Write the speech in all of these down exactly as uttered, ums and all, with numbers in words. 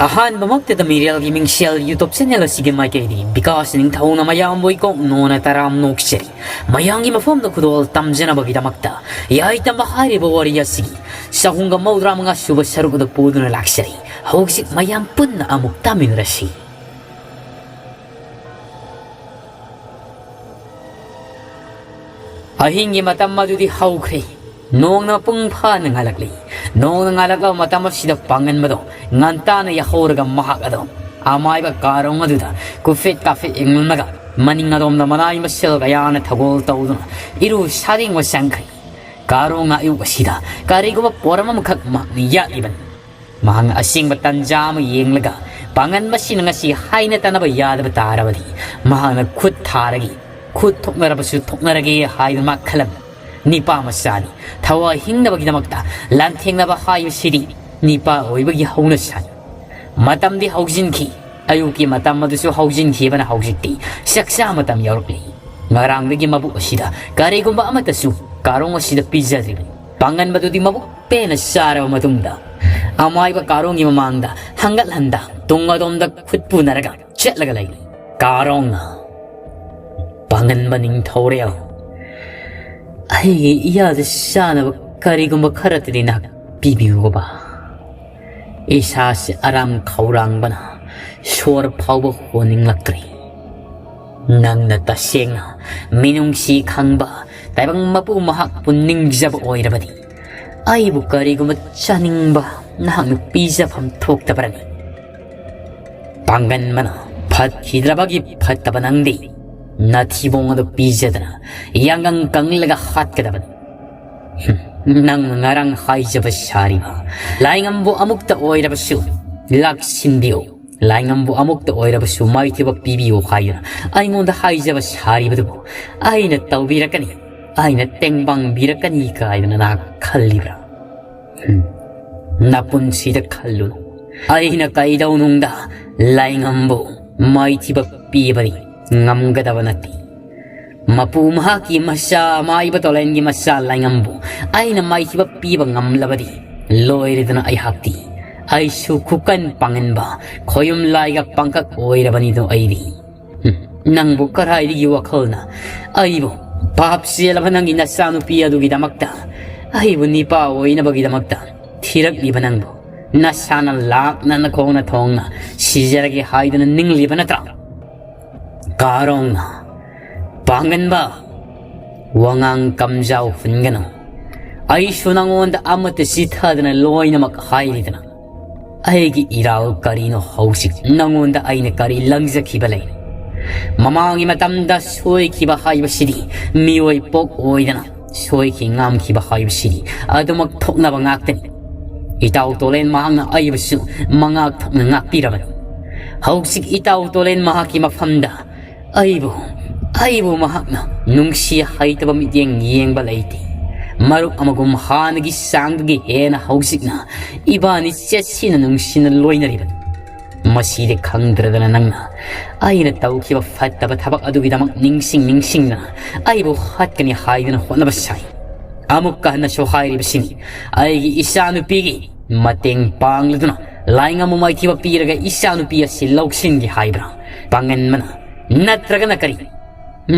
ꯑꯍꯥꯟꯕꯃꯛꯇꯗ ꯃꯤꯔꯦꯜꯒꯤ ꯃꯤꯡꯁꯦꯜ YouTube channel ꯑꯁꯤꯒꯤ ꯃꯥꯏꯀꯩꯗꯒꯤ ꯕꯤꯀꯥꯁ ꯅꯤꯡꯊꯧꯅ ꯃꯌꯥꯝꯕꯨ ꯏꯀꯣꯛ ꯅꯣꯟꯅ ꯇꯔꯥꯝ ꯅꯣꯛꯆꯔꯤ꯫ ꯃꯌꯥꯝꯒꯤ ꯃꯐꯝꯗ ꯈꯨꯗꯣꯜ ꯇꯝꯖꯅꯕꯒꯤꯗꯃꯛꯇ ꯌꯥꯏꯇꯝꯕ ꯍꯥꯏꯔꯤꯕ ꯋꯥꯔꯤ ꯑꯁꯤꯒꯤ ꯆꯍꯨꯝꯒ ꯃꯧꯗ꯭ꯔꯥ ꯃꯉꯥ ꯁꯨꯕ ꯁꯔꯨꯛ ꯑꯗꯨ ꯄꯨꯗꯨꯅ ꯂꯥꯛꯆꯔꯤ꯫ ꯍꯧꯖꯤꯛ ꯃꯌꯥꯝ ꯄꯨꯟꯅ ꯑꯃꯨꯛ ꯇꯥꯃꯤꯟꯅꯔꯁꯤ꯫ ꯑꯍꯤꯡꯒꯤ ꯃꯇꯝ ꯑꯗꯨꯗꯤ ꯍꯧꯈ꯭ꯔꯦ꯫ ꯅꯣꯡꯅ ꯃꯄꯨꯡ ꯐꯥꯅ ꯉꯥꯜꯂꯛꯂꯤ꯫ ꯅꯣꯡꯅ ꯉꯥꯜꯂꯛꯂꯕ ꯃꯇꯝ ꯑꯁꯤꯗ ꯄꯥꯡꯒꯟꯕꯗꯣ ꯉꯟꯇꯥꯅ ꯌꯥꯍꯧꯔꯒ ꯃꯍꯥꯛ ꯑꯗꯣ ꯑꯃꯥꯏꯕ ꯀꯥꯔꯣꯡ ꯑꯗꯨꯗ ꯀꯨꯐꯦꯠ ꯀꯥꯐꯦꯠ ꯌꯦꯡꯂꯝꯂꯒ ꯃꯅꯤꯡ ꯑꯗꯣꯝꯗ ꯃꯅꯥꯏ ꯃꯁꯦꯜ ꯀꯌꯥꯅ ꯊꯧꯒꯜ ꯇꯧꯗꯨꯅ ꯏꯔꯨ ꯁꯥꯗꯤꯡꯕ ꯆꯪꯈ꯭ꯔꯦ꯫ ꯀꯥꯔꯣꯡꯅ ꯑꯌꯨꯛ ꯑꯁꯤꯗ ꯀꯔꯤꯒꯨꯝꯕ ꯄꯣꯔꯝ ꯑꯃꯈꯛ ꯃꯍꯥꯛꯅ ꯌꯥꯠꯂꯤꯕꯅꯤ꯫ ꯃꯍꯥꯛꯅ ꯑꯁꯦꯡꯕ ꯇꯟꯖꯥ ꯑꯃ ꯌꯦꯡꯂꯒ ꯄꯥꯡꯒꯟꯕꯁꯤꯅ ꯉꯁꯤ ꯍꯥꯏꯅ ꯇꯥꯟꯅꯕ ꯌꯥꯗꯕ ꯇꯥꯔꯕꯗꯤ ꯃꯍꯥꯛꯅ ꯈꯨꯠ ꯊꯥꯔꯒꯦ, ꯈꯨꯠ ꯊꯣꯛꯅꯔꯕꯁꯨ ꯊꯣꯛꯅꯔꯒꯦ ꯍꯥꯏꯗꯨꯅ ꯃꯥ ꯈꯜꯂꯝꯃꯤ꯫ ꯅꯤꯄꯥ ꯃꯆꯥꯅꯤ꯫ ꯊꯋꯥꯏ ꯍꯤꯡꯅꯕꯒꯤꯗꯃꯛꯇ ꯂꯥꯟꯊꯦꯡꯅꯕ ꯍꯥꯏꯕꯁꯤꯗꯤ ꯅꯤꯄꯥ ꯑꯣꯏꯕꯒꯤ ꯍꯧꯅꯁꯥꯅꯤ꯫ ꯃꯇꯝꯗꯤ ꯍꯧꯖꯤꯟꯈꯤ꯫ ꯑꯌꯨꯛꯀꯤ ꯃꯇꯝ ꯑꯗꯨꯁꯨ ꯍꯧꯖꯤꯟꯈꯤꯕꯅ ꯍꯧꯖꯤꯛꯇꯤ ꯆꯥꯛꯆꯥ ꯃꯇꯝ ꯌꯧꯔꯛꯂꯤ꯫ ꯉꯔꯥꯡꯗꯒꯤ ꯃꯕꯨꯛ ꯑꯁꯤꯗ ꯀꯔꯤꯒꯨꯝꯕ ꯑꯃꯠꯇꯁꯨ ꯀꯥꯔꯣꯡ ꯑꯁꯤꯗ ꯄꯤꯖꯗ꯭ꯔꯤꯕꯅꯤ꯫ ꯄꯥꯡꯒꯟꯕꯗꯨꯗꯤ ꯃꯕꯨꯛ ꯄꯦꯟꯅ ꯆꯥꯔꯕ ꯃꯇꯨꯡꯗ ꯑꯃꯥꯏꯕ ꯀꯥꯔꯣꯡꯒꯤ ꯃꯃꯥꯡꯗ ꯍꯪꯒꯠ ꯍꯟꯗ ꯇꯨꯡ ꯑꯗꯣꯝꯗ ꯈꯨꯠ ꯄꯨꯅꯔꯒ ꯆꯠꯂꯒ ꯂꯩꯔꯤ꯫ ꯀꯥꯔꯣꯡꯅ ꯄꯥꯡꯒꯟꯕ ꯅꯤꯡꯊꯧꯔꯦꯜ, ꯑꯩꯒꯤ ꯏꯌꯥꯗ ꯆꯥꯅꯕ ꯀꯔꯤꯒꯨꯝꯕ ꯈꯔꯇꯗꯤ ꯅꯍꯥꯛ ꯄꯤꯕꯤꯌꯨꯕ꯫ ꯏꯁꯥꯁꯦ ꯑꯔꯥꯝ ꯈꯧꯔꯥꯡꯕꯅ ꯁꯣꯔ ꯐꯥꯎꯕ ꯍꯣꯟꯅꯤꯡꯂꯛꯇ꯭ꯔꯦ꯫ ꯅꯪꯅ ꯇꯁꯦꯡꯅ ꯃꯤꯅꯨꯡꯁꯤ ꯈꯪꯕ ꯇꯥꯏꯕꯪ ꯃꯄꯨ ꯃꯍꯥꯛꯄꯨ ꯅꯤꯡꯖꯕ ꯑꯣꯏꯔꯕꯗꯤ ꯑꯩꯕꯨ ꯀꯔꯤꯒꯨꯝꯕ ꯆꯥꯅꯤꯡꯕ ꯅꯍꯥꯛꯅ ꯄꯤꯖꯐꯝ ꯊꯣꯛꯇꯕ꯭ꯔꯅꯤ? ꯄꯥꯡꯒꯟꯕꯅ ꯐꯠꯈꯤꯗ꯭ꯔꯕꯒꯤ ꯐꯠꯇꯕ ꯅꯪꯗꯤ ꯅꯊꯤꯕꯣꯡ ꯑꯗꯨ ꯄꯤꯖꯗꯅ ꯌꯥꯡꯒꯪ ꯀꯪꯂꯒ ꯍꯥꯠꯀꯗꯕꯅꯤ꯫ ꯍꯨꯝ, ꯅꯪꯅ ꯉꯔꯥꯡ ꯍꯥꯏꯖꯕ ꯁꯥꯔꯤꯕ ꯂꯥꯏꯉꯝꯕꯨ ꯑꯃꯨꯛꯇ ꯑꯣꯏꯔꯕꯁꯨ ꯂꯥꯛꯁꯤꯟꯕꯤꯌꯨ, ꯂꯥꯏꯉꯝꯕꯨ ꯑꯃꯨꯛꯇ ꯑꯣꯏꯔꯕꯁꯨ ꯃꯥꯏꯊꯤꯕ ꯄꯤꯕꯤꯌꯨ ꯍꯥꯏꯗꯨꯅ ꯑꯩꯉꯣꯟꯗ ꯍꯥꯏꯖꯕ ꯁꯥꯔꯤꯕꯗꯨꯕꯨ ꯑꯩꯅ ꯇꯧꯕꯤꯔꯛꯀꯅꯤ, ꯑꯩꯅ ꯇꯦꯡꯕꯥꯡꯕꯤꯔꯛꯀꯅꯤ ꯀꯥꯏꯗꯅ ꯅꯍꯥꯛ ꯈꯜꯂꯤꯕ꯭ꯔꯥ? ꯍꯨꯝ, ꯅꯄꯨꯟꯁꯤꯗ ꯈꯜꯂꯨ꯫ ꯑꯩꯅ ꯀꯩꯗꯧꯅꯨꯡꯗ ꯂꯥꯏꯉꯝꯕꯨ ꯃꯥꯏꯊꯤꯕ ꯄꯤꯕꯗꯤ ꯉꯝꯒꯗꯕ ꯅꯠꯇꯦ꯫ ꯃꯄꯨ ꯃꯍꯥꯛꯀꯤ ꯃꯆꯥ ꯃꯥꯏꯕ ꯇꯣꯂꯦꯟꯒꯤ ꯃꯆꯥ ꯂꯥꯏꯉꯝꯕꯨ ꯑꯩꯅ ꯃꯥꯏꯊꯤꯕ ꯄꯤꯕ ꯉꯝꯂꯕꯗꯤ ꯂꯣꯏꯔꯦꯗꯅ ꯑꯩꯍꯥꯛꯇꯤ꯫ ꯑꯩꯁꯨ ꯈꯨꯀꯟ ꯄꯥꯡꯒꯟꯕ ꯈꯣꯌꯨꯝ ꯂꯥꯏꯒ ꯄꯥꯡꯀꯛ ꯑꯣꯏꯔꯕꯅꯤꯗꯣ ꯑꯩꯗꯤ꯫ ꯍꯨꯝ, ꯅꯪꯕꯨ ꯀꯔꯥꯏꯗꯒꯤ ꯋꯥꯈꯜꯅ ꯑꯩꯕꯨ, ꯄꯥꯞ ꯆꯦꯜꯂꯕ ꯅꯪꯒꯤ ꯅꯆꯥꯅꯨꯄꯤ ꯑꯗꯨꯒꯤꯗꯃꯛꯇ, ꯑꯩꯕꯨ ꯅꯤꯄꯥ ꯑꯣꯏꯅꯕꯒꯤꯗꯃꯛꯇ ꯊꯤꯔꯛꯂꯤꯕ ꯅꯪꯕꯨ, ꯅꯁꯥꯅ ꯂꯥꯛꯅ ꯅꯈꯣꯡꯅ ꯊꯣꯡꯅ ꯁꯤꯖꯔꯒꯦ ꯍꯥꯏꯗꯨꯅ ꯅꯤꯡꯂꯤꯕ ꯅꯠꯇ꯭ꯔꯥ? ꯀꯥꯔꯣꯡꯅ, ꯄꯥꯡꯒꯟꯕ, ꯋꯥꯉꯥꯡ ꯀꯝꯖꯥꯎ ꯍꯨꯟꯒꯅꯨ꯫ ꯑꯩꯁꯨ ꯅꯉꯣꯟꯗ ꯑꯃꯠꯇ ꯆꯤꯊꯗꯅ ꯂꯣꯏꯅꯃꯛ ꯍꯥꯏꯔꯤꯗꯅ꯫ ꯑꯩꯒꯤ ꯏꯔꯥꯜ ꯀꯔꯤꯅꯣ ꯍꯧꯖꯤꯛ? ꯅꯉꯣꯟꯗ ꯑꯩꯅ ꯀꯔꯤ ꯂꯪꯖꯈꯤꯕ ꯂꯩ? ꯃꯃꯥꯡꯒꯤ ꯃꯇꯝꯗ ꯁꯣꯏꯈꯤꯕ ꯍꯥꯏꯕꯁꯤꯗꯤ ꯃꯤꯑꯣꯏ ꯄꯣꯛ ꯑꯣꯏꯗꯅ ꯁꯣꯏꯈꯤ ꯉꯥꯝꯈꯤꯕ ꯍꯥꯏꯕꯁꯤꯗꯤ ꯑꯗꯨꯃꯛ ꯊꯣꯛꯅꯕ ꯉꯥꯛꯇꯅꯤ꯫ ꯏꯇꯥꯎ ꯇꯣꯂꯦꯟ ꯃꯍꯥꯛꯅ ꯑꯩꯕꯨꯁꯨ ꯃꯉꯥꯛ ꯊꯣꯛꯅ ꯉꯥꯛꯄꯤꯔꯕꯅꯤ꯫ ꯍꯧꯖꯤꯛ ꯏꯇꯥꯎ ꯇꯣꯂꯦꯟ ꯃꯍꯥꯛꯀꯤ ꯃꯐꯝꯗ ꯑꯩꯕꯨ, ꯑꯩꯕꯨ ꯃꯍꯥꯛꯅ ꯅꯨꯡꯁꯤ ꯍꯩꯇꯕ ꯃꯤꯠꯌꯦꯡ ꯌꯦꯡꯕ ꯂꯩꯇꯦ꯫ ꯃꯔꯨꯞ ꯑꯃꯒꯨꯝ ꯍꯥꯟꯅꯒꯤ ꯆꯥꯡꯗꯒꯤ ꯍꯦꯟꯅ ꯍꯧꯖꯤꯛꯅ ꯏꯕꯥꯅꯤ ꯆꯦꯠꯁꯤꯟꯅ ꯅꯨꯡꯁꯤꯅ ꯂꯣꯏꯅꯔꯤꯕꯅꯤ꯫ ꯃꯁꯤꯗꯤ ꯈꯪꯗ꯭ꯔꯗꯅ ꯅꯪꯅ ꯑꯩꯅ ꯇꯧꯈꯤꯕ ꯐꯠꯇꯕ ꯊꯕꯛ ꯑꯗꯨꯒꯤꯗꯃꯛ ꯅꯤꯡꯁꯤꯡ ꯅꯤꯡꯁꯤꯡꯗꯅ ꯑꯩꯕꯨ ꯍꯥꯠꯀꯅꯤ ꯍꯥꯏꯗꯨꯅ ꯍꯣꯠꯅꯕ ꯁꯥꯏ꯫ ꯑꯃꯨꯛꯀ ꯍꯟꯅꯁꯨ ꯍꯥꯏꯔꯤꯕꯁꯤꯅꯤ, ꯑꯩꯒꯤ ꯏꯆꯥꯅꯨꯄꯤꯒꯤ ꯃꯇꯦꯡ ꯄꯥꯡꯂꯗꯨꯅ ꯂꯥꯏꯉꯝꯕ ꯃꯥꯏꯊꯤꯕ ꯄꯤꯔꯒ ꯏꯆꯥꯅꯨꯄꯤ ꯑꯁꯤ ꯂꯧꯁꯤꯟꯒꯦ ꯍꯥꯏꯕ꯭ꯔꯥ? ꯄꯥꯡꯒꯟꯕꯅ, ꯅꯠꯇ꯭ꯔꯒꯅ ꯀꯔꯤ?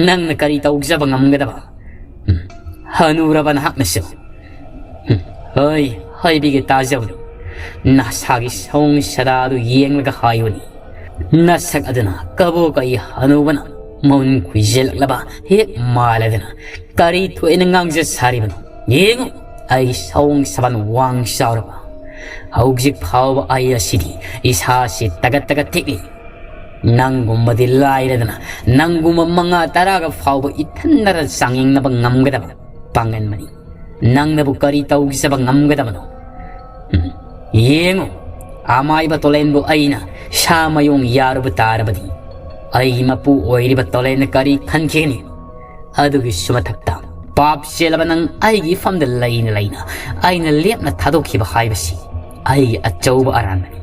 ꯅꯪꯅ ꯀꯔꯤ ꯇꯧꯖꯕ ꯉꯝꯒꯗꯕ? ꯎꯝ, ꯍꯅꯨꯔꯕ ꯅꯍꯥꯛꯅꯁꯨ꯫ ꯎꯝ, ꯍꯣꯏ, ꯍꯥꯏꯕꯤꯒꯦ, ꯇꯥꯖꯧ꯫ ꯅꯁꯥꯒꯤ ꯁꯑꯣꯡ ꯁꯥꯗꯥꯗꯨ ꯌꯦꯡꯂꯒ ꯍꯥꯏꯌꯨꯅꯤ꯫ ꯅꯁꯛ ꯑꯗꯨꯅ ꯀꯕꯣꯀ ꯑꯩ ꯍꯅꯨꯕꯅ ꯃꯎꯟ ꯈꯨꯏꯖꯤꯜꯂꯛꯂꯕ ꯍꯦꯛ ꯃꯥꯜꯂꯗꯅ ꯀꯔꯤ ꯊꯣꯛꯑꯦꯅ ꯉꯥꯡꯖ ꯁꯥꯔꯤꯕꯅꯣ? ꯌꯦꯡꯉꯨ, ꯑꯩꯒꯤ ꯁꯑꯣꯡ ꯁꯥꯕꯟ ꯋꯥꯡ ꯆꯥꯎꯔꯕ꯫ ꯍꯧꯖꯤꯛ ꯐꯥꯎꯕ ꯑꯩ ꯑꯁꯤꯗꯤ ꯏꯁꯥꯁꯤ ꯇꯒꯠ ꯇꯒꯠ ꯊꯤꯛꯂꯤ꯫ ꯅꯪꯒꯨꯝꯕꯗꯤ ꯂꯥꯏꯔꯗꯅ, ꯅꯪꯒꯨꯝꯕ ꯃꯉꯥ ꯇꯔꯥꯒ ꯐꯥꯎꯕ ꯏꯊꯟꯗꯅ ꯆꯥꯡꯌꯦꯡꯅꯕ ꯉꯝꯒꯗꯕ ꯄꯥꯡꯒꯟꯕꯅꯤ꯫ ꯅꯪꯅꯕꯨ ꯀꯔꯤ ꯇꯧꯖꯕ ꯉꯝꯒꯗꯕꯅꯣ? ꯎꯝ, ꯌꯦꯡꯉꯨ, ꯑꯃꯥꯏꯕ ꯇꯣꯂꯦꯟꯕꯨ ꯑꯩꯅ ꯁꯥ ꯃꯌꯣꯡ ꯌꯥꯔꯨꯕ ꯇꯥꯔꯕꯗꯤ, ꯑꯩꯒꯤ ꯃꯄꯨ ꯑꯣꯏꯔꯤꯕ ꯇꯣꯂꯦꯟꯅ ꯀꯔꯤ ꯈꯟꯈꯤꯒꯅꯤ? ꯑꯗꯨꯒꯤꯁꯨ ꯃꯊꯛꯇ, ꯄꯥꯞ ꯆꯦꯜꯂꯕ ꯅꯪ ꯑꯩꯒꯤ ꯏꯐꯝꯗ ꯂꯩꯅ ꯂꯩꯅ ꯑꯩꯅ ꯂꯦꯞꯅ ꯊꯥꯗꯣꯛꯈꯤꯕ ꯍꯥꯏꯕꯁꯤ ꯑꯩꯒꯤ ꯑꯆꯧꯕ ꯑꯔꯥꯟꯕꯅꯤ꯫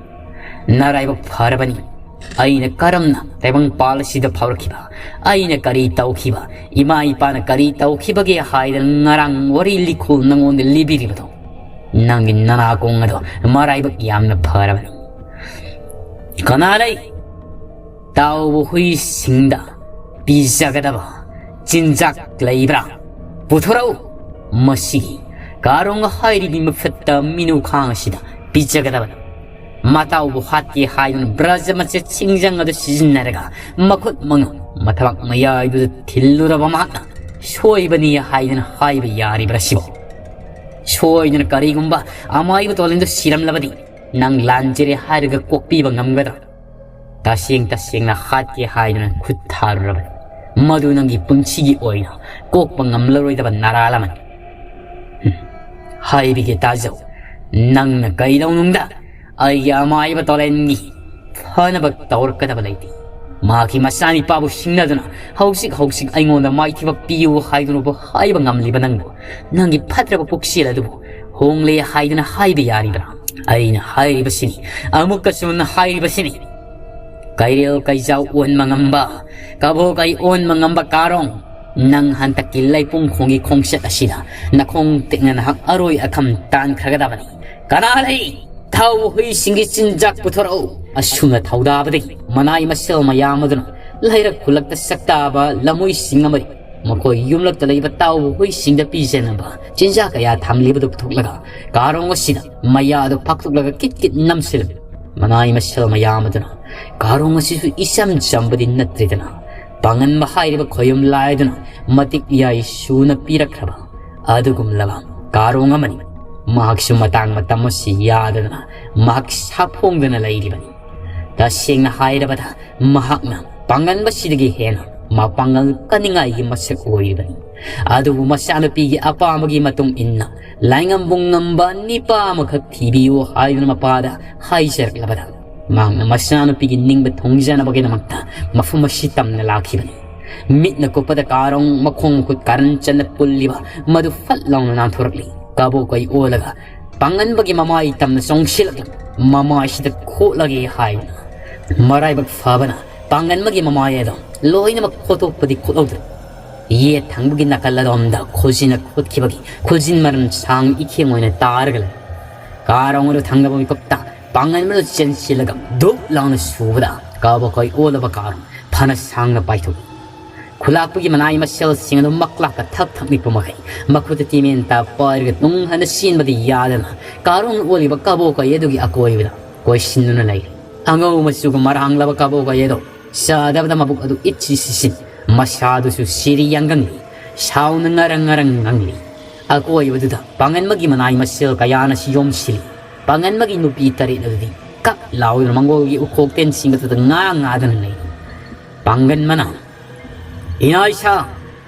ꯅꯔꯥꯏꯕꯛ ꯐꯔꯕꯅꯤ꯫ ꯑꯩꯅ ꯀꯔꯝꯅ ꯇꯥꯏꯕꯪꯄꯥꯜ ꯑꯁꯤꯗ ꯐꯥꯎꯔꯛꯈꯤꯕ, ꯑꯩꯅ ꯀꯔꯤ ꯇꯧꯈꯤꯕ, ꯏꯃꯥ ꯏꯄꯥꯅ ꯀꯔꯤ ꯇꯧꯈꯤꯕꯒꯦ ꯍꯥꯏꯗꯅ ꯉꯔꯥꯡ ꯋꯥꯔꯤ ꯂꯤꯈꯣꯜ ꯅꯉꯣꯟꯗ ꯂꯤꯕꯤꯔꯤꯕꯗꯣ? ꯅꯪꯒꯤ ꯅꯅꯥꯀꯣꯡ ꯑꯗꯣ ꯃꯔꯥꯏꯕꯛ ꯌꯥꯝꯅ ꯐꯔꯕꯅꯤ꯫ ꯀꯅꯥ ꯂꯩ? ꯇꯥꯎꯕ ꯍꯨꯏꯁꯤꯡꯗ ꯄꯤꯖꯒꯗꯕ ꯆꯤꯟꯖꯥꯛ ꯂꯩꯕ꯭ꯔꯥ? ꯄꯨꯊꯣꯔꯛꯎ꯫ ꯃꯁꯤꯒꯤ ꯀꯥꯔꯣꯡ ꯍꯥꯏꯔꯤꯕꯤ ꯃꯐꯠꯇ ꯃꯤꯅꯨ ꯈꯥꯡ ꯑꯁꯤꯗ ꯄꯤꯖꯒꯗꯕꯅꯤ꯫ ꯃꯇꯥꯎꯕꯨ ꯍꯥꯠꯀꯦ ꯍꯥꯏꯗꯨꯅ ꯕ꯭ꯔꯖ ꯃꯆꯦꯠ ꯁꯤꯡꯖꯪ ꯑꯗꯨ ꯁꯤꯖꯤꯟꯅꯔꯒ ꯃꯈꯨꯠ ꯃꯉꯥ ꯃꯊꯕꯥꯛ ꯃꯌꯥꯏꯗꯨꯗ ꯊꯤꯜꯂꯨꯔꯕ ꯃꯍꯥꯛꯅ ꯁꯣꯏꯕꯅꯤ ꯍꯥꯏꯗꯨꯅ ꯍꯥꯏꯕ ꯌꯥꯔꯤꯕ꯭ꯔꯥ ꯁꯤꯕꯣ? ꯁꯣꯏꯗꯨꯅ ꯀꯔꯤꯒꯨꯝꯕ ꯑꯃꯥꯏꯕ ꯇꯣꯂꯦꯟꯗꯨ ꯁꯤꯔꯝꯂꯕꯗꯤ ꯅꯪ ꯂꯥꯟꯖꯔꯦ ꯍꯥꯏꯔꯒ ꯀꯣꯛꯄꯤꯕ ꯉꯝꯒꯗ꯭ꯔꯥ? ꯇꯁꯦꯡ ꯇꯁꯦꯡꯅ ꯍꯥꯠꯀꯦ ꯍꯥꯏꯗꯨꯅ ꯈꯨꯠ ꯊꯥꯔꯨꯔꯕꯅꯤ꯫ ꯃꯗꯨ ꯅꯪꯒꯤ ꯄꯨꯟꯁꯤꯒꯤ ꯑꯣꯏꯅ ꯀꯣꯛꯄ ꯉꯝꯂꯔꯣꯏꯗꯕ ꯅꯔꯥꯜ ꯑꯃꯅꯤ꯫ ꯍꯝ, ꯍꯥꯏꯕꯤꯒꯦ ꯇꯥꯖꯧ, ꯅꯪꯅ ꯀꯩꯗꯧꯅꯨꯡꯗ ꯑꯩꯒꯤ ꯑꯃꯥꯏꯕ ꯇꯣꯂꯦꯟꯒꯤ ꯐꯅꯕ ꯇꯧꯔꯛꯀꯗꯕ ꯂꯩꯇꯦ꯫ ꯃꯍꯥꯛꯀꯤ ꯃꯆꯥꯅꯤꯄꯥꯕꯨ ꯁꯤꯡꯅꯗꯨꯅ ꯍꯧꯖꯤꯛ ꯍꯧꯖꯤꯛ ꯑꯩꯉꯣꯟꯗ ꯃꯥꯏꯊꯤꯕ ꯄꯤꯌꯨ ꯍꯥꯏꯗꯨꯅꯕꯨ ꯍꯥꯏꯕ ꯉꯝꯂꯤꯕ ꯅꯪꯕꯨ, ꯅꯪꯒꯤ ꯐꯠꯇ꯭ꯔꯕ ꯄꯨꯛꯆꯦꯜ ꯑꯗꯨꯕꯨ ꯍꯣꯡꯂꯦ ꯍꯥꯏꯗꯨꯅ ꯍꯥꯏꯕ ꯌꯥꯔꯤꯕ꯭ꯔꯥ? ꯑꯩꯅ ꯍꯥꯏꯔꯤꯕꯁꯤꯅꯤ, ꯑꯃꯨꯛꯀꯁꯨ ꯍꯟꯅ ꯍꯥꯏꯔꯤꯕꯁꯤꯅꯤ꯫ ꯀꯩꯔꯦꯜ ꯀꯩꯖꯥꯎ ꯑꯣꯟꯕ ꯉꯝꯕ, ꯀꯕꯣ ꯀꯩ ꯑꯣꯟꯕ ꯉꯝꯕ ꯀꯥꯔꯣꯡ, ꯅꯪ ꯍꯟꯗꯛꯀꯤ ꯂꯩꯄꯨꯡ ꯈꯣꯡꯒꯤ ꯈꯣꯡꯆꯠ ꯑꯁꯤꯗ ꯅꯈꯣꯡ ꯇꯦꯛꯅ ꯅꯍꯥꯛ ꯑꯔꯣꯏ ꯑꯈꯝ ꯇꯥꯟꯈ꯭ꯔꯒꯗꯕꯅꯤ꯫ ꯀꯅꯥ ꯂꯩ? ꯊꯥꯎ ꯍꯨꯏꯁꯤꯡꯒꯤ ꯆꯤꯟꯖꯥꯛ ꯄꯨꯊꯣꯔꯛꯎ꯫ ꯑꯁꯨꯝꯅ ꯊꯧꯗꯥꯕꯗꯒꯤ ꯃꯅꯥꯏ ꯃꯁꯦꯜ ꯃꯌꯥꯝ ꯑꯗꯨꯅ ꯂꯩꯔꯛ ꯈꯨꯜꯂꯛꯇ ꯁꯛꯇꯥꯕ ꯂꯝꯃꯣꯏꯁꯤꯡ ꯑꯃꯗꯤ ꯃꯈꯣꯏ ꯌꯨꯝꯂꯛꯇ ꯂꯩꯕ ꯇꯥꯎꯕ ꯍꯨꯏꯁꯤꯡꯗ ꯄꯤꯖꯅꯕ ꯆꯤꯟꯖꯥꯛ ꯀꯌꯥ ꯊꯝꯂꯤꯕꯗꯨ ꯄꯨꯊꯣꯛꯂꯒ ꯀꯥꯔꯣꯡ ꯑꯁꯤꯗ ꯃꯌꯥꯗꯨ ꯐꯥꯛꯇꯣꯛꯂꯒ ꯀꯤꯠ ꯀꯤꯠ ꯅꯝꯁꯤꯜꯂꯝꯃꯤ꯫ ꯃꯅꯥꯏ ꯃꯁꯦꯜ ꯃꯌꯥꯝ ꯑꯗꯨꯅ ꯀꯥꯔꯣꯡ ꯑꯁꯤꯁꯨ ꯏꯆꯝ ꯆꯝꯕꯗꯤ ꯅꯠꯇ꯭ꯔꯦꯗꯅ, ꯄꯥꯡꯒꯟꯕ ꯍꯥꯏꯔꯤꯕ ꯈꯣꯌꯨꯝ ꯂꯥꯏ ꯑꯗꯨꯅ ꯃꯇꯤꯛ ꯃꯌꯥꯏ ꯁꯨꯅ ꯄꯤꯔꯛꯈ꯭ꯔꯕ ꯑꯗꯨꯒꯨꯝꯂꯕ ꯀꯥꯔꯣꯡ ꯑꯃꯅꯤ꯫ ꯃꯍꯥꯛꯁꯨ ꯃꯇꯥꯡ ꯃꯇꯝ ꯑꯁꯤ ꯌꯥꯗꯗꯅ ꯃꯍꯥꯛ ꯁꯥꯐꯣꯡꯗꯅ ꯂꯩꯔꯤꯕꯅꯤ꯫ ꯇꯁꯦꯡꯅ ꯍꯥꯏꯔꯕꯗ ꯃꯍꯥꯛꯅ ꯄꯥꯡꯒꯟꯕꯁꯤꯗꯒꯤ ꯍꯦꯟꯅ ꯃꯄꯥꯡꯒꯜ ꯀꯟꯅꯤꯡꯉꯥꯏꯒꯤ ꯃꯁꯛ ꯑꯣꯏꯔꯤꯕꯅꯤ꯫ ꯑꯗꯨꯕꯨ ꯃꯆꯥꯅꯨꯄꯤꯒꯤ ꯑꯄꯥꯝꯕꯒꯤ ꯃꯇꯨꯡ ꯏꯟꯅ ꯂꯥꯏꯉꯝꯕꯨ ꯉꯝꯕ ꯅꯤꯄꯥ ꯑꯃꯈꯛ ꯊꯤꯕꯤꯌꯨ ꯍꯥꯏꯗꯨꯅ ꯃꯄꯥꯗ ꯍꯥꯏꯖꯔꯛꯂꯕꯗ, ꯃꯍꯥꯛꯅ ꯃꯆꯥꯅꯨꯄꯤꯒꯤ ꯅꯤꯡꯕ ꯊꯨꯡꯖꯅꯕꯒꯤꯗꯃꯛꯇ ꯃꯐꯝ ꯑꯁꯤ ꯇꯝꯅ ꯂꯥꯛꯈꯤꯕꯅꯤ꯫ ꯃꯤꯠꯅ ꯀꯨꯞꯄꯗ ꯀꯥꯔꯣꯡ ꯃꯈꯣꯡ ꯃꯈꯨꯠ ꯀꯥꯔꯟ ꯆꯟꯅ ꯄꯨꯜꯂꯤꯕ ꯃꯗꯨ ꯐꯠ ꯂꯥꯎꯅ ꯅꯥꯟꯊꯣꯔꯛꯂꯤ꯫ ꯀꯕꯣꯛ ꯀꯩ ꯑꯣꯜꯂꯒ ꯄꯥꯡꯒꯟꯕꯒꯤ ꯃꯃꯥꯏ ꯇꯝꯅ ꯆꯣꯡꯁꯤꯜꯂꯛꯂꯤ꯫ ꯃꯃꯥꯏꯁꯤꯗ ꯈꯣꯠꯂꯒꯦ ꯍꯥꯏꯅ ꯃꯔꯥꯏꯕꯛ ꯐꯕꯅ ꯄꯥꯡꯒꯟꯕꯒꯤ ꯃꯃꯥꯏ ꯑꯗꯣ ꯂꯣꯏꯅꯃꯛ ꯈꯣꯠꯇꯣꯛꯄꯗꯤ ꯈꯣꯠꯍꯧꯗ꯭ꯔꯦ꯫ ꯌꯦꯠ ꯊꯪꯕꯒꯤ ꯅꯥꯀꯜ ꯑꯗꯣꯝꯗ ꯈꯨꯖꯤꯟꯅ ꯈꯣꯠꯈꯤꯕꯒꯤ ꯈꯨꯖꯤꯟ ꯃꯔꯝ ꯁꯥꯡ ꯏꯈꯦꯡ ꯑꯣꯏꯅ ꯇꯥꯔꯒ ꯂꯩ꯫ ꯀꯥꯔꯣꯡ ꯑꯗꯨ ꯊꯪꯅꯕ ꯃꯤꯀꯨꯞꯇ ꯄꯥꯡꯒꯟꯕꯗꯨ ꯆꯦꯟꯁꯤꯜꯂꯒ ꯙꯨꯞ ꯂꯥꯎꯅ ꯁꯨꯕꯗ ꯀꯥꯕꯣꯛꯀꯥꯏ ꯑꯣꯜꯂꯕ ꯀꯥꯔꯣꯡ ꯐꯅ ꯁꯥꯡꯅ ꯄꯥꯏꯊꯣꯛꯏ꯫ ꯈꯨꯂꯥꯛꯄꯒꯤ ꯃꯅꯥꯏ ꯃꯁꯤꯜꯁꯤꯡ ꯑꯗꯨ ꯃꯛꯂꯥꯛꯀ ꯊꯛ ꯊꯛ ꯅꯤꯛꯄ ꯃꯈꯩ ꯃꯈꯨꯠꯇ ꯇꯤꯃꯦꯟ ꯇꯥ ꯄꯥꯏꯔꯒ ꯇꯨꯡ ꯍꯟꯅ ꯆꯦꯟꯕꯗꯤ ꯌꯥꯗꯅ ꯀꯥꯔꯣꯡꯅ ꯑꯣꯜꯂꯤꯕ ꯀꯥꯕꯣꯛꯀꯥꯏ ꯑꯗꯨꯒꯤ ꯑꯀꯣꯏꯕꯗ ꯀꯣꯏꯁꯤꯟꯗꯨꯅ ꯂꯩꯔꯤ꯫ ꯑꯉꯧ ꯃꯆꯨꯒ ꯃꯔꯥꯡꯂꯕ ꯀꯥꯕꯣꯛꯀꯥꯏ ꯑꯗꯣ ꯆꯥꯗꯕꯗ ꯃꯕꯨꯛ ꯑꯗꯨ ꯏꯠꯁꯤ ꯁꯤꯁꯤꯟ, ꯃꯁꯥꯗꯨꯁꯨ ꯁꯤꯔꯤ ꯌꯥꯡꯒꯪꯂꯤ꯫ ꯁꯥꯎꯅ ꯉꯔꯪ ꯉꯔꯪ ꯉꯪꯂꯤ꯫ ꯑꯀꯣꯏꯕꯗꯨꯗ ꯄꯥꯡꯒꯟꯕꯒꯤ ꯃꯅꯥꯏ ꯃꯁꯤꯜ ꯀꯌꯥꯅꯁꯨ ꯌꯣꯝꯁꯤꯜꯂꯤ꯫ ꯄꯥꯡꯒꯟꯕꯒꯤ ꯅꯨꯄꯤ ꯇꯔꯦꯠ ꯑꯗꯨꯗꯤ ꯀꯛ ꯂꯥꯎꯗꯨꯅ ꯃꯪꯒꯣꯜꯒꯤ ꯎꯈꯣꯛ ꯇꯦꯟꯁꯤꯡ ꯑꯗꯨꯗ ꯉꯥ ꯉꯥꯗꯨꯅ ꯂꯩꯔꯤ꯫ ꯄꯥꯡꯒꯟꯕꯅ, "ꯏꯅꯥꯏꯁꯥ,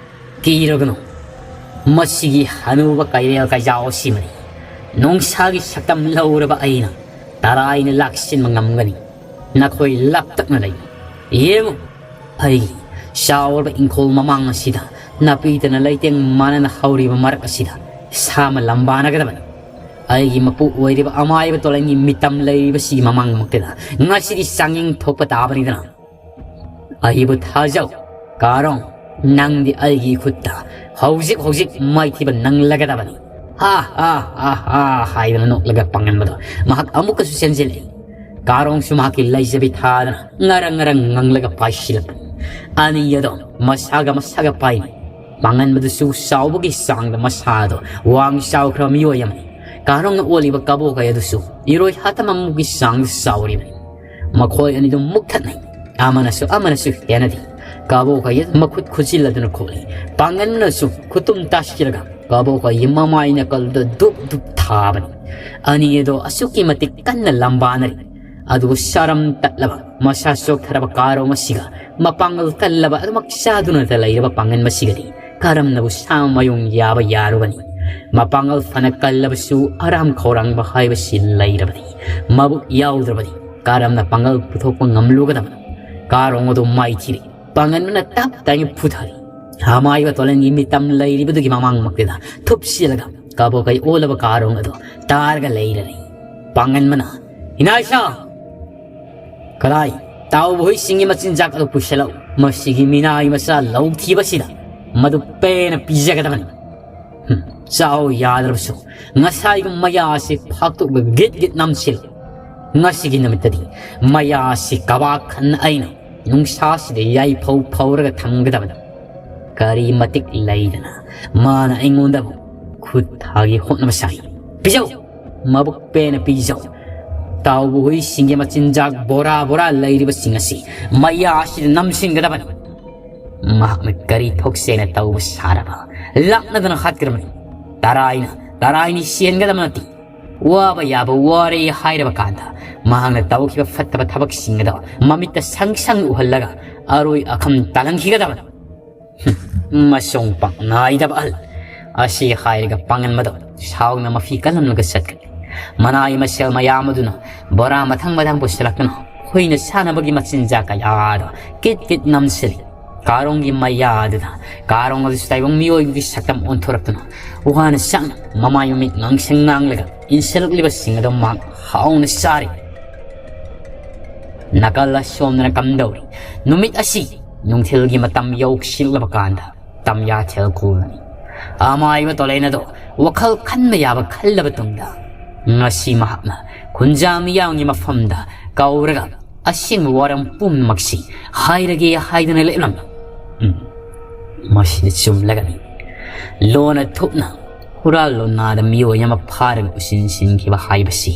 ꯀꯤꯔꯒꯅꯨ꯫ ꯃꯁꯤꯒꯤ ꯍꯅꯨꯕ ꯀꯩꯔꯦꯜ ꯀꯩꯖꯥꯎ ꯑꯁꯤꯃꯗꯤ ꯅꯣꯡꯁꯥꯒꯤ ꯁꯛꯇꯝ ꯂꯧꯔꯕ ꯑꯩꯅ ꯇꯔꯥꯏꯅ ꯂꯥꯛꯁꯤꯟꯕ ꯉꯝꯒꯅꯤ꯫ ꯅꯈꯣꯏ ꯂꯥꯞꯇꯛꯅ ꯂꯩ꯫ ꯌꯦꯡꯉꯨ, ꯑꯩꯒꯤ ꯆꯥꯎꯔꯕ ꯏꯪꯈꯣꯜ ꯃꯃꯥꯡ ꯑꯁꯤꯗ ꯅꯥꯄꯤꯗꯅ ꯂꯩꯇꯦꯡ ꯃꯥꯟꯅꯅ ꯍꯧꯔꯤꯕ ꯃꯔꯛ ꯑꯁꯤꯗ ꯁꯥ ꯑꯃ ꯂꯝꯕꯥꯅꯒꯗꯕꯅꯤ꯫ ꯑꯩꯒꯤ ꯃꯄꯨ ꯑꯣꯏꯔꯤꯕ ꯑꯃꯥꯏꯕ ꯇꯣꯂꯟꯒꯤ ꯃꯤꯇꯝ ꯂꯩꯔꯤꯕꯁꯤꯒꯤ ꯃꯃꯥꯡꯃꯛꯇꯗ ꯉꯁꯤꯗꯤ ꯆꯥꯡꯌꯦꯡ ꯊꯣꯛꯄ ꯇꯥꯕꯅꯤꯗꯅ꯫ ꯑꯩꯕꯨ ꯊꯥꯖꯧ, ꯀꯥꯔꯣꯡ, ꯅꯪꯗꯤ ꯑꯩꯒꯤ ꯈꯨꯠꯇ ꯍꯧꯖꯤꯛ ꯍꯧꯖꯤꯛ ꯃꯥꯏꯊꯤꯕ ꯅꯪꯂꯒꯗꯕꯅꯤ꯫ ꯍꯥ, ꯍꯥ, ꯍꯥ, ꯍꯥ," ꯍꯥꯏꯗꯨꯅ ꯅꯣꯛꯂꯒ ꯄꯥꯡꯒꯟꯕꯗꯣ ꯃꯍꯥꯛ ꯑꯃꯨꯛꯀꯁꯨ ꯆꯦꯟꯁꯤꯜꯂꯛꯏ꯫ ꯀꯥꯔꯣꯡꯁꯨ ꯃꯍꯥꯛꯀꯤ ꯂꯩꯖꯕꯤ ꯊꯥꯗꯅ ꯉꯔꯪ ꯉꯔꯪ ꯉꯪꯂꯒ ꯄꯥꯏꯁꯤꯜꯂꯛꯄꯅꯤ꯫ ꯑꯅꯤ ꯑꯗꯣ ꯃꯁꯥꯒ ꯃꯁꯥꯒ ꯄꯥꯏꯅꯩ꯫ ꯄꯥꯡꯒꯟꯕꯗꯨꯁꯨ ꯆꯥꯎꯕꯒꯤ ꯆꯥꯡꯗ ꯃꯁꯥꯗꯣ ꯋꯥꯡ ꯆꯥꯎꯈ꯭ꯔꯕ ꯃꯤꯑꯣꯏ ꯑꯃꯅꯤ꯫ ꯀꯥꯔꯣꯡꯅ ꯑꯣꯜꯂꯤꯕ ꯀꯕꯣꯀꯩ ꯑꯗꯨꯁꯨ ꯏꯔꯣꯏ ꯍꯥꯇꯝ ꯑꯃꯨꯛꯀꯤ ꯆꯥꯡꯗ ꯆꯥꯎꯔꯤꯕꯅꯤ꯫ ꯃꯈꯣꯏ ꯑꯅꯤꯗꯨ ꯃꯨꯛꯊꯠꯅꯩ꯫ ꯑꯃꯅꯁꯨ ꯑꯃꯅꯁꯨ ꯍꯦꯟꯅꯗꯦ꯫ ꯀꯕꯣꯀꯩ ꯑꯗꯨ ꯃꯈꯨꯠ ꯈꯨꯖꯤꯜꯂꯗꯨꯅ ꯈꯣꯠꯂꯤ꯫ ꯄꯥꯡꯒꯟꯕꯅꯁꯨ ꯈꯨꯇꯨꯝ ꯇꯥꯁꯤꯜꯂꯒ ꯀꯕꯣꯀꯩꯒꯤ ꯃꯃꯥꯏ ꯅꯥꯀꯜꯗ ꯙꯨꯞ ꯙꯨꯞ ꯊꯥꯕꯅꯤ꯫ ꯑꯅꯤ ꯑꯗꯣ ꯑꯁꯨꯛꯀꯤ ꯃꯇꯤꯛ ꯀꯟꯅ ꯂꯝꯕꯥꯅꯔꯤ꯫ ꯑꯗꯨꯕꯨ ꯁꯥꯔꯝ ꯇꯠꯂꯕ, ꯃꯁꯥ ꯆꯣꯛꯊꯔꯕ ꯀꯥꯔꯣꯡ ꯑꯁꯤꯒ ꯃꯄꯥꯡꯒꯜ ꯀꯜꯂꯕ ꯑꯗꯨꯃꯛ ꯆꯥꯗꯨꯅꯇ ꯂꯩꯔꯕ ꯄꯥꯡꯒꯟꯕꯁꯤꯒꯗꯤ ꯀꯔꯝꯅꯕꯨ ꯁꯥ ꯃꯌꯨꯡ ꯌꯥꯕ ꯌꯥꯔꯨꯒꯅꯤ? ꯃꯄꯥꯡꯒꯜ ꯐꯅ ꯀꯜꯂꯕꯁꯨ ꯑꯔꯥꯝ ꯈꯧꯔꯥꯡꯕ ꯍꯥꯏꯕꯁꯤ ꯂꯩꯔꯕꯗꯤ, ꯃꯕꯨꯛ ꯌꯥꯎꯗ꯭ꯔꯕꯗꯤ ꯀꯔꯝꯅ ꯄꯥꯡꯒꯜ ꯄꯨꯊꯣꯛꯄ ꯉꯝꯂꯨꯒꯗꯕꯅꯣ? ꯀꯥꯔꯣꯡ ꯑꯗꯨ ꯃꯥꯏꯊꯤꯔꯦ꯫ ꯄꯥꯡꯒꯟꯕꯅ ꯇꯞ ꯇꯥꯏꯅ ꯐꯨꯊꯔꯦ꯫ ꯑꯃꯥꯏꯕ ꯇꯣꯂꯟꯒꯤ ꯃꯤꯇꯝ ꯂꯩꯔꯤꯕꯗꯨꯒꯤ ꯃꯃꯥꯡꯃꯛꯇꯗ ꯊꯨꯞꯁꯤꯜꯂꯒ ꯀꯕꯣꯀꯩ ꯑꯣꯜꯂꯕ ꯀꯥꯔꯣꯡ ꯑꯗꯨ ꯇꯥꯔꯒ ꯂꯩꯔꯔꯦ꯫ ꯄꯥꯡꯒꯟꯕꯅ, "ꯏꯅꯥꯏꯁꯥ! ꯀꯗꯥꯏ? ꯇꯥꯎꯕ ꯍꯨꯏꯁꯤꯡꯒꯤ ꯃꯆꯤꯟꯖꯥꯛ ꯑꯗꯨ ꯄꯨꯁꯤꯜꯂꯛꯎ꯫ ꯃꯁꯤꯒꯤ ꯃꯤꯅꯥꯏ ꯃꯆꯥ ꯂꯧꯊꯤꯕꯁꯤꯗ ꯃꯗꯨ ꯄꯦꯟꯅ ꯄꯤꯖꯒꯗꯕꯅꯤ꯫ ꯍꯨꯝ, ꯆꯥꯎ ꯌꯥꯗ꯭ꯔꯕꯁꯨ ꯉꯁꯥꯏꯒꯤ ꯃꯌꯥ ꯑꯁꯤ ꯐꯥꯛꯇꯣꯛꯂꯒ ꯒꯤꯠ ꯒꯤꯠ ꯅꯝꯁꯤꯜꯂꯨ꯫ ꯉꯁꯤꯒꯤ ꯅꯨꯃꯤꯠꯇꯗꯤ ꯃꯌꯥ ꯑꯁꯤ ꯀꯕꯥꯛ ꯈꯟꯅ ꯑꯩꯅ ꯅꯨꯡꯁꯥꯁꯤꯗ ꯌꯥꯏꯐꯧ ꯐꯧꯔꯒ ꯊꯝꯒꯗꯕꯅꯤ꯫ ꯀꯔꯤ ꯃꯇꯤꯛ ꯂꯩꯗꯅ ꯃꯥꯅ ꯑꯩꯉꯣꯟꯗꯕꯨ ꯈꯨꯠ ꯊꯥꯒꯤ ꯍꯣꯠꯅꯕ ꯁꯥꯏ꯫ ꯄꯤꯖꯧ, ꯃꯕꯨꯛ ꯄꯦꯟꯅ ꯄꯤꯖꯧ꯫ ꯇꯥꯎꯕ ꯍꯨꯏꯁꯤꯡꯒꯤ ꯃꯆꯤꯟꯖꯥꯛ ꯕꯣꯔꯥ ꯕꯣꯔꯥ ꯂꯩꯔꯤꯕꯁꯤꯡ ꯑꯁꯤ ꯃꯌꯥ ꯑꯁꯤꯗ ꯅꯝꯁꯤꯟꯒꯗꯕꯅꯤ꯫ ꯃꯍꯥꯛꯅ ꯀꯔꯤ ꯊꯣꯛꯁꯦꯅ ꯇꯧꯕ ꯁꯥꯔꯕ ꯂꯥꯛꯅꯗꯅ ꯍꯥꯠꯀꯗꯕꯅꯤ꯫ ꯇꯔꯥꯏꯅ ꯇꯔꯥꯏꯅꯤ ꯆꯦꯟꯒꯗꯕ ꯅꯠꯇꯦ꯫ ꯋꯥꯕ ꯌꯥꯕ ꯋꯥꯔꯦ ꯍꯥꯏꯔꯕ ꯀꯥꯟꯗ ꯃꯍꯥꯛꯅ ꯇꯧꯈꯤꯕ ꯐꯠꯇꯕ ꯊꯕꯛꯁꯤꯡ ꯑꯗꯣ ꯃꯃꯤꯠꯇ ꯁꯪ ꯁꯪ ꯎꯍꯜꯂꯒ ꯑꯔꯣꯏ ꯑꯈꯝ ꯇꯥꯜꯍꯟꯈꯤꯒꯗꯕꯅꯤ꯫ ꯃꯁꯣꯡ ꯄꯥꯛ ꯅꯥꯏꯗꯕ ꯑꯍꯜ ꯑꯁꯤ ꯍꯥꯏꯔꯒ ꯄꯥꯡꯒꯟ ꯃꯗꯨ ꯁꯥꯎꯅ ꯃꯐꯤ ꯀꯜꯂꯝꯂꯒ ꯆꯠꯈ꯭ꯔꯦ꯫ ꯃꯅꯥꯏ ꯃꯁꯦꯜ ꯃꯌꯥꯝ ꯑꯗꯨꯅ ꯕꯣꯔꯥ ꯃꯊꯪ ꯃꯊꯪ ꯄꯨꯁꯤꯜꯂꯛꯇꯨꯅ ꯍꯨꯏꯅ ꯁꯥꯟꯅꯕꯒꯤ ꯃꯆꯤꯟꯖꯥꯛ ꯀꯌꯥꯗꯣ ꯀꯤꯠ ꯀꯤꯠ ꯅꯝꯁꯤꯜꯂꯤ꯫ ꯀꯥꯔꯣꯡꯒꯤ ꯃꯌꯥ ꯑꯗꯨꯗ ꯀꯥꯔꯣꯡ ꯑꯗꯨꯁꯨ ꯇꯥꯏꯕꯪ ꯃꯤꯑꯣꯏꯕꯒꯤ ꯁꯛꯇꯝ ꯑꯣꯟꯊꯣꯔꯛꯇꯨꯅ ꯋꯥꯅ ꯁꯛꯅ ꯃꯃꯥꯏ ꯃꯃꯤꯠ ꯉꯥꯡꯁꯪ ꯉꯥꯡꯂꯒ ꯏꯟꯁꯤꯜꯂꯛꯂꯤꯕꯁꯤꯡ ꯑꯗꯨ ꯃꯍꯥꯛ ꯍꯥꯎꯅ ꯆꯥꯔꯤ꯫ ꯅꯥꯀꯜ ꯑꯁꯣꯝꯗꯅ ꯀꯝꯗꯧꯔꯤ? ꯅꯨꯃꯤꯠ ꯑꯁꯤ ꯅꯨꯡꯊꯤꯜꯒꯤ ꯃꯇꯝ ꯌꯧꯁꯤꯜꯂꯕ ꯀꯥꯟꯗ ꯇꯝꯌꯥꯊꯦꯜ ꯀꯣꯜꯂꯅꯤ꯫ ꯑꯃꯥꯏꯕ ꯇꯣꯂꯦꯟ ꯑꯗꯣ ꯋꯥꯈꯜ ꯈꯟꯕ ꯌꯥꯕ ꯈꯜꯂꯕ ꯇꯨꯡꯗ ꯉꯁꯤ ꯃꯍꯥꯛꯅ ꯈꯨꯟꯖꯥ ꯃꯤꯌꯥꯝꯒꯤ ꯃꯐꯝꯗ ꯀꯧꯔꯒ ꯑꯁꯦꯡꯕ ꯋꯥꯔꯝ ꯄꯨꯝꯅꯃꯛꯁꯤ ꯍꯥꯏꯔꯒꯦ ꯍꯥꯏꯗꯨꯅ ꯂꯦꯞꯂꯝꯃꯤ꯫ ꯎꯝ, ꯃꯁꯤꯗꯤ ꯆꯨꯝꯂꯒꯅꯤ꯫ ꯂꯣꯟꯅ ꯊꯨꯞꯅ ꯍꯨꯔꯥꯜ ꯂꯣꯟꯅꯥꯗ ꯃꯤꯑꯣꯏ ꯑꯃ ꯐꯥꯔꯒ ꯎꯁꯤꯟꯁꯤꯟꯈꯤꯕ ꯍꯥꯏꯕꯁꯤ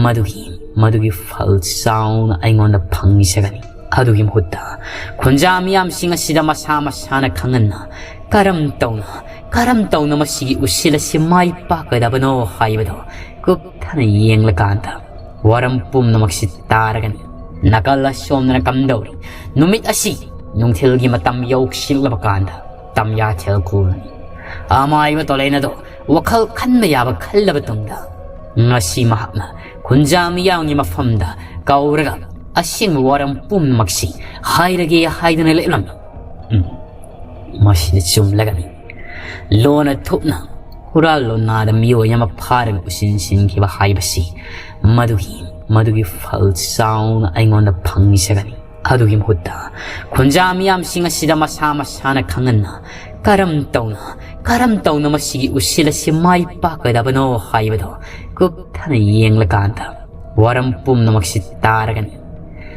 ꯃꯗꯨꯒꯤ, ꯃꯗꯨꯒꯤ ꯐꯜ ꯆꯥꯎꯅ ꯑꯩꯉꯣꯟꯗ ꯐꯪꯖꯒꯅꯤ꯫ ꯑꯗꯨꯒꯤ ꯃꯍꯨꯠꯇ ꯈꯨꯟꯖꯥ ꯃꯤꯌꯥꯝꯁꯤꯡ ꯑꯁꯤꯗ ꯃꯁꯥ ꯃꯁꯥꯅ ꯈꯪꯍꯟꯅ ꯀꯔꯝ ꯇꯧꯅ, ꯀꯔꯝ ꯇꯧꯅ ꯃꯁꯤꯒꯤ ꯎꯁꯤꯜ ꯑꯁꯤ ꯃꯥꯏ ꯄꯥꯛꯀꯗꯕꯅꯣ ꯍꯥꯏꯕꯗꯣ ꯀꯨꯞꯊꯅ ꯌꯦꯡꯂꯀꯥꯟꯗ ꯋꯥꯔꯝ ꯄꯨꯝꯅꯃꯛꯁꯤ ꯇꯥꯔꯒꯅꯤ꯫ ꯅꯥꯀꯜ ꯑꯁꯣꯝꯗꯅ ꯀꯝꯗꯧꯔꯤ? ꯅꯨꯃꯤꯠ ꯑꯁꯤ ꯅꯨꯡꯊꯤꯜꯒꯤ ꯃꯇꯝ ꯌꯧꯁꯤꯜꯂꯕ ꯀꯥꯟꯗ ꯇꯝꯌꯥꯊꯦꯜ ꯀꯣꯜꯂꯅꯤ꯫ ꯑꯃꯥꯏꯕ ꯇꯣꯂꯦꯟ ꯑꯗꯣ ꯋꯥꯈꯜ ꯈꯟꯕ ꯌꯥꯕ ꯈꯜꯂꯕ ꯇꯨꯡꯗ ꯉꯁꯤ ꯃꯍꯥꯛꯅ ꯈꯨꯟꯖꯥ ꯃꯤꯌꯥꯝꯒꯤ ꯃꯐꯝꯗ ꯀꯧꯔꯒ ꯑꯁꯦꯡꯕ ꯋꯥꯔꯝ ꯄꯨꯝꯅꯃꯛꯁꯤ ꯍꯥꯏꯔꯒꯦ ꯍꯥꯏꯗꯨꯅ ꯂꯦꯞꯂꯝꯃꯤ꯫ ꯎꯝ, ꯃꯁꯤꯗꯤ ꯆꯨꯝꯂꯒꯅꯤ꯫ ꯂꯣꯟꯅ ꯊꯨꯞꯅ ꯍꯨꯔꯥꯜ ꯂꯣꯟꯅꯥꯗ ꯃꯤꯑꯣꯏ ꯑꯃ ꯐꯥꯔꯒ ꯎꯁꯤꯟꯁꯤꯟꯈꯤꯕ ꯍꯥꯏꯕꯁꯤ ꯃꯗꯨꯒꯤ, ꯃꯗꯨꯒꯤ ꯐꯜ ꯆꯥꯎꯅ ꯑꯩꯉꯣꯟꯗ ꯐꯪꯖꯒꯅꯤ꯫ ꯑꯗꯨꯒꯤ ꯃꯍꯨꯠꯇ ꯈꯨꯟꯖꯥ ꯃꯤꯌꯥꯝꯁꯤꯡ ꯑꯁꯤꯗ ꯃꯁꯥ ꯃꯁꯥꯅ ꯈꯪꯍꯟꯅ ꯀꯔꯝ ꯇꯧꯅ, ꯀꯔꯝ ꯇꯧꯅ ꯃꯁꯤꯒꯤ ꯎꯁꯤꯜ ꯑꯁꯤ ꯃꯥꯏ ꯄꯥꯛꯀꯗꯕꯅꯣ ꯍꯥꯏꯕꯗꯣ ꯀꯨꯞꯊꯅ ꯌꯦꯡꯂꯀꯥꯟꯗ ꯋꯥꯔꯝ ꯄꯨꯝꯅꯃꯛꯁꯤ ꯇꯥꯔꯒꯅꯤ꯫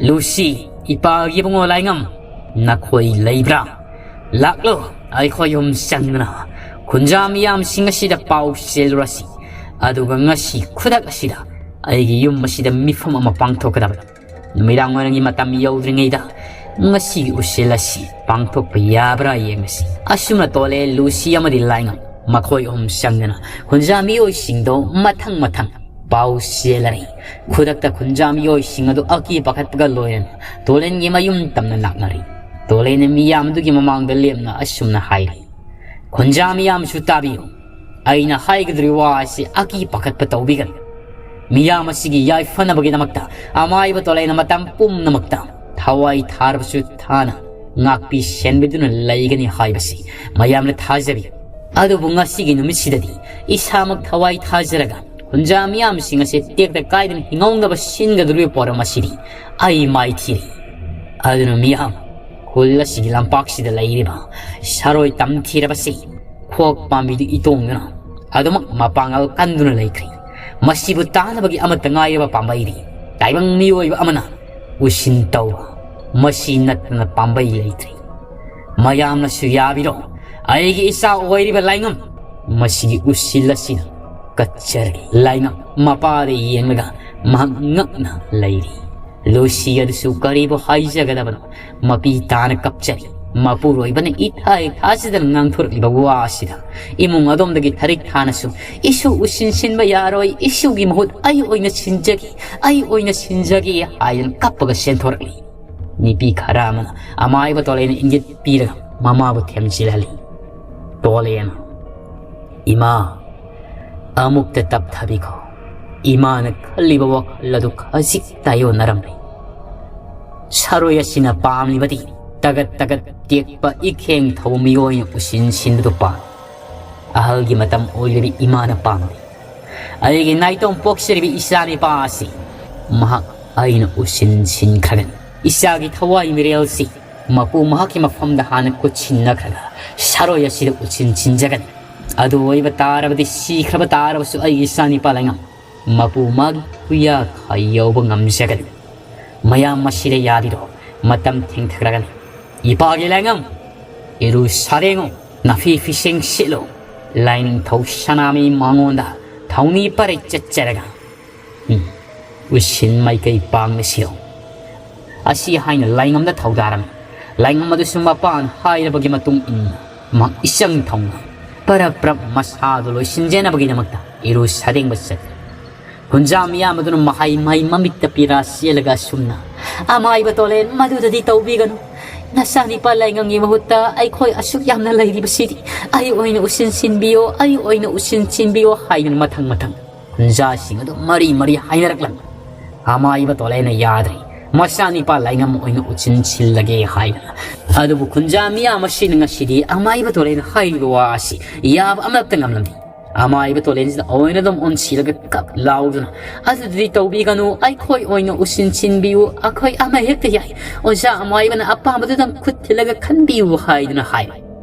ꯂꯨꯁꯤ, ꯏꯄꯥꯒꯤ ꯏꯕꯨꯡꯉꯣ ꯂꯥꯏꯉꯝ, ꯅꯈꯣꯏ ꯂꯩꯕ꯭ꯔꯥ? ꯂꯥꯛꯂꯣ, ꯑꯩꯈꯣꯏ ꯑꯍꯨꯝ ꯆꯪꯗꯨꯅ ꯈꯨꯟꯖꯥ ꯃꯤꯌꯥꯝꯁꯤꯡ ꯑꯁꯤꯗ ꯄꯥꯎ ꯆꯦꯜꯂꯨꯔꯁꯤ꯫ ꯑꯗꯨꯒ ꯉꯁꯤ ꯈꯨꯗꯛ ꯑꯁꯤꯗ ꯑꯩꯒꯤ ꯌꯨꯝ ꯑꯁꯤꯗ ꯃꯤꯐꯝ ꯑꯃ ꯄꯥꯡꯊꯣꯛꯀꯗꯕꯅꯤ꯫ ꯅꯨꯃꯤꯗꯥꯡ ꯋꯥꯏꯔꯝꯒꯤ ꯃꯇꯝ ꯌꯧꯗ꯭ꯔꯤꯉꯩꯗ ꯃꯁꯤꯒꯤ ꯎꯁꯤꯜ ꯑꯁꯤ ꯄꯥꯡꯊꯣꯛꯄ ꯌꯥꯕ꯭ꯔꯥ ꯌꯦꯡꯉꯁꯤ꯫ ꯑꯁꯨꯝꯅ ꯇꯣꯂꯦ, ꯂꯨꯁꯤ ꯑꯃꯗꯤ ꯂꯥꯏꯉꯝ ꯃꯈꯣꯏ ꯑꯍꯨꯝ ꯆꯪꯗꯨꯅ ꯈꯨꯟꯖꯥ ꯃꯤꯑꯣꯏꯁꯤꯡꯗꯣ ꯃꯊꯪ ꯃꯊꯪ ꯄꯥꯎ ꯆꯦꯜꯂꯔꯤ꯫ ꯈꯨꯗꯛꯇ ꯈꯨꯟꯖꯥ ꯃꯤꯑꯣꯏꯁꯤꯡ ꯑꯗꯨ ꯑꯀꯤ ꯄꯥꯈꯠꯄꯒ ꯂꯣꯏꯅꯅ ꯇꯣꯂꯦꯟꯒꯤ ꯃꯌꯨꯝ ꯇꯝꯅ ꯂꯥꯛꯅꯔꯤ꯫ ꯇꯣꯂꯦꯟꯅ ꯃꯤꯌꯥꯝ ꯑꯗꯨꯒꯤ ꯃꯃꯥꯡꯗ ꯂꯦꯞꯅ ꯑꯁꯨꯝꯅ ꯍꯥꯏꯔꯤ, "ꯈꯨꯟꯖꯥ ꯃꯤꯌꯥꯝꯁꯨ ꯇꯥꯕꯤꯌꯨ꯫ ꯑꯩꯅ ꯍꯥꯏꯒꯗꯧꯔꯤꯕ ꯋꯥ ꯑꯁꯤ ꯑꯀꯤ ꯄꯥꯈꯠꯄ ꯇꯧꯕꯤꯒꯅꯨ꯫ ꯃꯤꯌꯥꯝ ꯑꯁꯤꯒꯤ ꯌꯥꯏꯐꯅꯕꯒꯤꯗꯃꯛꯇ ꯑꯃꯥꯏꯕ ꯇꯣꯂꯦꯟꯅ ꯃꯇꯝ ꯄꯨꯝꯅꯃꯛꯇ ꯊꯋꯥꯏ ꯊꯥꯔꯕꯁꯨ ꯊꯥꯅ ꯉꯥꯛꯄꯤ ꯁꯦꯟꯕꯤꯗꯨꯅ ꯂꯩꯒꯅꯤ ꯍꯥꯏꯕꯁꯤ ꯃꯌꯥꯝꯅ ꯊꯥꯖꯕꯤ꯫ ꯑꯗꯨꯕꯨ ꯉꯁꯤꯒꯤ ꯅꯨꯃꯤꯠꯁꯤꯗꯗꯤ ꯏꯁꯥꯃꯛ ꯊꯋꯥꯏ ꯊꯥꯖꯔꯒ ꯈꯨꯟꯖꯥ ꯃꯤꯌꯥꯝꯁꯤꯡ ꯑꯁꯤ ꯇꯦꯛꯇ ꯀꯥꯏꯗꯅ ꯍꯤꯡꯍꯧꯅꯕ ꯁꯤꯟꯒꯗꯧꯔꯤꯕ ꯄꯣꯔꯝ ꯑꯁꯤꯗꯤ ꯑꯩ ꯃꯥꯏꯊꯤꯔꯦ꯫ ꯑꯗꯨꯅ ꯃꯤꯌꯥꯝ, ꯈꯨꯜ ꯑꯁꯤꯒꯤ ꯂꯝꯄꯥꯛꯁꯤꯗ ꯂꯩꯔꯤꯕ ꯁꯥꯔꯣꯏ ꯇꯝꯊꯤꯔꯕꯁꯤ ꯈꯣꯛ ꯄꯥꯝꯕꯤꯗꯨ ꯏꯇꯣꯡꯗꯨꯅ ꯑꯗꯨꯃꯛ ꯃꯄꯥꯡꯒꯜ ꯀꯟꯗꯨꯅ ꯂꯩꯈ꯭ꯔꯦ꯫ ꯃꯁꯤꯕꯨ ꯇꯥꯅꯕꯒꯤ ꯑꯃꯠꯇ ꯉꯥꯏꯔꯕ ꯄꯥꯝꯕꯩꯗꯤ ꯇꯥꯏꯕꯪ ꯃꯤꯑꯣꯏꯕ ꯑꯃꯅ ꯎꯁꯤꯟ ꯇꯧꯕ, ꯃꯁꯤ ꯅꯠꯇꯅ ꯄꯥꯝꯕꯩ ꯂꯩꯇ꯭ꯔꯦ꯫ ꯃꯌꯥꯝꯅꯁꯨ ꯌꯥꯕꯤꯔꯣ, ꯑꯩꯒꯤ ꯏꯆꯥ ꯑꯣꯏꯔꯤꯕ ꯂꯥꯏꯉꯝ, ꯃꯁꯤꯒꯤ ꯎꯁꯤꯜ ꯑꯁꯤꯅ ꯀꯠꯆꯔꯒꯦ꯫" ꯂꯥꯏꯉꯝ ꯃꯄꯥꯗ ꯌꯦꯡꯂꯒ ꯃꯍꯥꯛ ꯉꯛꯅ ꯂꯩꯔꯤ꯫ ꯂꯨꯁꯤ ꯑꯗꯨꯁꯨ ꯀꯔꯤꯕꯨ ꯍꯥꯏꯖꯒꯗꯕꯅꯣ? ꯃꯄꯤ ꯇꯥꯅ ꯀꯞꯆꯔꯤ꯫ ꯃꯄꯨꯔꯣꯏꯕꯅ ꯏꯊꯥ ꯏꯊꯥꯁꯤꯗꯅ ꯉꯥꯡꯊꯣꯔꯛꯂꯤꯕ ꯋꯥ ꯑꯁꯤꯗ ꯏꯃꯨꯡ ꯑꯗꯣꯝꯗꯒꯤ ꯊꯔꯤꯛ ꯊꯥꯅꯁꯨ, "ꯏꯁꯨ ꯎꯁꯤꯟ ꯁꯤꯟꯕ ꯌꯥꯔꯣꯏ, ꯏꯁꯨꯒꯤ ꯃꯍꯨꯠ ꯑꯩ ꯑꯣꯏꯅ ꯁꯤꯟꯖꯒꯦ, ꯑꯩ ꯑꯣꯏꯅ ꯁꯤꯟꯖꯒꯦ" ꯍꯥꯏꯗꯅ ꯀꯞꯄꯒ ꯆꯦꯟꯊꯣꯔꯛꯂꯤ꯫ ꯅꯨꯄꯤ ꯈꯔ ꯑꯃꯅ ꯑꯃꯥꯏꯕ ꯇꯣꯂꯦꯟꯅ ꯏꯪꯒꯤꯠ ꯄꯤꯔꯒ ꯃꯃꯥꯕꯨ ꯊꯦꯝꯖꯤꯜꯍꯜꯂꯤ꯫ ꯇꯣꯂꯦꯟꯅ, "ꯏꯃꯥ, ꯑꯃꯨꯛꯇ ꯇꯞꯊꯕꯤꯈꯣ꯫ ꯏꯃꯥꯅ ꯈꯜꯂꯤꯕ ꯋꯥꯈꯜ ꯑꯗꯨ ꯈꯖꯤꯛ ꯇꯥꯏꯌꯣꯟꯅꯔꯝꯂꯦ꯫ ꯁꯥꯔꯣꯏ ꯑꯁꯤꯅ ꯄꯥꯝꯂꯤꯕꯗꯤ ꯇꯒꯠ ꯇꯒꯠ ꯇꯦꯛꯄ ꯏꯈꯦꯡ ꯊꯧꯕ ꯃꯤꯑꯣꯏꯅ ꯎꯁꯤꯟ ꯁꯤꯟꯕꯗꯨ ꯄꯥꯝꯃꯤ꯫ ꯑꯍꯜꯒꯤ ꯃꯇꯝ ꯑꯣꯏꯔꯤꯕ ꯏꯃꯥꯅ ꯄꯥꯝꯗꯦ꯫ ꯑꯩꯒꯤ ꯅꯥꯏꯇꯣꯝ ꯄꯣꯛꯆꯔꯤꯕ ꯏꯆꯥꯅꯤꯄꯥ ꯑꯁꯤ ꯃꯍꯥꯛ ꯑꯩꯅ ꯎꯁꯤꯟ ꯁꯤꯟꯈ꯭ꯔꯒꯅꯤ꯫ ꯏꯆꯥꯒꯤ ꯊꯋꯥꯏ ꯃꯤꯔꯦꯜꯁꯤ ꯃꯄꯨ ꯃꯍꯥꯛꯀꯤ ꯃꯐꯝꯗ ꯍꯥꯟꯅ ꯈꯨꯠꯁꯤꯟꯅꯈ꯭ꯔꯒ ꯁꯥꯔꯣꯏ ꯑꯁꯤꯗ ꯎꯠꯁꯤꯟ ꯁꯤꯟꯖꯒꯅꯤ꯫ ꯑꯗꯨ ꯑꯣꯏꯕ ꯇꯥꯔꯕꯗꯤ ꯁꯤꯈ꯭ꯔꯕ ꯇꯥꯔꯕꯁꯨ ꯑꯩꯒꯤ ꯏꯆꯥꯅꯤꯄꯥ ꯂꯥꯏꯉꯝ ꯃꯄꯨ ꯃꯥꯒꯤ ꯈꯨꯌꯥ ꯈꯥ ꯌꯧꯕ ꯉꯝꯖꯒꯅꯤ꯫ ꯃꯌꯥꯝ ꯃꯁꯤꯗ ꯌꯥꯕꯤꯔꯣ, ꯃꯇꯝ ꯊꯦꯡꯊꯈ꯭ꯔꯒꯅꯤ꯫ ꯏꯄꯥꯒꯤ ꯂꯥꯏꯉꯝ, ꯏꯔꯨ ꯁꯥꯔꯦꯡꯉꯨ, ꯅꯥꯐꯤ ꯐꯤꯁꯦꯡ ꯁꯦꯠꯂꯨ, ꯂꯥꯏꯅꯤꯡꯊꯧ ꯁꯅꯥꯃꯍꯤ ꯃꯉꯣꯟꯗ ꯊꯧꯅꯤ ꯄꯔꯩ ꯆꯠꯆꯔꯒ ꯎꯝ, ꯎꯁꯤꯟ ꯃꯥꯏꯀꯩ ꯄꯥꯡꯅ ꯁꯤꯔꯣ꯫ ꯑꯁꯤ ꯍꯥꯏꯅ ꯂꯥꯏꯉꯝꯗ ꯊꯧꯗꯥꯔꯝꯃꯤ꯫ ꯂꯥꯏꯉꯝ ꯑꯗꯨꯁꯨ ꯃꯄꯥꯅ ꯍꯥꯏꯔꯕꯒꯤ ꯃꯇꯨꯡ ꯏꯟꯅ ꯃꯍꯥꯛ ꯏꯆꯪ ꯊꯧꯅ ꯄꯔꯞ ꯄꯔꯞ ꯃꯁꯥꯗꯨ ꯂꯣꯏꯁꯤꯟꯖꯅꯕꯒꯤꯗꯃꯛꯇ ꯏꯔꯨ ꯁꯥꯗꯦꯡꯕ ꯆꯠꯈ꯭ꯔꯦ꯫ ꯈꯨꯟꯖꯥ ꯃꯤꯌꯥꯝ ꯑꯗꯨꯅ ꯃꯍꯩ ꯃꯍꯩ ꯃꯃꯤꯠꯇ ꯄꯤꯔꯥ ꯆꯦꯜꯂꯒ ꯑꯁꯨꯝꯅ, "ꯑꯃꯥꯏꯕ ꯇꯣꯂꯦꯟ, ꯃꯗꯨꯗꯗꯤ ꯇꯧꯕꯤꯒꯅꯨ꯫ ꯅꯆꯥꯅꯤꯄꯥ ꯂꯥꯏꯉꯝꯒꯤ ꯃꯍꯨꯠꯇ ꯑꯩꯈꯣꯏ ꯑꯁꯨꯛ ꯌꯥꯝꯅ ꯂꯩꯔꯤꯕꯁꯤꯗꯤ ꯑꯩ ꯑꯣꯏꯅ ꯎꯁꯤꯟ ꯁꯤꯟꯕꯤꯌꯣ, ꯑꯩ ꯑꯣꯏꯅ ꯎꯁꯤꯟ ꯁꯤꯟꯕꯤꯌꯣ" ꯍꯥꯏꯗꯨꯅ ꯃꯊꯪ ꯃꯊꯪ ꯈꯨꯟꯖꯥꯁꯤꯡ ꯑꯗꯨ ꯃꯔꯤ ꯃꯔꯤ ꯍꯥꯏꯅꯔꯛꯂꯝꯃꯤ꯫ ꯑꯃꯥꯏꯕ ꯇꯣꯂꯦꯟꯅ ꯌꯥꯗ꯭ꯔꯦ꯫ ꯃꯆꯥꯅꯤꯄꯥ ꯂꯥꯏꯉꯝ ꯑꯣꯏꯅ ꯎꯆꯤꯟ ꯁꯤꯜꯂꯒꯦ ꯍꯥꯏꯗꯅ꯫ ꯑꯗꯨꯕꯨ ꯈꯨꯟꯖꯥ ꯃꯤꯌꯥꯝ ꯑꯁꯤꯅ ꯉꯁꯤꯗꯤ ꯑꯃꯥꯏꯕ ꯇꯣꯂꯦꯟꯅ ꯍꯥꯏꯔꯤꯕ ꯋꯥ ꯑꯁꯤ ꯌꯥꯕ ꯑꯃꯠꯇ ꯉꯝꯂꯝꯗꯦ꯫ ꯑꯃꯥꯏꯕ ꯇꯣꯂꯦꯟꯁꯤꯗ ꯑꯣꯏꯅ ꯑꯗꯨꯝ ꯑꯣꯟꯁꯤꯜꯂꯒ ꯀꯞ ꯂꯥꯎꯗꯨꯅ, "ꯑꯗꯨꯗꯤ ꯇꯧꯕꯤꯒꯅꯨ, ꯑꯩꯈꯣꯏ ꯑꯣꯏꯅ ꯎꯁꯤꯟ ꯁꯤꯟꯕꯤꯌꯨ, ꯑꯩꯈꯣꯏ ꯑꯃ ꯍꯦꯛꯇ ꯌꯥꯏ꯫ ꯑꯣꯖꯥ ꯑꯃꯥꯏꯕꯅ ꯑꯄꯥꯝꯕꯗꯨꯗꯪ ꯈꯨꯠ ꯊꯤꯜꯂꯒ ꯈꯟꯕꯤꯌꯨ" ꯍꯥꯏꯗꯨꯅ ꯍꯥꯏ꯫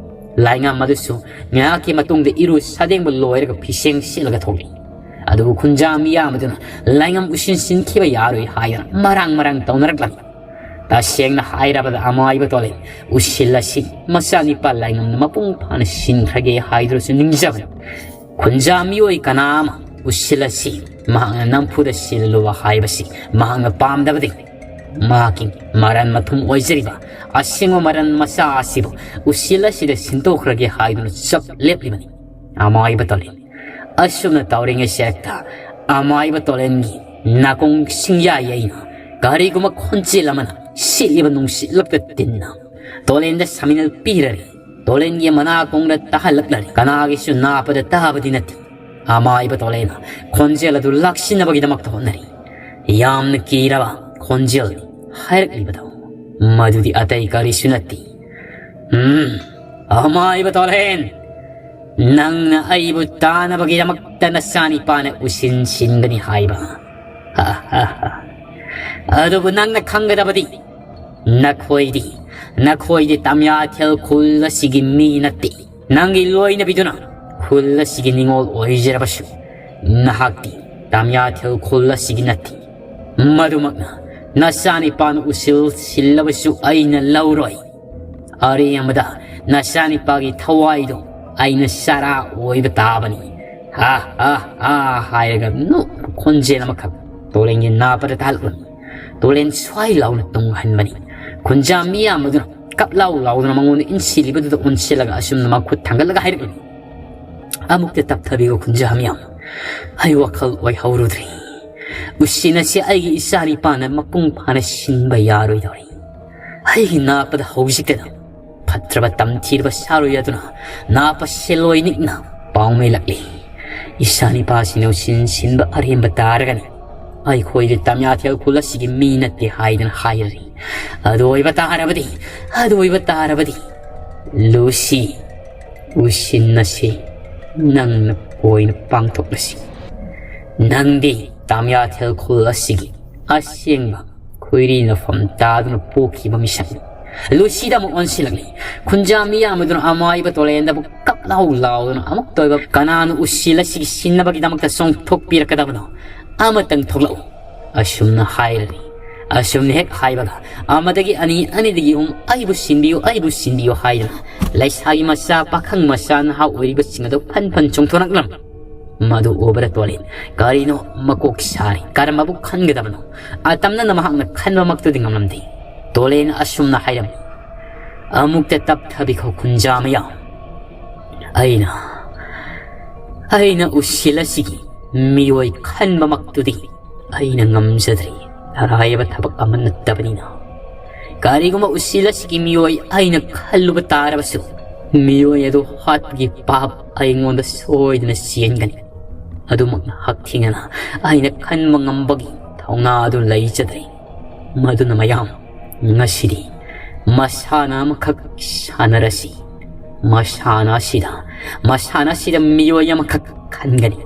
ꯂꯥꯏꯉꯝ ꯑꯗꯨꯁꯨ ꯉꯥꯏꯍꯥꯛꯀꯤ ꯃꯇꯨꯡꯗ ꯏꯔꯨ ꯁꯥꯗꯦꯡꯕ ꯂꯣꯏꯔꯒ ꯐꯤꯁꯦꯡ ꯁꯦꯠꯂꯒ ꯊꯣꯛꯂꯛꯏ꯫ ꯑꯗꯨꯕꯨ ꯈꯨꯟꯖꯥ ꯃꯤꯌꯥꯝ ꯑꯗꯨꯅ ꯂꯥꯏꯉꯝ ꯎꯁꯤꯟ ꯁꯤꯟꯈꯤꯕ ꯌꯥꯔꯣꯏ ꯍꯥꯏꯗꯨꯅ ꯃꯔꯥꯡ ꯃꯔꯥꯡ ꯇꯧꯅꯔꯛꯂꯝꯃꯤ꯫ ꯇꯁꯦꯡꯅ ꯍꯥꯏꯔꯕꯗ ꯑꯃꯥꯏꯕ ꯇꯣꯂꯦꯟ ꯎꯁꯤꯜ ꯑꯁꯤ ꯃꯆꯥꯅꯤꯄꯥ ꯂꯥꯏꯉꯝꯅ ꯃꯄꯨꯡ ꯐꯥꯅ ꯁꯤꯟꯈ꯭ꯔꯒꯦ ꯍꯥꯏꯗꯨꯅꯁꯨ ꯅꯤꯡꯖꯕꯅꯤ꯫ ꯈꯨꯟꯖꯥ ꯃꯤꯑꯣꯏ ꯀꯅꯥ ꯑꯃ ꯎꯁꯤꯜ ꯑꯁꯤ ꯃꯍꯥꯛꯅ ꯅꯝꯐꯨꯗ ꯁꯤꯜꯂꯨꯕ ꯍꯥꯏꯕꯁꯤ ꯃꯍꯥꯛꯅ ꯄꯥꯝꯗꯕꯗꯤ ꯃꯍꯥꯛꯀꯤ ꯃꯔꯟ ꯃꯊꯨꯝ ꯑꯣꯏꯖꯔꯤꯕ ꯑꯁꯦꯡꯕ ꯃꯔꯟ ꯃꯆꯥ ꯑꯁꯤꯕꯨ ꯎꯁꯤꯜ ꯑꯁꯤꯗ ꯁꯤꯟꯗꯣꯛꯈ꯭ꯔꯒꯦ ꯍꯥꯏꯗꯨꯅ ꯆꯞ ꯂꯦꯞꯂꯤꯕꯅꯤ꯫ ꯑꯃꯥꯏꯕ ꯇꯣꯂꯦꯟ꯫ ꯑꯁꯨꯝꯅ ꯇꯧꯔꯤꯉꯩ ꯁꯦꯔꯛꯇ ꯑꯃꯥꯏꯕ ꯇꯣꯂꯦꯟꯒꯤ ꯅꯥꯀꯣꯡ ꯁꯤꯡꯌꯥ ꯌꯩꯅ ꯀꯔꯤꯒꯨꯝꯕ ꯈꯣꯟꯖꯦꯜ ꯑꯃꯅ ꯁꯤꯠꯂꯤꯕ ꯅꯨꯡꯁꯤꯠꯂꯛꯇ ꯇꯤꯟꯅ ꯇꯣꯂꯦꯟꯗ ꯁꯃꯤꯅꯜ ꯄꯤꯔꯔꯦ꯫ ꯇꯣꯂꯦꯟꯒꯤ ꯃꯅꯥꯀꯣꯡꯗ ꯇꯥꯍꯜꯂꯛꯂꯔꯦ꯫ ꯀꯅꯥꯒꯤꯁꯨ ꯅꯥꯄꯗ ꯇꯥꯕꯗꯤ ꯅꯠꯇꯦ꯫ ꯑꯃꯥꯏꯕ ꯇꯣꯂꯦꯟꯅ ꯈꯣꯟꯖꯦꯜ ꯑꯗꯨ ꯂꯥꯛꯁꯤꯟꯅꯕꯒꯤꯗꯃꯛꯇ ꯍꯣꯠꯅꯔꯤ꯫ ꯌꯥꯝꯅ ꯀꯤꯔꯕ ꯈꯣꯟꯖꯦꯜꯅꯤ ꯍꯥꯏꯔꯛꯂꯤꯕꯗꯣ꯫ ꯃꯗꯨꯗꯤ ꯑꯇꯩ ꯀꯔꯤꯁꯨ ꯅꯠꯇꯦ꯫ "ꯎꯝ, ꯑꯃꯥꯏꯕ ꯇꯣꯂꯦꯟ, ꯅꯪꯅ ꯑꯩꯕꯨ ꯇꯥꯅꯕꯒꯤꯗꯃꯛꯇ ꯅꯆꯥꯅꯤꯄꯥꯅ ꯎꯁꯤꯟ ꯁꯤꯟꯒꯅꯤ ꯍꯥꯏꯕ꯫ ꯑꯗꯨꯕꯨ ꯅꯪꯅ ꯈꯪꯒꯗꯕꯗꯤ ꯅꯈꯣꯏꯗꯤ, ꯅꯈꯣꯏꯗꯤ ꯇꯥꯃꯤꯌꯥꯊꯦꯜ ꯈꯨꯜ ꯑꯁꯤꯒꯤ ꯃꯤ ꯅꯠꯇꯦ꯫ ꯅꯪꯒꯤ ꯂꯣꯏꯅꯕꯤꯗꯨꯅ ꯈꯨꯜ ꯑꯁꯤꯒꯤ ꯅꯤꯉꯣꯜ ꯑꯣꯏꯖꯔꯕꯁꯨ, ꯅꯍꯥꯛꯇꯤ ꯇꯥꯃꯤꯌꯥꯊꯦꯜ ꯈꯨꯜ ꯑꯁꯤꯒꯤ ꯅꯠꯇꯦ꯫ ꯃꯗꯨꯃꯛꯅ ꯅꯆꯥꯅꯤꯄꯥꯅ ꯎꯁꯤꯜ ꯁꯤꯜꯂꯕꯁꯨ ꯑꯩꯅ ꯂꯧꯔꯣꯏ꯫ ꯑꯔꯦꯝꯕꯗ ꯅꯆꯥꯅꯤꯄꯥꯒꯤ ꯊꯋꯥꯏꯗꯣ ꯑꯩꯅ ꯆꯔꯥ ꯑꯣꯏꯕ ꯇꯥꯕꯅꯤ꯫ "ꯍꯥ, ꯍꯥ, ꯍꯥ" ꯍꯥꯏꯔꯒ ꯅꯣꯛꯄ ꯈꯣꯟꯖꯦꯜ ꯑꯃꯈꯛ ꯇꯣꯂꯦꯟꯒꯤ ꯅꯥꯄꯗ ꯇꯥꯍꯜꯂꯛꯂꯝꯃꯤ꯫ ꯇꯣꯂꯦꯟ ꯁ꯭ꯋꯥꯏ ꯂꯥꯎꯅ ꯇꯨꯡꯍꯟꯕꯅꯤ꯫ ꯈꯨꯟꯖꯥ ꯃꯤꯌꯥꯝ ꯑꯗꯨꯅ ꯀꯞ ꯂꯥꯎ ꯂꯥꯎꯗꯨꯅ ꯃꯉꯣꯟꯗ ꯏꯟꯁꯤꯜꯂꯤꯕꯗꯨꯗ ꯑꯣꯟꯁꯤꯜꯂꯒ ꯑꯁꯨꯝꯅ ꯃꯈꯨꯠ ꯊꯥꯡꯒꯠꯂꯒ ꯍꯥꯏꯔꯛꯂꯝꯃꯤ, "ꯑꯃꯨꯛꯇ ꯇꯞꯊꯕꯤꯌꯨ ꯈꯨꯟꯖꯥ ꯃꯤꯌꯥꯝ, ꯑꯩ ꯋꯥꯈꯜ ꯑꯣꯏꯍꯧꯔꯨꯗ꯭ꯔꯦ꯫ ꯎꯁꯤꯟ ꯑꯁꯤ ꯑꯩꯒꯤ ꯏꯆꯥꯅꯤꯄꯥꯅ ꯃꯄꯨꯡ ꯐꯥꯅ ꯁꯤꯟꯕ ꯌꯥꯔꯣꯏꯗꯧꯔꯤ꯫ ꯑꯩꯒꯤ ꯅꯥꯄꯗ ꯍꯧꯖꯤꯛꯇꯗ ꯐꯠꯇ꯭ꯔꯕ ꯇꯝꯊꯤꯔꯕ ꯁꯥꯔꯣꯏ ꯑꯗꯨꯅ ꯅꯥꯄ ꯁꯦꯜꯂꯣꯏ ꯅꯤꯛꯅ ꯄꯥꯎꯃꯩꯂꯛꯂꯤ꯫ ꯏꯆꯥꯅꯤꯄꯥꯁꯤꯡꯅ ꯎꯁꯤꯟ ꯁꯤꯟꯕ ꯑꯔꯦꯝꯕ ꯇꯥꯔꯒꯅꯤ ꯑꯩꯈꯣꯏꯗꯤ ꯇꯥꯃꯤꯌꯥꯊꯦꯜ ꯈꯨꯜ ꯑꯁꯤꯒꯤ ꯃꯤ ꯅꯠꯇꯦ ꯍꯥꯏꯗꯅ ꯍꯥꯏꯔꯔꯤ꯫ ꯑꯗꯨ ꯑꯣꯏꯕ ꯇꯥꯔꯕꯗꯤ, ꯑꯗꯨ ꯑꯣꯏꯕ ꯇꯥꯔꯕꯗꯤ, ꯂꯨꯁꯤ, ꯎꯁꯤꯟ ꯑꯁꯤ ꯅꯪꯅ ꯑꯣꯏꯅ ꯄꯥꯡꯊꯣꯛꯂꯁꯤ꯫ ꯅꯪꯗꯤ ꯇꯥꯃꯤꯌꯥꯊꯦꯜ ꯈꯨꯜ ꯑꯁꯤꯒꯤ ꯑꯁꯦꯡꯕ ꯈꯣꯏꯔꯤ ꯅꯐꯝ ꯇꯥꯗꯨꯅ ꯄꯣꯛꯈꯤꯕ ꯃꯤꯁꯛꯅꯤ꯫" ꯂꯨꯁꯤꯗ ꯑꯃꯨꯛ ꯑꯣꯟꯁꯤꯜꯂꯛꯂꯤ꯫ ꯈꯨꯟꯖꯥ ꯃꯤꯌꯥꯝ ꯑꯗꯨꯅ ꯑꯃꯥꯏꯕ ꯇꯣꯂꯦꯟꯗꯕꯨ ꯀꯞ ꯂꯥꯎ ꯂꯥꯎꯗꯨꯅ ꯑꯃꯨꯛꯇ ꯑꯣꯏꯕ ꯀꯅꯥꯅ ꯎꯁꯤꯜ ꯑꯁꯤꯒꯤ ꯁꯤꯟꯅꯕꯒꯤꯗꯃꯛꯇ ꯆꯣꯡꯊꯣꯛꯄꯤꯔꯛꯀꯗꯕꯅꯣ? ꯑꯃꯇꯪ ꯊꯣꯛꯂꯛꯎ꯫ ꯑꯁꯨꯝꯅ ꯍꯥꯏꯔꯅꯤ꯫ ꯑꯁꯨꯝꯅ ꯍꯦꯛ ꯍꯥꯏꯕꯒ ꯑꯃꯗꯒꯤ ꯑꯅꯤ, ꯑꯅꯤꯗꯒꯤ ꯑꯍꯨꯝ, "ꯑꯩꯕꯨ ꯁꯤꯟꯕꯤꯌꯨ, ꯑꯩꯕꯨ ꯁꯤꯟꯕꯤꯌꯨ" ꯍꯥꯏꯗꯨꯅ ꯂꯩꯁꯥꯒꯤ ꯃꯆꯥ, ꯄꯥꯈꯪ ꯃꯆꯥ, ꯅꯍꯥ ꯑꯣꯏꯔꯤꯕꯁꯤꯡ ꯑꯗꯨ ꯐꯟ ꯐꯟ ꯆꯣꯡꯊꯣꯔꯛꯂꯝꯃꯤ꯫ ꯃꯗꯨ ꯎꯕꯗ ꯇꯣꯂꯦꯟ ꯀꯔꯤꯅꯣ ꯃꯀꯣꯛ ꯁꯥꯔꯤ꯫ ꯀꯔꯝꯕꯕꯨ ꯈꯟꯒꯗꯕꯅꯣ? ꯑꯇꯝꯅꯅ ꯃꯍꯥꯛꯅ ꯈꯟꯕꯃꯛꯇꯨꯗꯤ ꯉꯝꯂꯝꯗꯦ꯫ ꯇꯣꯂꯦꯟ ꯑꯁꯨꯝꯅ ꯍꯥꯏꯔꯝꯃꯤ, "ꯑꯃꯨꯛꯇ ꯇꯞꯊꯕꯤꯈꯣ ꯈꯨꯟꯖꯥ ꯃꯌꯥꯝ꯫ ꯑꯩꯅ, ꯑꯩꯅ ꯎꯁꯤꯜ ꯑꯁꯤꯒꯤ ꯃꯤꯑꯣꯏ ꯈꯟꯕꯃꯛꯇꯨꯗꯤ ꯑꯩꯅ ꯉꯝꯖꯗ꯭ꯔꯤ꯫ ꯑꯔꯥꯏꯕ ꯊꯕꯛ ꯑꯃ ꯅꯠꯇꯕꯅꯤꯅ꯫ ꯀꯔꯤꯒꯨꯝꯕ ꯎꯁꯤꯜ ꯑꯁꯤꯒꯤ ꯃꯤꯑꯣꯏ ꯑꯩꯅ ꯈꯜꯂꯨꯕ ꯇꯥꯔꯕꯁꯨ, ꯃꯤꯑꯣꯏ ꯑꯗꯨ ꯍꯥꯠꯄꯒꯤ ꯄꯥꯞ ꯑꯩꯉꯣꯟꯗ ꯁꯣꯏꯗꯅ ꯆꯦꯟꯒꯅꯤ꯫ ꯑꯗꯨꯃꯛꯅ ꯍꯛꯊꯦꯡꯅꯅ ꯑꯩꯅ ꯈꯟꯕ ꯉꯝꯕꯒꯤ ꯊꯧꯅꯥ ꯑꯗꯨ ꯂꯩꯖꯗ꯭ꯔꯤ꯫ ꯃꯗꯨꯅ ꯃꯌꯥꯝ, ꯉꯁꯤꯗꯤ ꯃꯁꯥꯟꯅ ꯑꯃꯈꯛ ꯁꯥꯟꯅꯔꯁꯤ꯫ ꯃꯁꯥꯟꯅ ꯑꯁꯤꯗ, ꯃꯁꯥꯟꯅ ꯑꯁꯤꯗ ꯃꯤꯑꯣꯏ ꯑꯃꯈꯛ ꯈꯟꯒꯅꯤ꯫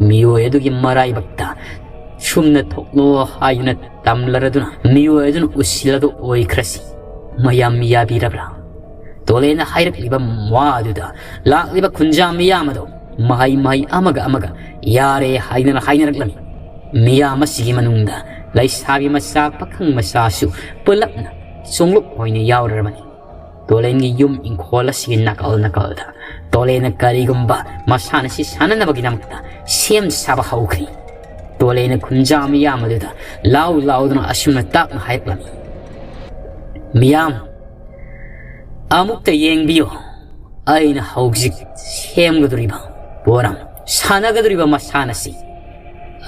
ꯃꯤꯑꯣꯏ ꯑꯗꯨꯒꯤ ꯃꯔꯥꯏꯕꯛꯇ ꯁꯨꯝꯅ ꯊꯣꯛꯂꯣ ꯍꯥꯏꯗꯨꯅ ꯇꯝꯂꯔꯗꯨꯅ ꯃꯤꯑꯣꯏ ꯑꯗꯨꯅ ꯎꯁꯤꯜꯂꯗꯨ ꯑꯣꯏꯈ꯭ꯔꯁꯤ꯫ ꯃꯌꯥꯝ ꯌꯥꯕꯤꯔꯕ꯭ꯔꯥ? ꯇꯣꯂꯦꯅ ꯍꯥꯏꯔꯛꯂꯤꯕ ꯋꯥ ꯑꯗꯨꯗ ꯂꯥꯛꯂꯤꯕ ꯈꯨꯟꯖꯥ ꯃꯤꯌꯥꯝ ꯑꯗꯨ ꯃꯍꯩ ꯃꯍꯩ ꯑꯃꯒ ꯑꯃꯒ ꯌꯥꯔꯦ ꯍꯥꯏꯗꯨꯅ ꯍꯥꯏꯅꯔꯛꯂꯝꯃꯤ꯫ ꯃꯤꯌꯥꯝ ꯑꯁꯤꯒꯤ ꯃꯅꯨꯡꯗ ꯂꯩꯁꯥꯕꯤ ꯃꯆꯥ ꯄꯥꯈꯪ ꯃꯆꯥꯁꯨ ꯄꯨꯂꯞꯅ ꯆꯣꯡꯂꯨꯞ ꯑꯣꯏꯅ ꯌꯥꯎꯔꯔꯕꯅꯤ꯫ ꯇꯣꯂꯦꯟꯒꯤ ꯌꯨꯝ ꯏꯪꯈꯣꯜ ꯑꯁꯤꯒꯤ ꯅꯥꯀꯜ ꯅꯥꯀꯜꯗ ꯇꯣꯂꯦꯟꯅ ꯀꯔꯤꯒꯨꯝꯕ ꯃꯁꯥꯟꯅꯁꯤ ꯁꯥꯟꯅꯅꯕꯒꯤꯗꯃꯛꯇ ꯁꯦꯝ ꯁꯥꯕ ꯍꯧꯈ꯭ꯔꯦ꯫ ꯇꯣꯂꯦꯟꯅ ꯈꯨꯟꯖꯥ ꯃꯤꯌꯥꯝ ꯑꯗꯨꯗ ꯂꯥꯎ ꯂꯥꯎꯗꯨꯅ ꯑꯁꯨꯝꯅ ꯇꯥꯛꯅ ꯍꯥꯏꯔꯛꯂꯝꯃꯤ, "ꯃꯤꯌꯥꯝ, ꯑꯃꯨꯛꯇ ꯌꯦꯡꯕꯤꯌꯨ꯫ ꯑꯩꯅ ꯍꯧꯖꯤꯛ ꯁꯦꯝꯒꯗꯧꯔꯤꯕ ꯄꯣꯔꯝ, ꯁꯥꯟꯅꯒꯗꯧꯔꯤꯕ ꯃꯁꯥꯟꯅꯁꯤ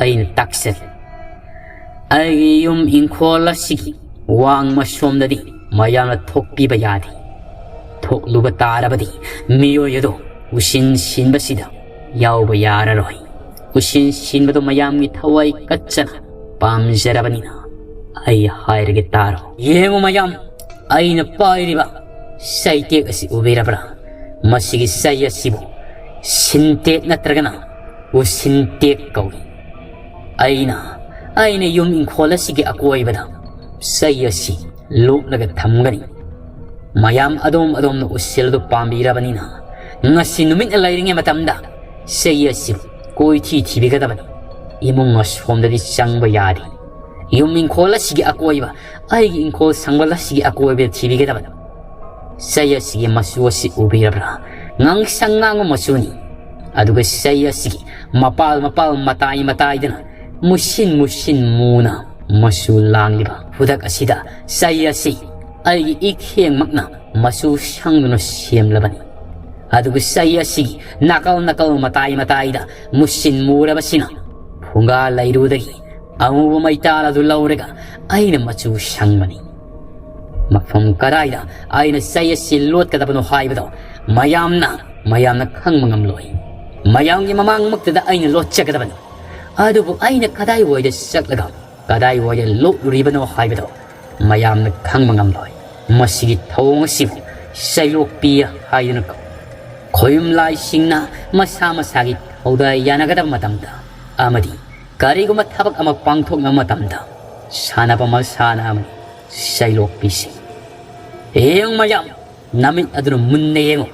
ꯑꯩꯅ ꯇꯥꯛꯆꯒꯦ꯫ ꯑꯩꯒꯤ ꯌꯨꯝ ꯏꯪꯈꯣꯜ ꯑꯁꯤꯒꯤ ꯋꯥꯡꯃ ꯁꯣꯝꯗꯗꯤ ꯃꯌꯥꯝꯅ ꯊꯣꯛꯄꯤꯕ ꯌꯥꯗꯦ꯫ ꯊꯣꯛꯂꯨꯕ ꯇꯥꯔꯕꯗꯤ ꯃꯤꯑꯣꯏ ꯑꯗꯨ ꯎꯁꯤꯟ ꯁꯤꯟꯕꯁꯤꯗ ꯌꯥꯎꯕ ꯌꯥꯔꯔꯣꯏ꯫ ꯎꯁꯤꯟ ꯁꯤꯟꯕꯗꯨ ꯃꯌꯥꯝꯒꯤ ꯊꯋꯥꯏ ꯀꯠꯆꯅ ꯄꯥꯝꯖꯔꯕꯅꯤꯅ ꯑꯩ ꯍꯥꯏꯔꯒꯦ ꯇꯥꯔꯣ꯫ ꯌꯦꯡꯉꯨ ꯃꯌꯥꯝ, ꯑꯩꯅ ꯄꯥꯏꯔꯤꯕ ꯆꯩꯇꯦꯛ ꯑꯁꯤ ꯎꯕꯤꯔꯕ꯭ꯔꯥ? ꯃꯁꯤꯒꯤ ꯆꯩ ꯑꯁꯤꯕꯨ ꯁꯤꯟꯇꯦꯛ ꯅꯠꯇ꯭ꯔꯒꯅ ꯎꯁꯤꯟꯇꯦꯛ ꯀꯧꯏ꯫ ꯑꯩꯅ, ꯑꯩꯅ ꯌꯨꯝ ꯏꯪꯈꯣꯜ ꯑꯁꯤꯒꯤ ꯑꯀꯣꯏꯕꯗ ꯆꯩ ꯑꯁꯤ ꯂꯣꯛꯂꯒ ꯊꯝꯒꯅꯤ꯫ ꯃꯌꯥꯝ ꯑꯗꯣꯝ ꯑꯗꯣꯝꯅ ꯎꯁꯤꯜ ꯑꯗꯨ ꯄꯥꯝꯕꯤꯔꯕꯅꯤꯅ ꯉꯁꯤ ꯅꯨꯃꯤꯠꯅ ꯂꯩꯔꯤꯉꯩ ꯃꯇꯝꯗ ꯆꯩ ꯑꯁꯤ ꯀꯣꯏꯊꯤ ꯊꯤꯕꯤꯒꯗꯕꯅꯤ꯫ ꯏꯃꯨꯡ ꯑꯁꯣꯝꯗꯗꯤ ꯆꯪꯕ ꯌꯥꯗꯦ꯫ ꯌꯨꯝ ꯏꯪꯈꯣꯜ ꯑꯁꯤꯒꯤ ꯑꯀꯣꯏꯕ, ꯑꯩꯒꯤ ꯏꯪꯈꯣꯜ ꯁꯪꯕꯜ ꯑꯁꯤꯒꯤ ꯑꯀꯣꯏꯕꯗ ꯊꯤꯕꯤꯒꯗꯕꯅꯤ꯫ ꯆꯩ ꯑꯁꯤꯒꯤ ꯃꯆꯨ ꯑꯁꯤ ꯎꯕꯤꯔꯕ꯭ꯔꯥ? ꯉꯥꯡꯁꯪ ꯉꯥꯡꯕ ꯃꯆꯨꯅꯤ꯫ ꯑꯗꯨꯒ ꯆꯩ ꯑꯁꯤꯒꯤ ꯃꯄꯥꯜ ꯃꯄꯥꯜ ꯃꯇꯥꯏ ꯃꯇꯥꯏꯗꯅ ꯃꯨꯁꯤꯟ ꯃꯨꯁꯤꯟ ꯃꯨꯅ ꯃꯆꯨ ꯂꯥꯡꯂꯤꯕ ꯈꯨꯗꯛ ꯑꯁꯤꯗ ꯆꯩ ꯑꯁꯤ ꯑꯩꯒꯤ ꯏꯈꯦꯡꯃꯛꯅ ꯃꯆꯨ ꯁꯪꯗꯨꯅ ꯁꯦꯝꯂꯕꯅꯤ꯫ ꯑꯗꯨꯒ ꯆꯩ ꯑꯁꯤꯒꯤ ꯅꯥꯀꯜ ꯅꯥꯀꯜ ꯃꯇꯥꯏ ꯃꯇꯥꯏꯗ ꯃꯨꯁꯤꯟ ꯃꯨꯔꯕꯁꯤꯅ ꯐꯨꯡꯒꯥ ꯂꯩꯔꯨꯗꯒꯤ ꯑꯃꯨꯕ ꯃꯩꯇꯥꯜ ꯑꯗꯨ ꯂꯧꯔꯒ ꯑꯩꯅ ꯃꯆꯨ ꯁꯪꯕꯅꯤ꯫ ꯃꯐꯝ ꯀꯗꯥꯏꯗ ꯑꯩꯅ ꯆꯩ ꯑꯁꯤ ꯂꯣꯠꯀꯗꯕꯅꯣ ꯍꯥꯏꯕꯗꯣ ꯃꯌꯥꯝꯅ, ꯃꯌꯥꯝꯅ ꯈꯪꯕ ꯉꯝꯂꯣꯏ꯫ ꯃꯌꯥꯝꯒꯤ ꯃꯃꯥꯡꯃꯛꯇꯗ ꯑꯩꯅ ꯂꯣꯠꯆꯒꯗꯕꯅꯤ꯫ ꯑꯗꯨꯕꯨ ꯑꯩꯅ ꯀꯗꯥꯏꯋꯥꯏꯗ ꯆꯠꯂꯒ ꯀꯗꯥꯏꯋꯥꯏꯗ ꯂꯣꯠꯂꯨꯔꯤꯕꯅꯣ ꯍꯥꯏꯕꯗꯣ ꯃꯌꯥꯝꯅ ꯈꯪꯕ ꯉꯝꯂꯣꯏ꯫ ꯃꯁꯤꯒꯤ ꯊꯧꯑꯣꯡ ꯑꯁꯤꯕꯨ ꯆꯩꯂꯣꯛꯄꯤ ꯍꯥꯏꯗꯨꯅ ꯀꯧꯏ꯫ ꯈꯣꯌꯨꯝ ꯂꯥꯏꯁꯤꯡꯅ ꯃꯁꯥ ꯃꯁꯥꯒꯤ ꯊꯧꯗꯥ ꯌꯥꯅꯒꯗꯕ ꯃꯇꯝꯗ ꯑꯃꯗꯤ ꯀꯔꯤꯒꯨꯝꯕ ꯊꯕꯛ ꯑꯃ ꯄꯥꯡꯊꯣꯛꯅꯕ ꯃꯇꯝꯗ ꯁꯥꯟꯅꯕ ꯃꯁꯥꯟꯅ ꯑꯃꯅꯤ ꯆꯩꯂꯣꯛꯄꯤꯁꯤꯡ꯫ ꯌꯦꯡꯉꯨ ꯃꯌꯥꯝ, ꯅꯃꯤꯠ ꯑꯗꯨꯅ ꯃꯨꯟꯅ ꯌꯦꯡꯉꯨ꯫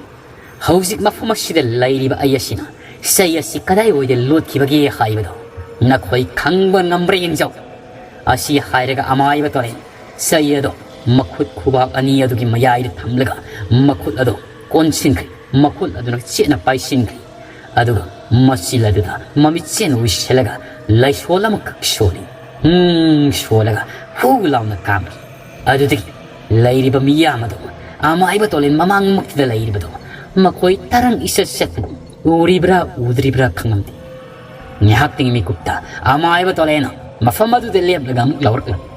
ꯍꯧꯖꯤꯛ ꯃꯐꯝ ꯑꯁꯤꯗ ꯂꯩꯔꯤꯕ ꯑꯩ ꯑꯁꯤꯅ ꯆꯩ ꯑꯁꯤ ꯀꯗꯥꯏꯋꯥꯏꯗ ꯂꯣꯠꯈꯤꯕꯒꯦ ꯍꯥꯏꯕꯗꯨ ꯅꯈꯣꯏ ꯈꯪꯕ ꯉꯝꯕ꯭ꯔꯥ ꯌꯦꯡꯖꯧ꯫ ꯑꯁꯤ ꯍꯥꯏꯔꯒ ꯑꯃꯥꯏꯕ ꯇꯣꯔꯦꯟ ꯆꯩ ꯑꯗꯨ ꯃꯈꯨꯠ ꯈꯨꯕꯥꯛ ꯑꯅꯤ ꯑꯗꯨꯒꯤ ꯃꯌꯥꯏꯗ ꯊꯝꯂꯒ ꯃꯈꯨꯠ ꯑꯗꯨ ꯀꯣꯟꯁꯤꯟꯈ꯭ꯔꯦ꯫ ꯃꯈꯨꯠ ꯑꯗꯨꯅ ꯆꯦꯠꯅ ꯄꯥꯏꯁꯤꯟꯈ꯭ꯔꯦ꯫ ꯑꯗꯨꯒ ꯃꯆꯤꯜ ꯑꯗꯨꯗ ꯃꯃꯤꯠꯁꯦꯟ ꯎꯏꯁꯤꯜꯂꯒ ꯂꯥꯏꯁꯣꯜ ꯑꯃꯈꯛ ꯁꯣꯜꯂꯤ꯫ ꯍꯨꯝ ꯁꯣꯜꯂꯒ ꯍꯨ ꯂꯥꯎꯅ ꯀꯥꯝꯈꯤ꯫ ꯑꯗꯨꯗꯒꯤ ꯂꯩꯔꯤꯕ ꯃꯤꯌꯥꯝ ꯑꯗꯨ, ꯑꯃꯥꯏꯕ ꯇꯣꯂꯦꯟ ꯃꯃꯥꯡꯃꯛꯇꯗ ꯂꯩꯔꯤꯕꯗꯨ, ꯃꯈꯣꯏ ꯇꯔꯪ ꯏꯆꯠ ꯆꯠꯄꯒꯨꯝ ꯎꯔꯤꯕ꯭ꯔꯥ ꯎꯗ꯭ꯔꯤꯕ꯭ꯔꯥ ꯈꯪꯂꯝꯗꯦ꯫ ꯉꯥꯏꯍꯥꯛꯇꯪꯒꯤ ꯃꯤꯀꯨꯞꯇ ꯑꯃꯥꯏꯕ ꯇꯣꯂꯦꯟꯅ ꯃꯐꯝ ꯑꯗꯨꯗ ꯂꯦꯞꯂꯒ ꯑꯃꯨꯛ ꯂꯥꯎꯔꯛꯂꯝꯃꯤ꯫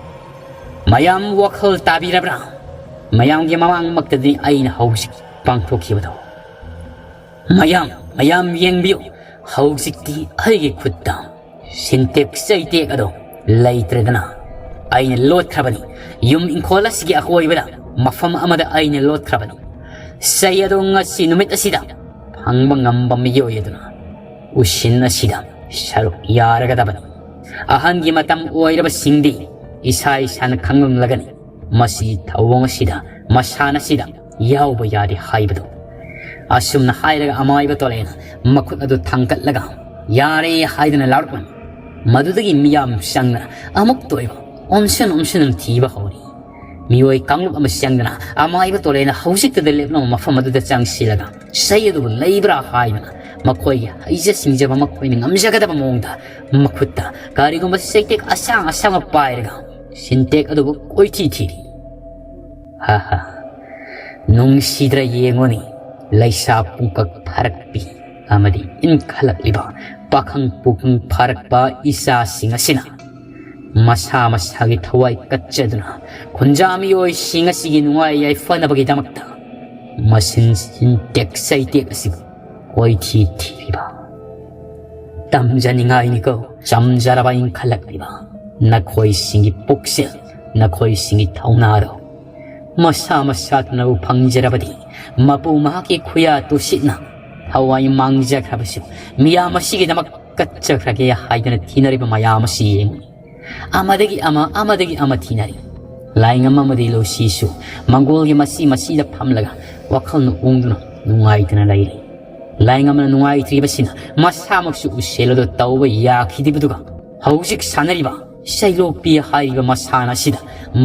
ꯃꯌꯥꯝ ꯋꯥꯈꯜ ꯇꯥꯕꯤꯔꯕ꯭ꯔꯥ? ꯃꯌꯥꯝꯒꯤ ꯃꯃꯥꯡꯃꯛꯇꯗꯤ ꯑꯩꯅ ꯍꯧꯖꯤꯛ ꯄꯥꯡꯊꯣꯛꯈꯤꯕꯗꯣ꯫ ꯃꯌꯥꯝ, ꯃꯌꯥꯝ ꯌꯦꯡꯕꯤꯌꯨ꯫ ꯍꯧꯖꯤꯛꯇꯤ ꯑꯩꯒꯤ ꯈꯨꯠꯇ ꯁꯤꯟꯇꯦꯛ ꯆꯩꯇꯦꯛ ꯑꯗꯣ ꯂꯩꯇ꯭ꯔꯦꯗꯅ꯫ ꯑꯩꯅ ꯂꯣꯠꯈ꯭ꯔꯕꯅꯤ꯫ ꯌꯨꯝ ꯏꯪꯈꯣꯜ ꯑꯁꯤꯒꯤ ꯑꯀꯣꯏꯕꯗ ꯃꯐꯝ ꯑꯃꯗ ꯑꯩꯅ ꯂꯣꯠꯈ꯭ꯔꯕꯅꯤ꯫ ꯆꯩ ꯑꯗꯣ ꯉꯁꯤ ꯅꯨꯃꯤꯠ ꯑꯁꯤꯗ ꯐꯪꯕ ꯉꯝꯕ ꯃꯤꯑꯣꯏ ꯑꯗꯨꯅ ꯎꯁꯤꯟ ꯑꯁꯤꯗ ꯁꯔꯨꯛ ꯌꯥꯔꯒꯗꯕꯅꯤ꯫ ꯑꯍꯟꯒꯤ ꯃꯇꯝ ꯑꯣꯏꯔꯕꯁꯤꯡꯗꯤ ꯏꯁꯥ ꯏꯁꯥꯅ ꯈꯪꯂꯝꯂꯒꯅꯤ꯫ ꯃꯁꯤꯒꯤ ꯊꯧꯑꯣꯡ ꯑꯁꯤꯗ, ꯃꯁꯥꯟꯅ ꯑꯁꯤꯗ ꯌꯥꯎꯕ ꯌꯥꯗꯦ ꯍꯥꯏꯕꯗꯨ꯫ ꯑꯁꯨꯝꯅ ꯍꯥꯏꯔꯒ ꯑꯃꯥꯏꯕ ꯇꯣꯂꯦꯅ ꯃꯈꯨꯠ ꯑꯗꯨ ꯊꯥꯡꯒꯠꯂꯒ ꯌꯥꯔꯦ ꯍꯥꯏꯗꯨꯅ ꯂꯥꯎꯔꯛꯂꯝꯃꯤ꯫ ꯃꯗꯨꯗꯒꯤ ꯃꯤꯌꯥꯝ ꯆꯪꯗꯅ ꯑꯃꯨꯛꯇ ꯑꯣꯏꯕ ꯑꯣꯟꯁꯤꯟ ꯑꯣꯟꯁꯤꯟꯗꯨꯅ ꯊꯤꯕ ꯍꯧꯔꯤ꯫ ꯃꯤꯑꯣꯏ ꯀꯥꯡꯂꯨꯞ ꯑꯃ ꯆꯪꯗꯅ ꯑꯃꯥꯏꯕ ꯇꯣꯂꯦꯅ ꯍꯧꯖꯤꯛꯇꯗ ꯂꯦꯞꯂꯝꯕ ꯃꯐꯝ ꯑꯗꯨꯗ ꯆꯪꯁꯤꯜꯂꯒ ꯆꯩ ꯑꯗꯨꯕꯨ ꯂꯩꯕ꯭ꯔꯥ ꯍꯥꯏꯗꯨꯅ ꯃꯈꯣꯏꯒꯤ ꯍꯩꯖ ꯁꯤꯡꯖꯕ, ꯃꯈꯣꯏꯅ ꯉꯝꯖꯒꯗꯕ ꯃꯑꯣꯡꯗ ꯃꯈꯨꯠꯇ ꯀꯔꯤꯒꯨꯝꯕ ꯆꯩꯇꯦꯛ ꯑꯁꯥꯡ ꯑꯁꯥꯡꯕ ꯄꯥꯏꯔꯒ ꯁꯤꯟꯇꯦꯛ ꯑꯗꯨꯕꯨ ꯀꯣꯏꯊꯤ ꯊꯤꯔꯤ꯫ ꯍꯥ ꯍꯥ꯫ ꯅꯨꯡꯁꯤꯗ꯭ꯔ ꯌꯦꯡꯉꯨꯅꯤ, ꯂꯩꯁꯥ ꯄꯨꯡꯀꯛ ꯐꯥꯔꯛꯄꯤ ꯑꯃꯗꯤ ꯏꯟꯈꯠꯂꯛꯂꯤꯕ ꯄꯥꯈꯪ ꯄꯨꯡꯀꯪ ꯐꯥꯔꯛꯄ ꯏꯆꯥꯁꯤꯡ ꯑꯁꯤꯅ ꯃꯁꯥ ꯃꯁꯥꯒꯤ ꯊꯋꯥꯏ ꯀꯠꯆꯗꯨꯅ ꯈꯨꯟꯖꯥ ꯃꯤꯑꯣꯏꯁꯤꯡ ꯑꯁꯤꯒꯤ ꯅꯨꯡꯉꯥꯏ ꯌꯥꯏꯐꯅꯕꯒꯤꯗꯃꯛꯇ ꯃꯁꯤꯟ ꯁꯤꯟꯇꯦꯛ ꯆꯩꯇꯦꯛ ꯑꯁꯤꯕꯨ ꯀꯣꯏꯊꯤ ꯊꯤꯔꯤꯕ꯫ ꯇꯝꯖꯅꯤꯡꯉꯥꯏꯅꯤꯀꯣ, ꯆꯝꯖꯔꯕ ꯏꯟꯈꯠꯂꯛꯂꯤꯕ ꯅꯈꯣꯏꯁꯤꯡꯒꯤ ꯄꯨꯛꯆꯦꯜ, ꯅꯈꯣꯏꯁꯤꯡꯒꯤ ꯊꯧꯅꯥꯗꯣ꯫ ꯃꯁꯥ ꯃꯁꯥꯗꯨꯅꯕꯨ ꯐꯪꯖꯔꯕꯗꯤ, ꯃꯄꯨ ꯃꯍꯥꯛꯀꯤ ꯈꯨꯌꯥ ꯇꯨꯁꯤꯠꯅ ꯊꯋꯥꯏ ꯃꯥꯡꯖꯈ꯭ꯔꯕꯁꯨ ꯃꯤꯌꯥꯝ ꯑꯁꯤꯒꯤꯗꯃꯛ ꯀꯠꯆꯈ꯭ꯔꯒꯦ ꯍꯥꯏꯗꯅ ꯊꯤꯅꯔꯤꯕ ꯃꯌꯥꯝ ꯑꯁꯤ ꯌꯦꯡꯉꯤ꯫ ꯑꯃꯗꯒꯤ ꯑꯃ, ꯑꯃꯗꯒꯤ ꯑꯃ ꯊꯤꯅꯔꯤ꯫ ꯂꯥꯏꯉꯝ ꯑꯃꯗꯤ ꯂꯧꯁꯤꯁꯨ ꯃꯪꯒꯣꯜꯒꯤ ꯃꯁꯤ ꯃꯁꯤꯗ ꯐꯝꯂꯒ ꯋꯥꯈꯜꯅ ꯎꯪꯗꯨꯅ ꯅꯨꯡꯉꯥꯏꯇꯅ ꯂꯩꯔꯤ꯫ ꯂꯥꯏꯉꯝꯅ ꯅꯨꯡꯉꯥꯏꯇ꯭ꯔꯤꯕꯁꯤꯅ ꯃꯁꯥꯃꯛꯁꯨ ꯎꯁꯦꯜ ꯑꯗꯨ ꯇꯧꯕ ꯌꯥꯈꯤꯗ꯭ꯔꯤꯕꯗꯨꯒ ꯍꯧꯖꯤꯛ ꯁꯥꯟꯅꯔꯤꯕ ꯁꯩꯂꯣꯛꯄꯤ ꯍꯥꯏꯔꯤꯕ ꯃꯁꯥꯟꯅ ꯑꯁꯤꯗ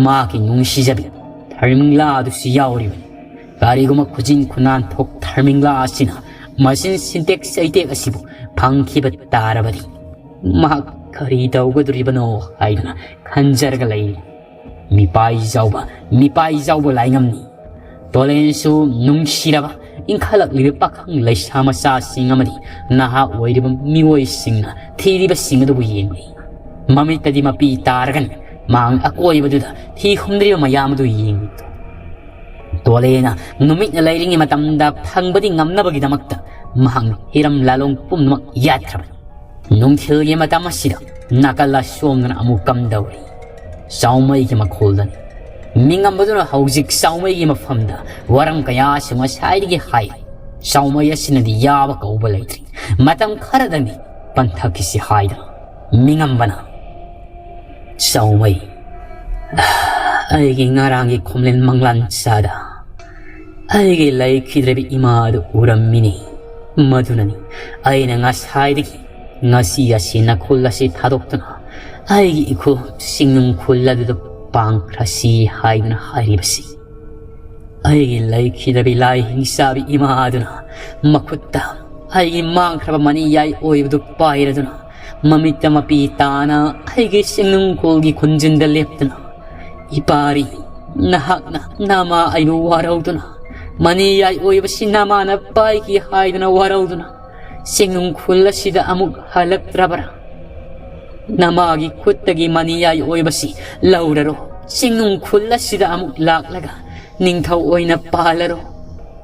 ꯃꯥꯒꯤ ꯅꯨꯡꯁꯤꯖꯕꯤ ꯊꯔꯃꯤꯡꯂꯥ ꯑꯗꯨꯁꯨ ꯌꯥꯎꯔꯤꯕꯅꯤ꯫ ꯀꯔꯤꯒꯨꯝꯕ ꯈꯨꯖꯤꯟ ꯈꯨꯅꯥꯟ ꯊꯣꯛ ꯊꯔꯃꯤꯡꯂꯥ ꯑꯁꯤꯅ ꯃꯆꯤꯟ ꯁꯤꯟꯇꯦꯛ ꯆꯩꯇꯦꯛ ꯑꯁꯤꯕꯨ ꯐꯪꯈꯤꯕ ꯇꯥꯔꯕꯗꯤ ꯃꯍꯥꯛ ꯀꯔꯤ ꯇꯧꯒꯗꯧꯔꯤꯕꯅꯣ ꯍꯥꯏꯗꯨꯅ ꯈꯟꯖꯔꯒ ꯂꯩꯔꯤ꯫ ꯃꯤꯄꯥꯏ ꯌꯥꯎꯕ, ꯃꯤꯄꯥꯏ ꯌꯥꯎꯕ ꯂꯥꯏꯉꯝꯅꯤ꯫ ꯇꯣꯂꯦꯟꯁꯨ ꯅꯨꯡꯁꯤꯔꯕ ꯏꯟꯈꯠꯂꯛꯂꯤꯕ ꯄꯥꯈꯪ ꯂꯩꯁꯥ ꯃꯆꯥꯁꯤꯡ ꯑꯃꯗꯤ ꯅꯍꯥ ꯑꯣꯏꯔꯤꯕ ꯃꯤꯑꯣꯏꯁꯤꯡꯅ ꯊꯤꯔꯤꯕꯁꯤꯡ ꯑꯗꯨꯕꯨ ꯌꯦꯡꯂꯤ꯫ ꯃꯃꯤꯠꯇꯗꯤ ꯃꯄꯤ ꯇꯥꯔꯒꯅꯤ ꯃꯍꯥꯛ ꯑꯀꯣꯏꯕꯗꯨꯗ ꯊꯤ ꯍꯨꯝꯗ꯭ꯔꯤꯕ ꯃꯌꯥꯝ ꯑꯗꯨ ꯌꯦꯡꯂꯤ꯫ ꯇꯣꯂꯦꯅ ꯅꯨꯃꯤꯠꯅ ꯂꯩꯔꯤꯉꯩ ꯃꯇꯝꯗ ꯐꯪꯕꯗꯤ ꯉꯝꯅꯕꯒꯤꯗꯃꯛꯇ ꯃꯍꯥꯛꯅ ꯍꯤꯔꯝ ꯂꯥꯂꯣꯡ ꯄꯨꯝꯅꯃꯛ ꯌꯥꯠꯈ꯭ꯔꯕꯅꯤ꯫ ꯅꯨꯡꯊꯤꯜꯒꯤ ꯃꯇꯝ ꯑꯁꯤꯗ ꯅꯥꯀꯜ ꯑꯁꯣꯝꯗꯅ ꯑꯃꯨꯛ ꯀꯝꯗꯧꯔꯤ? ꯆꯥꯎꯃꯩꯒꯤ ꯃꯈꯣꯜꯗꯅꯤ꯫ ꯃꯤꯉꯝꯕꯗꯨꯅ ꯍꯧꯖꯤꯛ ꯆꯥꯎꯃꯩꯒꯤ ꯃꯐꯝꯗ ꯋꯥꯔꯝ ꯀꯌꯥꯁꯨ ꯉꯁꯥꯏꯗꯒꯤ ꯍꯥꯏ꯫ ꯆꯥꯎꯃꯩ ꯑꯁꯤꯅꯗꯤ ꯌꯥꯕ ꯀꯧꯕ ꯂꯩꯇ꯭ꯔꯤ꯫ ꯃꯇꯝ ꯈꯔꯗꯅꯤ ꯄꯟꯊꯛꯈꯤꯁꯤ ꯍꯥꯏꯗꯅ꯫ ꯃꯤꯉꯝꯕꯅ, ꯆꯥꯎꯃꯩ, ꯑꯩꯒꯤ ꯉꯔꯥꯡꯒꯤ ꯈꯣꯝꯂꯦꯟ ꯃꯪꯂꯥꯟ ꯆꯥꯗ ꯑꯩꯒꯤ ꯂꯩꯈꯤꯗ꯭ꯔꯕ ꯏꯃꯥ ꯑꯗꯨ ꯎꯔꯝꯃꯤꯅꯤ꯫ ꯃꯗꯨꯅꯅꯤ ꯑꯩꯅ ꯉꯁꯥꯏꯗꯒꯤ ꯉꯁꯤ ꯑꯁꯤ ꯅꯈꯨꯜ ꯑꯁꯤ ꯊꯥꯗꯣꯛꯇꯨꯅ ꯑꯩꯒꯤ ꯏꯈꯨꯜ ꯆꯤꯡꯅꯨꯡ ꯈꯨꯜ ꯑꯗꯨꯗ ꯄꯥꯡꯈ꯭ꯔꯁꯤ ꯍꯥꯏꯗꯨꯅ ꯍꯥꯏꯔꯤꯕꯁꯤ꯫ ꯑꯩꯒꯤ ꯂꯩꯈꯤꯗ꯭ꯔꯕꯤ ꯂꯥꯏ ꯍꯤꯡꯆꯥꯕꯤ ꯏꯃꯥ ꯑꯗꯨꯅ ꯃꯈꯨꯠꯇ ꯑꯩꯒꯤ ꯃꯥꯡꯈ꯭ꯔꯕ ꯃꯅꯤ ꯌꯥꯏ ꯑꯣꯏꯕꯗꯨ ꯄꯥꯏꯔꯗꯨꯅ ꯃꯃꯤꯠꯇ ꯃꯄꯤ ꯇꯥꯅ ꯑꯩꯒꯤ ꯆꯤꯡꯅꯨꯡ ꯈꯨꯜꯒꯤ ꯈꯨꯟꯖꯤꯟꯗ ꯂꯦꯞꯇꯨꯅ, "ꯏꯄꯥꯔꯤ, ꯅꯍꯥꯛꯅ ꯅꯃꯥ ꯑꯩꯕꯨ ꯋꯥꯔꯧꯗꯨꯅ, ꯃꯅꯤ ꯌꯥꯏ ꯑꯣꯏꯕꯁꯤ ꯅꯃꯥꯅ ꯄꯥꯏꯈꯤ ꯍꯥꯏꯗꯨꯅ ꯋꯥꯔꯧꯗꯨꯅ, ꯆꯤꯡꯅꯨꯡ ꯈꯨꯜ ꯑꯁꯤꯗ ꯑꯃꯨꯛ ꯍꯜꯂꯛꯇ꯭ꯔꯕ꯭ꯔꯥ? ꯅꯃꯥꯒꯤ ꯈꯨꯠꯇꯒꯤ ꯃꯅꯤ ꯌꯥꯏ ꯑꯣꯏꯕꯁꯤ ꯂꯧꯔꯔꯣ, ꯆꯤꯡꯅꯨꯡ ꯈꯨꯜ ꯑꯁꯤꯗ ꯑꯃꯨꯛ ꯂꯥꯛꯂꯒ ꯅꯤꯡꯊꯧ ꯑꯣꯏꯅ ꯄꯥꯜꯂꯔꯣ꯫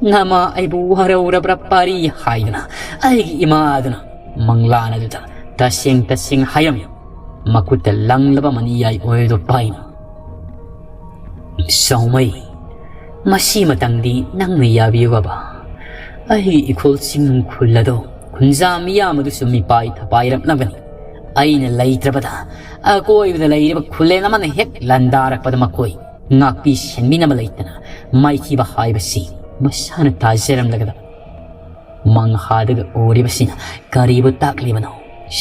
ꯅꯃꯥ ꯑꯩꯕꯨ ꯋꯥꯔꯧꯔꯕ꯭ꯔꯥ ꯄꯥꯔꯤ?" ꯍꯥꯏꯗꯨꯅ ꯑꯩꯒꯤ ꯏꯃꯥ ꯑꯗꯨꯅ ꯃꯪꯂꯥꯟ ꯑꯗꯨꯗ ꯇꯁꯦꯡ ꯇꯁꯦꯡ ꯍꯥꯏꯔꯝꯃꯤ꯫ ꯃꯈꯨꯠꯇ ꯂꯪꯂꯕ ꯃꯅꯤ ꯌꯥꯏ ꯑꯣꯏꯗꯣ ꯄꯥꯏꯅ꯫ "ꯆꯥꯎꯃꯩ, ꯃꯁꯤ ꯃꯇꯪꯗꯤ ꯅꯪꯅ ꯌꯥꯕꯤꯌꯨꯕ꯫ ꯑꯩ ꯏꯈꯨꯜ ꯆꯤꯡꯅꯨꯡ ꯈꯨꯜ ꯑꯗꯣ ꯈꯨꯟꯖꯥ ꯃꯤꯌꯥꯝ ꯑꯗꯨꯁꯨ ꯃꯤꯄꯥꯏ ꯊꯄꯥꯏꯔꯛꯂꯕꯅꯤ꯫ ꯑꯩꯅ ꯂꯩꯇ꯭ꯔꯕꯗ ꯑꯀꯣꯏꯕꯗ ꯂꯩꯔꯤꯕ ꯈꯨꯂꯦꯟ ꯑꯃꯅ ꯍꯦꯛ ꯂꯥꯟꯗꯥꯔꯛꯄꯗ ꯃꯈꯣꯏ ꯉꯥꯛꯄꯤ ꯁꯦꯟꯕꯤꯅꯕ ꯂꯩꯇꯅ ꯃꯥꯏꯊꯤꯕ ꯍꯥꯏꯕꯁꯤ ꯃꯁꯥꯅ ꯇꯥꯖꯔꯝꯂꯒꯗꯕ꯫ ꯃꯪꯍꯥꯗꯒ ꯎꯔꯤꯕꯁꯤꯅ ꯀꯔꯤꯕꯨ ꯇꯥꯛꯂꯤꯕꯅꯣ?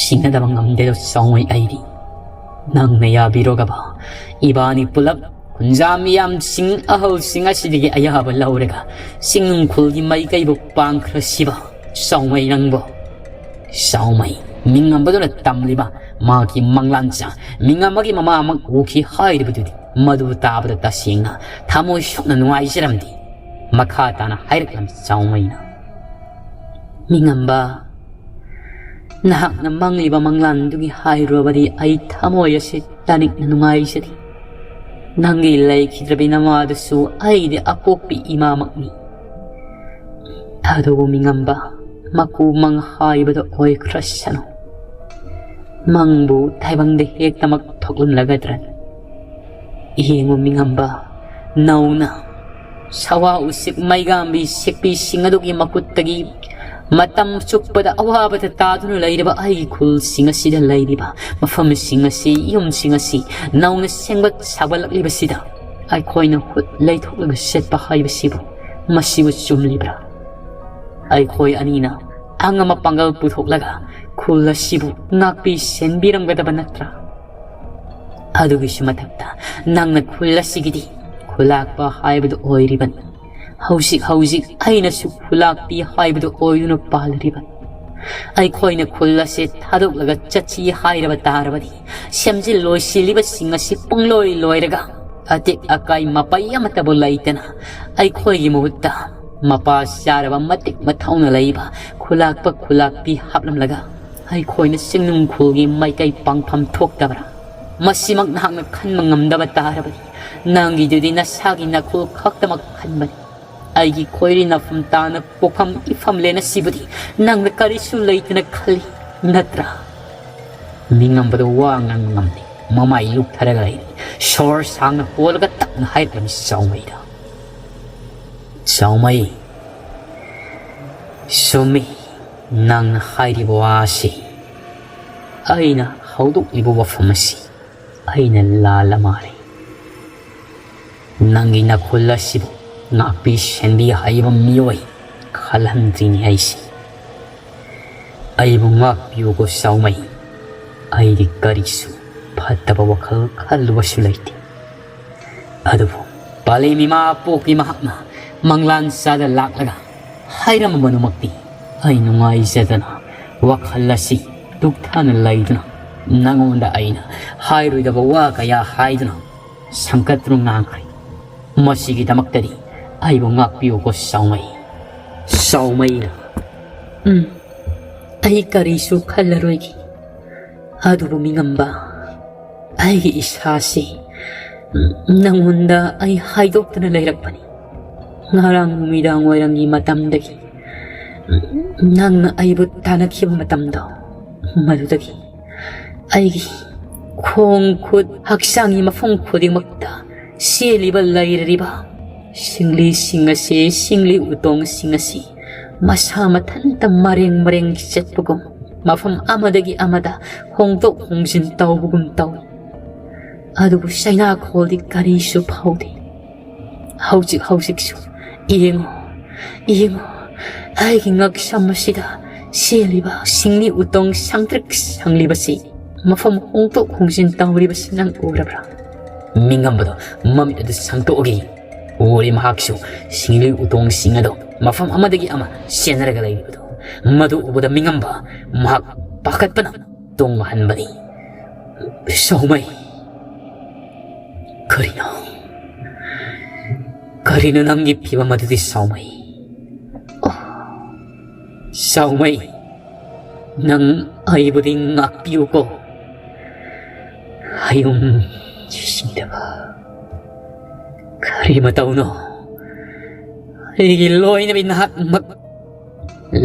ꯁꯤꯡꯅꯗꯕ ꯉꯝꯗꯦꯗꯣ ꯆꯥꯎꯃꯩ ꯑꯩꯗꯤ꯫ ꯅꯪꯅ ꯌꯥꯕꯤꯔꯣꯒꯕ, ꯏꯕꯥꯅꯤ ꯄꯨꯂꯞ ꯈꯨꯟꯖꯥ ꯃꯤꯌꯥꯝꯁꯤꯡ ꯑꯍꯜꯁꯤꯡ ꯑꯁꯤꯗꯒꯤ ꯑꯌꯥꯕ ꯂꯧꯔꯒ ꯆꯤꯡꯅꯨꯡꯈꯨꯜꯒꯤ ꯃꯥꯏꯀꯩꯕꯨ ꯄꯥꯡꯈ꯭ꯔꯁꯤꯕ꯫ ꯆꯥꯎꯃꯩ ꯅꯪꯕꯣ꯫ ꯆꯥꯎꯃꯩ ꯃꯤꯡꯉꯝꯕꯗꯨꯅ ꯇꯝꯂꯤꯕ ꯃꯥꯒꯤ ꯃꯪꯂꯥꯟꯆ ꯃꯤꯡꯉꯝꯕꯒꯤ ꯃꯃꯥꯃꯛ ꯎꯈꯤ ꯍꯥꯏꯔꯤꯕꯗꯨꯗꯤ ꯃꯗꯨ ꯇꯥꯕꯗ ꯇꯁꯦꯡꯅ ꯊꯃꯣꯏ ꯁꯣꯛꯅ ꯅꯨꯡꯉꯥꯏꯖꯔꯝꯗꯦ꯫ ꯃꯈꯥ ꯇꯥꯅ ꯍꯥꯏꯔꯛꯂꯝꯃꯤ ꯆꯥꯎꯃꯩꯅ, "ꯃꯤꯉꯝꯕ, ꯅꯍꯥꯛꯅ ꯃꯪꯂꯤꯕ ꯃꯪꯂꯥꯟꯗꯨꯒꯤ ꯍꯥꯏꯔꯨꯔꯕꯗꯤ ꯑꯩ ꯊꯃꯣꯏ ꯑꯁꯤ ꯇꯥꯅꯤꯡꯅ ꯅꯨꯡꯉꯥꯏꯖꯗꯦ꯫ ꯅꯪꯒꯤ ꯂꯩꯈꯤꯗ꯭ꯔꯕꯤ ꯅꯃꯥꯗꯨꯁꯨ ꯑꯩꯗꯤ ꯑꯄꯣꯛꯄꯤ ꯏꯃꯥꯃꯛꯅꯤ꯫ ꯑꯗꯨꯕꯨ ꯃꯤꯉꯝꯕ, ꯃꯀꯨ ꯃꯪ ꯍꯥꯏꯕꯗꯨ ꯑꯣꯏꯈ꯭ꯔꯁꯅꯨ꯫ ꯃꯪꯕꯨ ꯇꯥꯏꯕꯪꯗ ꯍꯦꯛꯇꯃꯛ ꯊꯣꯛꯂꯝꯂꯒꯗ꯭ꯔꯅꯤ? ꯌꯦꯡꯉꯨ ꯃꯤꯉꯝꯕ, ꯅꯧꯅ ꯁꯋꯥ ꯎꯆꯦꯛ ꯃꯩꯒꯥꯝꯕꯤ ꯁꯦꯛꯄꯤꯁꯤꯡ ꯑꯗꯨꯒꯤ ꯃꯈꯨꯠꯇꯒꯤ ꯃꯇꯝ ꯆꯨꯞꯄꯗ ꯑꯋꯥꯕꯗ ꯇꯥꯗꯨꯅ ꯂꯩꯔꯤꯕ ꯑꯩꯒꯤ ꯈꯨꯜꯁꯤꯡ ꯑꯁꯤꯗ ꯂꯩꯔꯤꯕ ꯃꯐꯝꯁꯤꯡ ꯑꯁꯤ, ꯌꯨꯝꯁꯤꯡ ꯑꯁꯤ ꯅꯧꯅ ꯁꯦꯝꯒꯠ ꯁꯥꯒꯠꯂꯛꯂꯤꯕꯁꯤꯗ ꯑꯩꯈꯣꯏꯅ ꯍꯨꯠ ꯂꯩꯊꯣꯛꯂꯒ ꯆꯠꯄ ꯍꯥꯏꯕꯁꯤꯕꯨ, ꯃꯁꯤꯕꯨ ꯆꯨꯝꯂꯤꯕ꯭ꯔꯥ? ꯑꯩꯈꯣꯏ ꯑꯅꯤꯅ ꯑꯉꯝꯕ ꯄꯥꯡꯒꯜ ꯄꯨꯊꯣꯛꯂꯒ ꯈꯨꯜ ꯑꯁꯤꯕꯨ ꯉꯥꯛꯄꯤ ꯁꯦꯟꯕꯤꯔꯝꯒꯗꯕ ꯅꯠꯇ꯭ꯔꯥ? ꯑꯗꯨꯒꯤꯁꯨ ꯃꯊꯛꯇ ꯅꯪꯅ ꯈꯨꯜ ꯑꯁꯤꯒꯤꯗꯤ ꯈꯨꯂꯥꯛꯄ ꯍꯥꯏꯕꯗꯨ ꯑꯣꯏꯔꯤꯕꯅꯤ꯫ ꯍꯧꯖꯤꯛ ꯍꯧꯖꯤꯛ ꯑꯩꯅꯁꯨ ꯈꯨꯂꯥꯛꯄꯤ ꯍꯥꯏꯕꯗꯨ ꯑꯣꯏꯗꯨꯅ ꯄꯥꯜꯂꯤꯕꯅꯤ꯫ ꯑꯩꯈꯣꯏꯅ ꯈꯨꯜ ꯑꯁꯤ ꯊꯥꯗꯣꯛꯂꯒ ꯆꯠꯁꯤ ꯍꯥꯏꯔꯕ ꯇꯥꯔꯕꯗꯤ ꯁꯦꯝꯖꯤꯜ ꯂꯣꯏꯁꯤꯜꯂꯤꯕꯁꯤꯡ ꯑꯁꯤ ꯄꯨꯡꯂꯣꯏ ꯂꯣꯏꯔꯒ ꯑꯇꯦꯛ ꯑꯀꯥꯏ ꯃꯄꯩ ꯑꯃꯠꯇꯕꯨ ꯂꯩꯇꯅ ꯑꯩꯈꯣꯏꯒꯤ ꯃꯍꯨꯠꯇ ꯃꯄꯥ ꯆꯥꯔꯕ ꯃꯇꯤꯛ ꯃꯊꯧꯅ ꯂꯩꯕ ꯈꯨꯂꯥꯛꯄ ꯈꯨꯂꯥꯛꯄꯤ ꯍꯥꯞꯂꯝꯂꯒ ꯑꯩꯈꯣꯏꯅ ꯆꯤꯡꯅꯨꯡꯈꯨꯜꯒꯤ ꯃꯥꯏꯀꯩ ꯄꯥꯡꯐꯝ ꯊꯣꯛꯇꯕ꯭ꯔꯥ? ꯃꯁꯤꯃꯛ ꯅꯍꯥꯛꯅ ꯈꯟꯕ ꯉꯝꯗꯕ ꯇꯥꯔꯕꯗꯤ ꯅꯪꯒꯤꯗꯨꯗꯤ ꯅꯁꯥꯒꯤ ꯅꯈꯨꯜ ꯈꯛꯇꯃꯛ ꯈꯟꯕꯅꯤ꯫ ꯑꯩꯒꯤ ꯈꯣꯏꯔꯤ ꯅꯐꯝ ꯇꯥꯅ ꯄꯣꯛꯐꯝ ꯏꯐꯝ ꯂꯦꯟ ꯑꯁꯤꯕꯨꯗꯤ ꯅꯪꯅ ꯀꯔꯤꯁꯨ ꯂꯩꯇꯅ ꯈꯜꯂꯤ ꯅꯠꯇ꯭ꯔꯥ?" ꯃꯤꯉꯝꯕꯗ ꯋꯥ ꯉꯥꯡꯕ ꯉꯝꯗꯦ꯫ ꯃꯃꯥꯏ ꯂꯨꯞꯊꯔꯒ ꯂꯩꯔꯤ꯫ ꯁꯣꯔ ꯁꯥꯡꯅ ꯍꯣꯜꯂꯒ ꯇꯞꯅ ꯍꯥꯏꯔꯛꯂꯝꯃꯤ ꯆꯥꯎꯃꯩꯗ, "ꯆꯥꯎꯃꯩ, ꯆꯨꯝꯃꯤ꯫ ꯅꯪꯅ ꯍꯥꯏꯔꯤꯕ ꯋꯥ ꯑꯁꯤ, ꯑꯩꯅ ꯍꯧꯗꯣꯛꯂꯤꯕ ꯋꯥꯐꯝ ꯑꯁꯤ ꯑꯩꯅ ꯂꯥꯜꯂ ꯃꯥꯜꯂꯦ꯫ ꯅꯪꯒꯤ ꯅꯈꯨꯜ ꯑꯁꯤꯕꯨ ꯉꯥꯛꯄꯤ ꯁꯦꯟꯕꯤ ꯍꯩꯕ ꯃꯤꯑꯣꯏ ꯈꯜꯍꯟꯗ꯭ꯔꯤꯅꯤ ꯑꯩꯁꯦ꯫ ꯑꯩꯕꯨ ꯉꯥꯛꯄꯤꯌꯨꯀꯣ ꯁꯥꯎꯃꯩ꯫ ꯑꯩꯗꯤ ꯀꯔꯤꯁꯨ ꯐꯠꯇꯕ ꯋꯥꯈꯜ ꯈꯜꯂꯨꯕꯁꯨ ꯂꯩꯇꯦ꯫ ꯑꯗꯨꯕꯨ ꯄꯥꯂꯦꯝ ꯏꯃꯥ ꯄꯣꯛꯄꯤ ꯃꯍꯥꯛꯅ ꯃꯪꯂꯥꯟ ꯆꯥꯗ ꯂꯥꯛꯂꯒ ꯍꯥꯏꯔꯝꯕꯗꯨꯃꯛꯇꯤ ꯑꯩ ꯅꯨꯡꯉꯥꯏꯖꯗꯅ ꯋꯥꯈꯜ ꯑꯁꯤ ꯇꯨꯛꯊꯅ ꯂꯩꯗꯨꯅ ꯅꯉꯣꯟꯗ ꯑꯩꯅ ꯍꯥꯏꯔꯣꯏꯗꯕ ꯋꯥ ꯀꯌꯥ ꯍꯥꯏꯗꯨꯅ ꯁꯪꯀꯠꯇꯨꯅ ꯉꯥꯡꯈ꯭ꯔꯦ꯫ ꯃꯁꯤꯒꯤꯗꯃꯛꯇꯗꯤ ꯑꯩꯕꯨ ꯉꯥꯛꯄꯤꯌꯨꯀꯣ ꯁꯥꯎꯃꯩ꯫ ꯁꯥꯎꯃꯩꯅ, "ꯎꯝ, ꯑꯩ ꯀꯔꯤꯁꯨ ꯈꯜꯂꯔꯣꯏꯒꯦ꯫ ꯑꯗꯨꯕꯨ ꯃꯤꯉꯝꯕ, ꯑꯩꯒꯤ ꯏꯁꯥꯁꯤ ꯅꯪꯉꯣꯟꯗ ꯑꯩ ꯍꯥꯏꯗꯣꯛꯇꯅ ꯂꯩꯔꯛꯄꯅꯤ꯫ ꯉꯔꯥꯡ ꯅꯨꯃꯤꯗꯥꯡ ꯋꯥꯏꯔꯝꯒꯤ ꯃꯇꯝꯗꯒꯤ ꯅꯪꯅ ꯑꯩꯕꯨ ꯇꯥꯟꯅꯈꯤꯕ ꯃꯇꯝꯗꯣ, ꯃꯗꯨꯗꯒꯤ ꯑꯩꯒꯤ ꯈꯣꯡ ꯈꯨꯠ ꯍꯛꯆꯥꯡꯒꯤ ꯃꯐꯝ ꯈꯨꯗꯤꯡꯃꯛꯇ ꯆꯦꯜꯂꯤꯕ ꯂꯩꯔꯤꯕ ꯁꯤꯡꯂꯤꯁꯤꯡ ꯑꯁꯤ, ꯁꯤꯡꯂꯤ ꯎꯇꯣꯡꯁꯤꯡ ꯑꯁꯤ ꯃꯁꯥ ꯃꯊꯟꯇ ꯃꯔꯦꯡ ꯃꯔꯦꯡ ꯆꯠꯄꯒꯨꯝ, ꯃꯐꯝ ꯑꯃꯗꯒꯤ ꯑꯃꯗ ꯍꯣꯡꯗꯣꯛ ꯍꯣꯡꯖꯤꯟ ꯇꯧꯕꯒꯨꯝ ꯇꯧꯏ꯫ ꯑꯗꯨꯕꯨ ꯆꯩꯅꯥꯈꯣꯜꯗꯤ ꯀꯔꯤꯁꯨ ꯐꯥꯎꯗꯦ꯫ ꯍꯧꯖꯤꯛ ꯍꯧꯖꯤꯛꯁꯨ ꯌꯦꯡꯉꯨ, ꯌꯦꯡꯉꯨ, ꯑꯩꯒꯤ ꯉꯛꯁꯝ ꯑꯁꯤꯗ ꯆꯦꯜꯂꯤꯕ ꯁꯤꯡꯂꯤ ꯎꯇꯣꯡ ꯁꯪꯇ꯭ꯔꯤꯛ ꯁꯪꯂꯤꯕꯁꯤ, ꯃꯐꯝ ꯍꯣꯡꯗꯣꯛ ꯍꯣꯡꯖꯤꯟ ꯇꯧꯔꯤꯕꯁꯤ ꯅꯪ ꯎꯔꯕ꯭ꯔꯥ?" ꯃꯤꯉꯝꯕꯗꯣ ꯃꯃꯤꯠ ꯑꯗꯨ ꯁꯪꯇꯣꯛꯑꯒ ꯎꯔꯦ꯫ ꯃꯍꯥꯛꯁꯨ ꯁꯤꯡꯂꯤ ꯎꯇꯣꯡꯁꯤꯡ ꯑꯗꯣ ꯃꯐꯝ ꯑꯃꯗꯒꯤ ꯑꯃ ꯆꯦꯟꯅꯔꯒ ꯂꯩꯔꯤꯕꯗꯣ, ꯃꯗꯨ ꯎꯕꯗ ꯃꯤꯉꯝꯕ ꯃꯍꯥꯛ ꯄꯥꯈꯠꯄꯅ ꯇꯣꯡ ꯍꯟꯕꯅꯤ꯫ ꯁꯥꯎꯃꯩ, ꯀꯔꯤꯅꯣ? ꯀꯔꯤꯅꯣ ꯅꯪꯒꯤ ꯐꯤꯕꯝ ꯑꯗꯨꯗꯤ, ꯁꯥꯎꯃꯩ? ꯑꯣ, ꯁꯥꯎꯃꯩ, ꯅꯪ ꯑꯩꯕꯨꯗꯤ ꯉꯥꯛꯄꯤꯌꯨꯀꯣ꯫ ꯑꯩꯒꯨꯝ ꯁꯤꯗꯕ ꯀꯔꯤ ꯃꯇꯧꯅꯣ? ꯑꯩꯒꯤ ꯂꯣꯏꯅꯕꯤ ꯅꯍꯥꯛꯃꯛ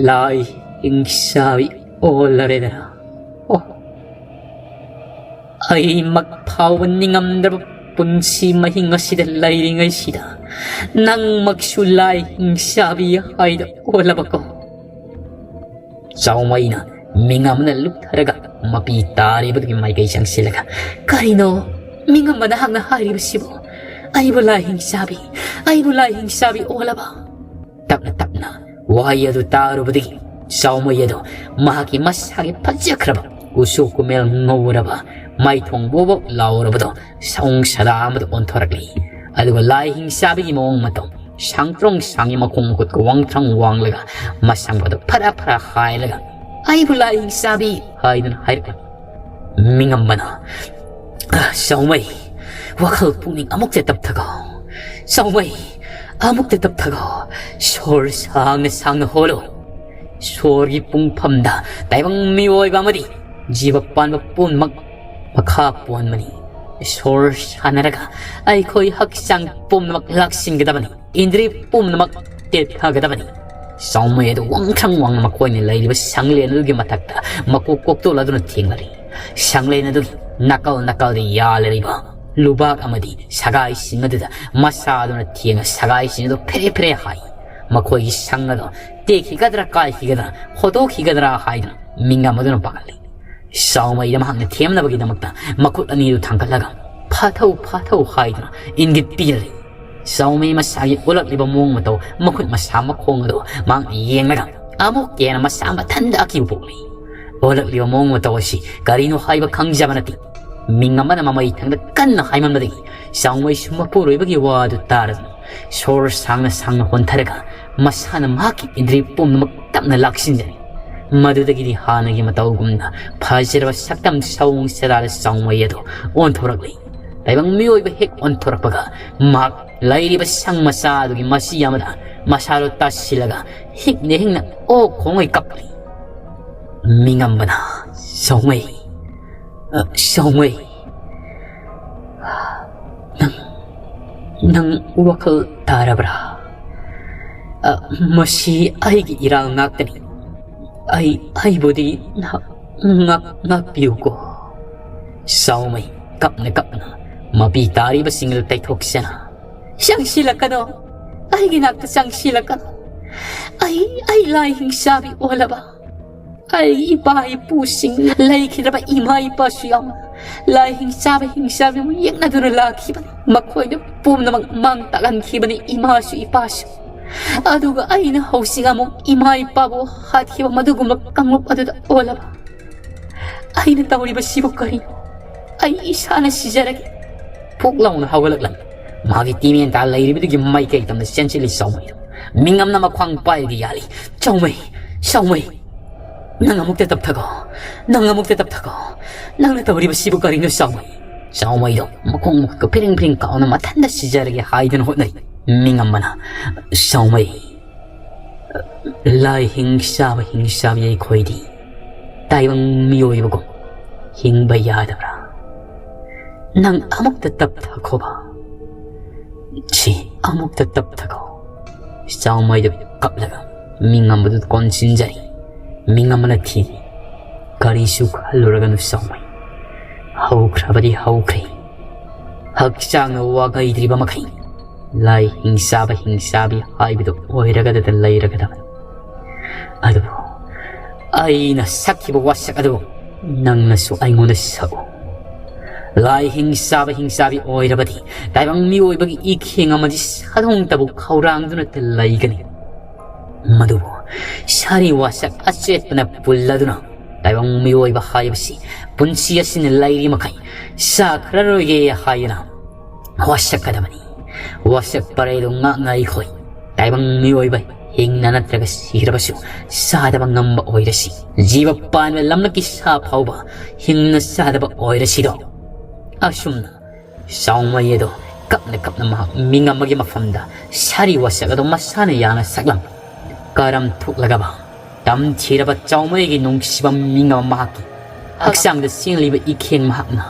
ꯂꯥꯏ ꯍꯤꯡꯁꯥꯕꯤ ꯑꯣꯜꯂꯔꯦꯗꯅ꯫ ꯑꯣ, ꯑꯩꯃꯛ ꯐꯥꯎꯕ ꯅꯤꯡꯉꯝꯗ꯭ꯔꯕ ꯄꯨꯟꯁꯤ ꯃꯍꯤꯡ ꯑꯁꯤꯗ ꯂꯩꯔꯤꯉꯩꯁꯤꯗ ꯅꯪꯃꯛꯁꯨ ꯂꯥꯏ ꯍꯤꯡꯁꯥꯕꯤ ꯍꯥꯏꯗ ꯑꯣꯜꯂꯕꯀꯣ? ꯆꯥꯎꯃꯩꯅ ꯃꯤꯡ ꯑꯃꯅ ꯂꯨꯞꯊꯔꯒ ꯃꯄꯤ ꯇꯥꯔꯤꯕꯗꯨꯒꯤ ꯃꯥꯏꯀꯩ ꯆꯪꯁꯤꯜꯂꯒ, "ꯀꯔꯤꯅꯣ ꯃꯤꯡ ꯑꯃ ꯅꯍꯥꯛꯅ ꯍꯥꯏꯔꯤꯕꯁꯤꯕꯨ? ꯑꯩꯕꯨ ꯂꯥꯏꯍꯤꯡ ꯆꯥꯕꯤ, ꯑꯩꯕꯨ ꯂꯥꯏꯍꯤꯡ ꯆꯥꯕꯤ ꯑꯣꯜꯂꯕ?" ꯇꯞꯅ ꯇꯞꯅ ꯋꯥꯍꯩ ꯑꯗꯨ ꯇꯥꯔꯨꯕꯗꯒꯤ ꯆꯥꯎꯃꯩ ꯑꯗꯨ ꯃꯍꯥꯛꯀꯤ ꯃꯁꯥꯒꯤ ꯐꯖꯈ꯭ꯔꯕ ꯀꯨꯆꯨ ꯀꯨꯃꯦꯜ ꯉꯧꯔꯕ ꯃꯥꯏꯊꯣꯡ ꯕꯣꯕꯣꯛ ꯂꯥꯎꯔꯕꯗꯣ ꯁꯑꯣꯡ ꯁꯥꯗꯥ ꯑꯃꯗ ꯑꯣꯟꯊꯣꯔꯛꯂꯤ꯫ ꯑꯗꯨꯒ ꯂꯥꯏꯍꯤꯡ ꯆꯥꯕꯤꯒꯤ ꯃꯑꯣꯡ ꯃꯇꯧ, ꯁꯥꯡꯇ꯭ꯔꯣꯡ ꯁꯥꯡꯉꯤ ꯃꯈꯣꯡ ꯃꯈꯨꯠꯀ ꯋꯥꯡꯊ꯭ꯔꯪ ꯋꯥꯡꯂꯒ ꯃꯁꯝꯒꯗꯨ ꯐꯔꯥ ꯐꯔꯥ ꯍꯥꯏꯔꯒ, "ꯑꯩꯕꯨ ꯂꯥꯏꯍꯤꯡ ꯆꯥꯕꯤ" ꯍꯥꯏꯗꯨꯅ ꯍꯥꯏꯔꯛꯂꯤ꯫ ꯃꯤꯉꯝꯕꯅ, "ꯆꯥꯎꯃꯩ, ꯋꯥꯈꯜ ꯄꯨꯛꯅꯤꯡ ꯑꯃꯨꯛꯇ ꯇꯞꯊꯒꯣ꯫ ꯆꯥꯎꯃꯩ, ꯑꯃꯨꯛꯇ ꯇꯞꯊꯒꯣ꯫ ꯁꯣꯔ ꯁꯥꯡꯅ ꯁꯥꯡꯅ ꯍꯣꯜꯂꯨ꯫ ꯁꯣꯔꯒꯤ ꯄꯨꯡꯐꯝꯗ ꯇꯥꯏꯕꯪ ꯃꯤꯑꯣꯏꯕ ꯑꯃꯗꯤ ꯖꯤꯕ ꯄꯥꯟꯕ ꯄꯨꯝꯅꯃꯛ ꯃꯈꯥ ꯄꯣꯟꯕꯅꯤ꯫ ꯁꯣꯔ ꯁꯥꯟꯅꯔꯒ ꯑꯩꯈꯣꯏ ꯍꯛꯆꯥꯡ ꯄꯨꯝꯅꯃꯛ ꯂꯥꯛꯁꯤꯟꯒꯗꯕꯅꯤ꯫ ꯏꯟꯗ꯭ꯔꯤ ꯄꯨꯝꯅꯃꯛ ꯇꯦꯠꯊꯒꯗꯕꯅꯤ꯫" ꯆꯥꯎꯃꯩ ꯑꯗꯨ ꯋꯥꯡꯊ꯭ꯔꯪ ꯋꯥꯡꯅ ꯃꯈꯣꯏꯅ ꯂꯩꯔꯤꯕ ꯁꯪꯂꯦꯟ ꯑꯗꯨꯒꯤ ꯃꯊꯛꯇ ꯃꯀꯣꯛ ꯀꯣꯛꯇꯣꯛꯂꯗꯨꯅ ꯊꯦꯡꯂꯔꯤ꯫ ꯁꯪꯂꯦꯟ ꯑꯗꯨꯒꯤ ꯅꯥꯀꯜ ꯅꯥꯀꯜꯗ ꯌꯥꯜꯂꯔꯤꯕ ꯂꯨꯕꯥꯛ ꯑꯃꯗꯤ ꯁꯒꯥꯏꯁꯤꯡ ꯑꯗꯨꯗ ꯃꯁꯥꯗꯨꯅ ꯊꯦꯡꯅ ꯁꯒꯥꯏꯁꯤꯡ ꯑꯗꯨ ꯐꯦꯔꯦ ꯐꯦꯔꯦ ꯍꯥꯏ꯫ ꯃꯈꯣꯏꯒꯤ ꯁꯪ ꯑꯗꯨ ꯇꯦꯛꯈꯤꯒꯗ꯭ꯔꯥ, ꯀꯥꯏꯈꯤꯒꯗ꯭ꯔꯥ, ꯍꯣꯇꯣꯛꯈꯤꯒꯗ꯭ꯔꯥ ꯍꯥꯏꯗꯨꯅ ꯃꯤꯉꯝ ꯑꯗꯨꯅ ꯄꯥꯈꯠꯂꯤ꯫ ꯆꯥꯎꯃꯩꯗ ꯃꯍꯥꯛꯅ ꯊꯦꯝꯅꯕꯒꯤꯗꯃꯛꯇ ꯃꯈꯨꯠ ꯑꯅꯤꯗꯨ ꯊꯥꯡꯒꯠꯂꯒ, "ꯐꯥꯊꯧ, ꯐꯥꯊꯧ" ꯍꯥꯏꯗꯨꯅ ꯏꯪꯒꯤꯠ ꯄꯤꯔꯔꯤ꯫ ꯆꯥꯎꯃꯩ ꯃꯁꯥꯒꯤ ꯎꯠꯂꯛꯂꯤꯕ ꯃꯑꯣꯡ ꯃꯇꯧ, ꯃꯈꯨꯠ ꯃꯁꯥ ꯃꯈꯣꯡ ꯑꯗꯨ ꯃꯍꯥꯛꯅ ꯌꯦꯡꯂꯒ ꯑꯃꯨꯛꯀ ꯍꯦꯟꯅ ꯃꯁꯥ ꯃꯊꯟꯗ ꯑꯀꯤꯕ ꯄꯣꯛꯂꯤ꯫ ꯎꯠꯂꯛꯂꯤꯕ ꯃꯑꯣꯡ ꯃꯇꯧ ꯑꯁꯤ ꯀꯔꯤꯅꯣ ꯍꯥꯏꯕ ꯈꯪꯖꯕ ꯅꯠꯇꯦ꯫ ꯃꯤꯉꯝ ꯑꯃꯅ ꯃꯃꯩ ꯊꯪꯗ ꯀꯟꯅ ꯍꯥꯏꯃꯟꯕꯗꯒꯤ ꯆꯥꯎꯃꯩꯁꯨ ꯃꯄꯨꯔꯣꯏꯕꯒꯤ ꯋꯥ ꯑꯗꯨ ꯇꯥꯔꯗꯨꯅ ꯁꯣꯔ ꯁꯥꯡꯅ ꯁꯥꯡꯅ ꯍꯣꯟꯊꯔꯒ ꯃꯁꯥꯅ ꯃꯍꯥꯛꯀꯤ ꯏꯟꯗ꯭ꯔꯤ ꯄꯨꯝꯅꯃꯛ ꯇꯞꯅ ꯂꯥꯛꯁꯤꯟꯖꯔꯦ꯫ ꯃꯗꯨꯗꯒꯤꯗꯤ ꯍꯥꯟꯅꯒꯤ ꯃꯇꯧꯒꯨꯝꯅ ꯐꯖꯔꯕ ꯁꯛꯇꯝ ꯁꯑꯣꯡ ꯁꯥꯗꯥꯗ ꯆꯥꯎꯃꯩ ꯑꯗꯨ ꯑꯣꯟꯊꯣꯔꯛꯂꯤ꯫ ꯇꯥꯏꯕꯪ ꯃꯤꯑꯣꯏꯕ ꯍꯦꯛ ꯑꯣꯟꯊꯣꯔꯛꯄꯒ ꯃꯍꯥꯛ ꯂꯩꯔꯤꯕ ꯁꯪ ꯃꯆꯥ ꯑꯗꯨꯒꯤ ꯃꯆꯤ ꯑꯃꯗ ꯃꯁꯥꯗꯨ ꯇꯥꯁꯤꯜꯂꯒ ꯍꯤꯡꯅ ꯍꯤꯡꯅ ꯑꯣꯛ ꯈꯣꯡꯉꯩ ꯀꯞꯂꯤ꯫ ꯃꯤꯉꯝꯕꯅ, "ꯆꯥꯎꯃꯩ, ꯑ, ꯆꯥꯎꯃꯩ, ꯅꯪ, ꯅꯪ ꯋꯥꯈꯜ ꯇꯥꯔꯕ꯭ꯔꯥ? ꯑ, ꯃꯁꯤ ꯑꯩꯒꯤ ꯏꯔꯥꯜ ꯉꯥꯛꯇꯅꯤ꯫ ꯑꯩ, ꯑꯩꯕꯨꯗꯤ ꯅꯍꯥꯛ ꯉꯥꯛ-, ꯉꯥꯛꯄꯤꯌꯨꯀꯣ꯫" ꯆꯥꯎꯃꯩ ꯀꯞꯅ ꯀꯞꯅ ꯃꯄꯤ ꯇꯥꯔꯤꯕꯁꯤꯡ ꯑꯗꯨ ꯇꯩꯊꯣꯛꯆꯅ, "ꯆꯪꯁꯤꯜꯂꯛꯀꯅꯣ, ꯑꯩꯒꯤ ꯅꯥꯛꯇ ꯆꯪꯁꯤꯜꯂꯛꯀꯅꯣ꯫ ꯑꯩ, ꯑꯩ ꯂꯥꯏ ꯍꯤꯡꯆꯥꯕꯤ ꯑꯣꯜꯂꯕ, ꯑꯩꯒꯤ ꯏꯄꯥ ꯏꯄꯨꯁꯤꯡ, ꯂꯩꯈꯤꯗ꯭ꯔꯕ ꯏꯃꯥ ꯏꯄꯥꯁꯨ ꯌꯥꯎꯅ ꯂꯥꯏ ꯍꯤꯡꯆꯥꯕ ꯍꯤꯡꯆꯥꯕꯤꯕꯨ ꯌꯦꯛꯅꯗꯨꯅ ꯂꯥꯛꯈꯤꯕꯅꯤ꯫ ꯃꯈꯣꯏꯅ ꯄꯨꯝꯅꯃꯛ ꯃꯥꯡ ꯇꯥꯛꯍꯟꯈꯤꯕꯅꯤ꯫ ꯏꯃꯥꯁꯨ ꯏꯄꯥꯁꯨ꯫ ꯑꯗꯨꯒ ꯑꯩꯅ ꯍꯧꯖꯤꯛ ꯑꯃꯨꯛ ꯏꯃꯥ ꯏꯄꯥꯕꯨ ꯍꯥꯠꯈꯤꯕ ꯃꯗꯨꯒꯨꯝꯕ ꯀꯥꯡꯂꯨꯞ ꯑꯗꯨꯗ ꯑꯣꯜꯂꯕ꯫ ꯑꯩꯅ ꯇꯧꯔꯤꯕꯁꯤꯕꯨ ꯀꯔꯤꯅꯣ? ꯑꯩ ꯏꯁꯥꯅ ꯁꯤꯖꯔꯒꯦ꯫ ꯐꯨꯛ ꯂꯥꯎꯅ ꯍꯧꯒꯠꯂꯛꯂꯝꯃꯤ꯫ ꯃꯍꯥꯛꯀꯤ ꯇꯤꯃꯦꯟꯇꯥ ꯂꯩꯔꯤꯕꯗꯨꯒꯤ ꯃꯥꯏꯀꯩ ꯇꯝꯅ ꯆꯦꯟꯁꯤꯜꯂꯤ ꯆꯥꯎꯃꯩꯗꯣ꯫ ꯃꯤꯡ ꯑꯃꯅ ꯃꯈ꯭ꯋꯥꯡ ꯄꯥꯏꯔꯒ ꯌꯥꯜꯂꯤ꯫ "ꯆꯥꯎꯃꯩ! ꯆꯥꯎꯃꯩ! ꯅꯪ ꯑꯃꯨꯛꯇ ꯇꯞꯊꯈꯣ꯫ ꯅꯪ ꯑꯃꯨꯛꯇ ꯇꯞꯊꯈꯣ꯫ ꯅꯪꯅ ꯇꯧꯔꯤꯕꯁꯤꯕꯨ ꯀꯔꯤꯅꯣ ꯆꯥꯎꯃꯩ?" ꯆꯥꯎꯃꯩꯗꯣ ꯃꯈꯣꯡ ꯃꯈꯨꯠꯀ ꯐꯤꯔꯤꯡ ꯐꯤꯔꯤꯡ ꯀꯥꯎꯅ ꯃꯊꯟꯇ ꯁꯤꯖꯔꯒꯦ ꯍꯥꯏꯗꯨꯅ ꯍꯣꯠꯅꯔꯤ꯫ ꯃꯤꯡ ꯑꯃꯅ, "ꯆꯥꯎꯃꯩ, ꯂꯥꯏ ꯍꯤꯡꯆꯥꯕ ꯍꯤꯡꯆꯥꯕꯤ ꯑꯩꯈꯣꯏꯗꯤ ꯇꯥꯏꯕꯪ ꯃꯤꯑꯣꯏꯕꯒꯨꯝ ꯍꯤꯡꯕ ꯌꯥꯗꯕ꯭ꯔꯥ? ꯅꯪ ꯑꯃꯨꯛꯇ ꯇꯞꯊꯈꯣꯕ꯫ ꯁꯤ ꯑꯃꯨꯛꯇ ꯇꯞꯊꯈꯣ꯫" ꯆꯥꯎꯃꯩꯗꯨ ꯀꯞꯂꯒ ꯃꯤꯡ ꯑꯃꯗꯨ ꯀꯣꯟꯁꯤꯟꯖꯔꯤ꯫ ꯃꯤꯡ ꯑꯃꯅ ꯊꯤꯔꯤ꯫ "ꯀꯔꯤꯁꯨ ꯈꯜꯂꯨꯔꯒꯅꯨ ꯆꯥꯎꯃꯩ꯫ ꯍꯧꯈ꯭ꯔꯕꯗꯤ ꯍꯧꯈ꯭ꯔꯦ꯫ ꯍꯛꯆꯥꯡꯅ ꯋꯥꯒꯩꯗ꯭ꯔꯤꯕ ꯃꯈꯩ ꯂꯥꯏ ꯍꯤꯡꯆꯥꯕ ꯍꯤꯡꯆꯥꯕꯤ ꯍꯥꯏꯕꯗꯨ ꯑꯣꯏꯔꯒꯗ ꯂꯩꯔꯒꯗꯕꯅꯤ꯫ ꯑꯗꯨꯕꯨ ꯑꯩꯅ ꯁꯛꯈꯤꯕ ꯋꯥꯁꯛ ꯑꯗꯨ ꯅꯪꯅꯁꯨ ꯑꯩꯉꯣꯟꯗ ꯁꯛꯎ꯫ ꯂꯥꯏ ꯍꯤꯡꯆꯥꯕ ꯍꯤꯡꯆꯥꯕꯤ ꯑꯣꯏꯔꯕꯗꯤ ꯇꯥꯏꯕꯪ ꯃꯤꯑꯣꯏꯕꯒꯤ ꯏꯈꯦꯡ ꯑꯃꯗꯤ ꯁꯥꯗꯣꯡꯇꯕꯨ ꯈꯧꯔꯥꯡꯗꯨꯅꯇ ꯂꯩꯒꯅꯤ꯫ ꯃꯗꯨꯕꯨ ꯁꯥꯔꯤ ꯋꯥꯁꯛ ꯑꯆꯦꯠꯄꯅ ꯄꯨꯜꯂꯗꯨꯅ ꯇꯥꯏꯕꯪ ꯃꯤꯑꯣꯏꯕ ꯍꯥꯏꯕꯁꯤ ꯄꯨꯟꯁꯤ ꯑꯁꯤꯅ ꯂꯩꯔꯤ ꯃꯈꯩ ꯆꯥꯈ꯭ꯔꯔꯣꯏꯒꯦ ꯍꯥꯏꯗꯨꯅ ꯋꯥꯁꯛꯀꯗꯕꯅꯤ꯫ ꯋꯥꯁꯛ ꯄꯔꯩꯗꯨ ꯉꯥꯛꯅ ꯑꯩꯈꯣꯏ ꯇꯥꯏꯕꯪ ꯃꯤꯑꯣꯏꯕ ꯍꯤꯡꯅ ꯅꯠꯇ꯭ꯔꯒ ꯁꯤꯔꯕꯁꯨ ꯆꯥꯗꯕ ꯉꯝꯕ ꯑꯣꯏꯔꯁꯤ꯫ ꯖꯤꯕ ꯄꯥꯟꯕ ꯂꯝꯂꯛꯀꯤ ꯁꯥ ꯐꯥꯎꯕ ꯍꯤꯡꯅ ꯆꯥꯗꯕ ꯑꯣꯏꯔꯁꯤꯗꯣ꯫" ꯑꯁꯨꯝꯅ ꯆꯥꯎꯃꯩ ꯑꯗꯣ ꯀꯞꯅ ꯀꯞꯅ ꯃꯍꯥꯛ ꯃꯤꯡ ꯑꯃꯒꯤ ꯃꯐꯝꯗ ꯁꯥꯔꯤ ꯋꯥꯁꯛ ꯑꯗꯣ ꯃꯁꯥꯅ ꯌꯥꯅ ꯁꯛꯂꯝꯃꯤ꯫ ꯀꯔꯝ ꯊꯣꯛꯂꯒꯕ ꯇꯝꯊꯤꯔꯕ ꯆꯥꯎꯃꯩꯒꯤ ꯅꯨꯡꯁꯤꯕ ꯃꯤꯡ ꯑꯃ ꯃꯍꯥꯛꯀꯤ ꯍꯛꯆꯥꯡꯗ ꯆꯦꯜꯂꯤꯕ ꯏꯈꯦꯡ ꯃꯍꯥꯛꯅ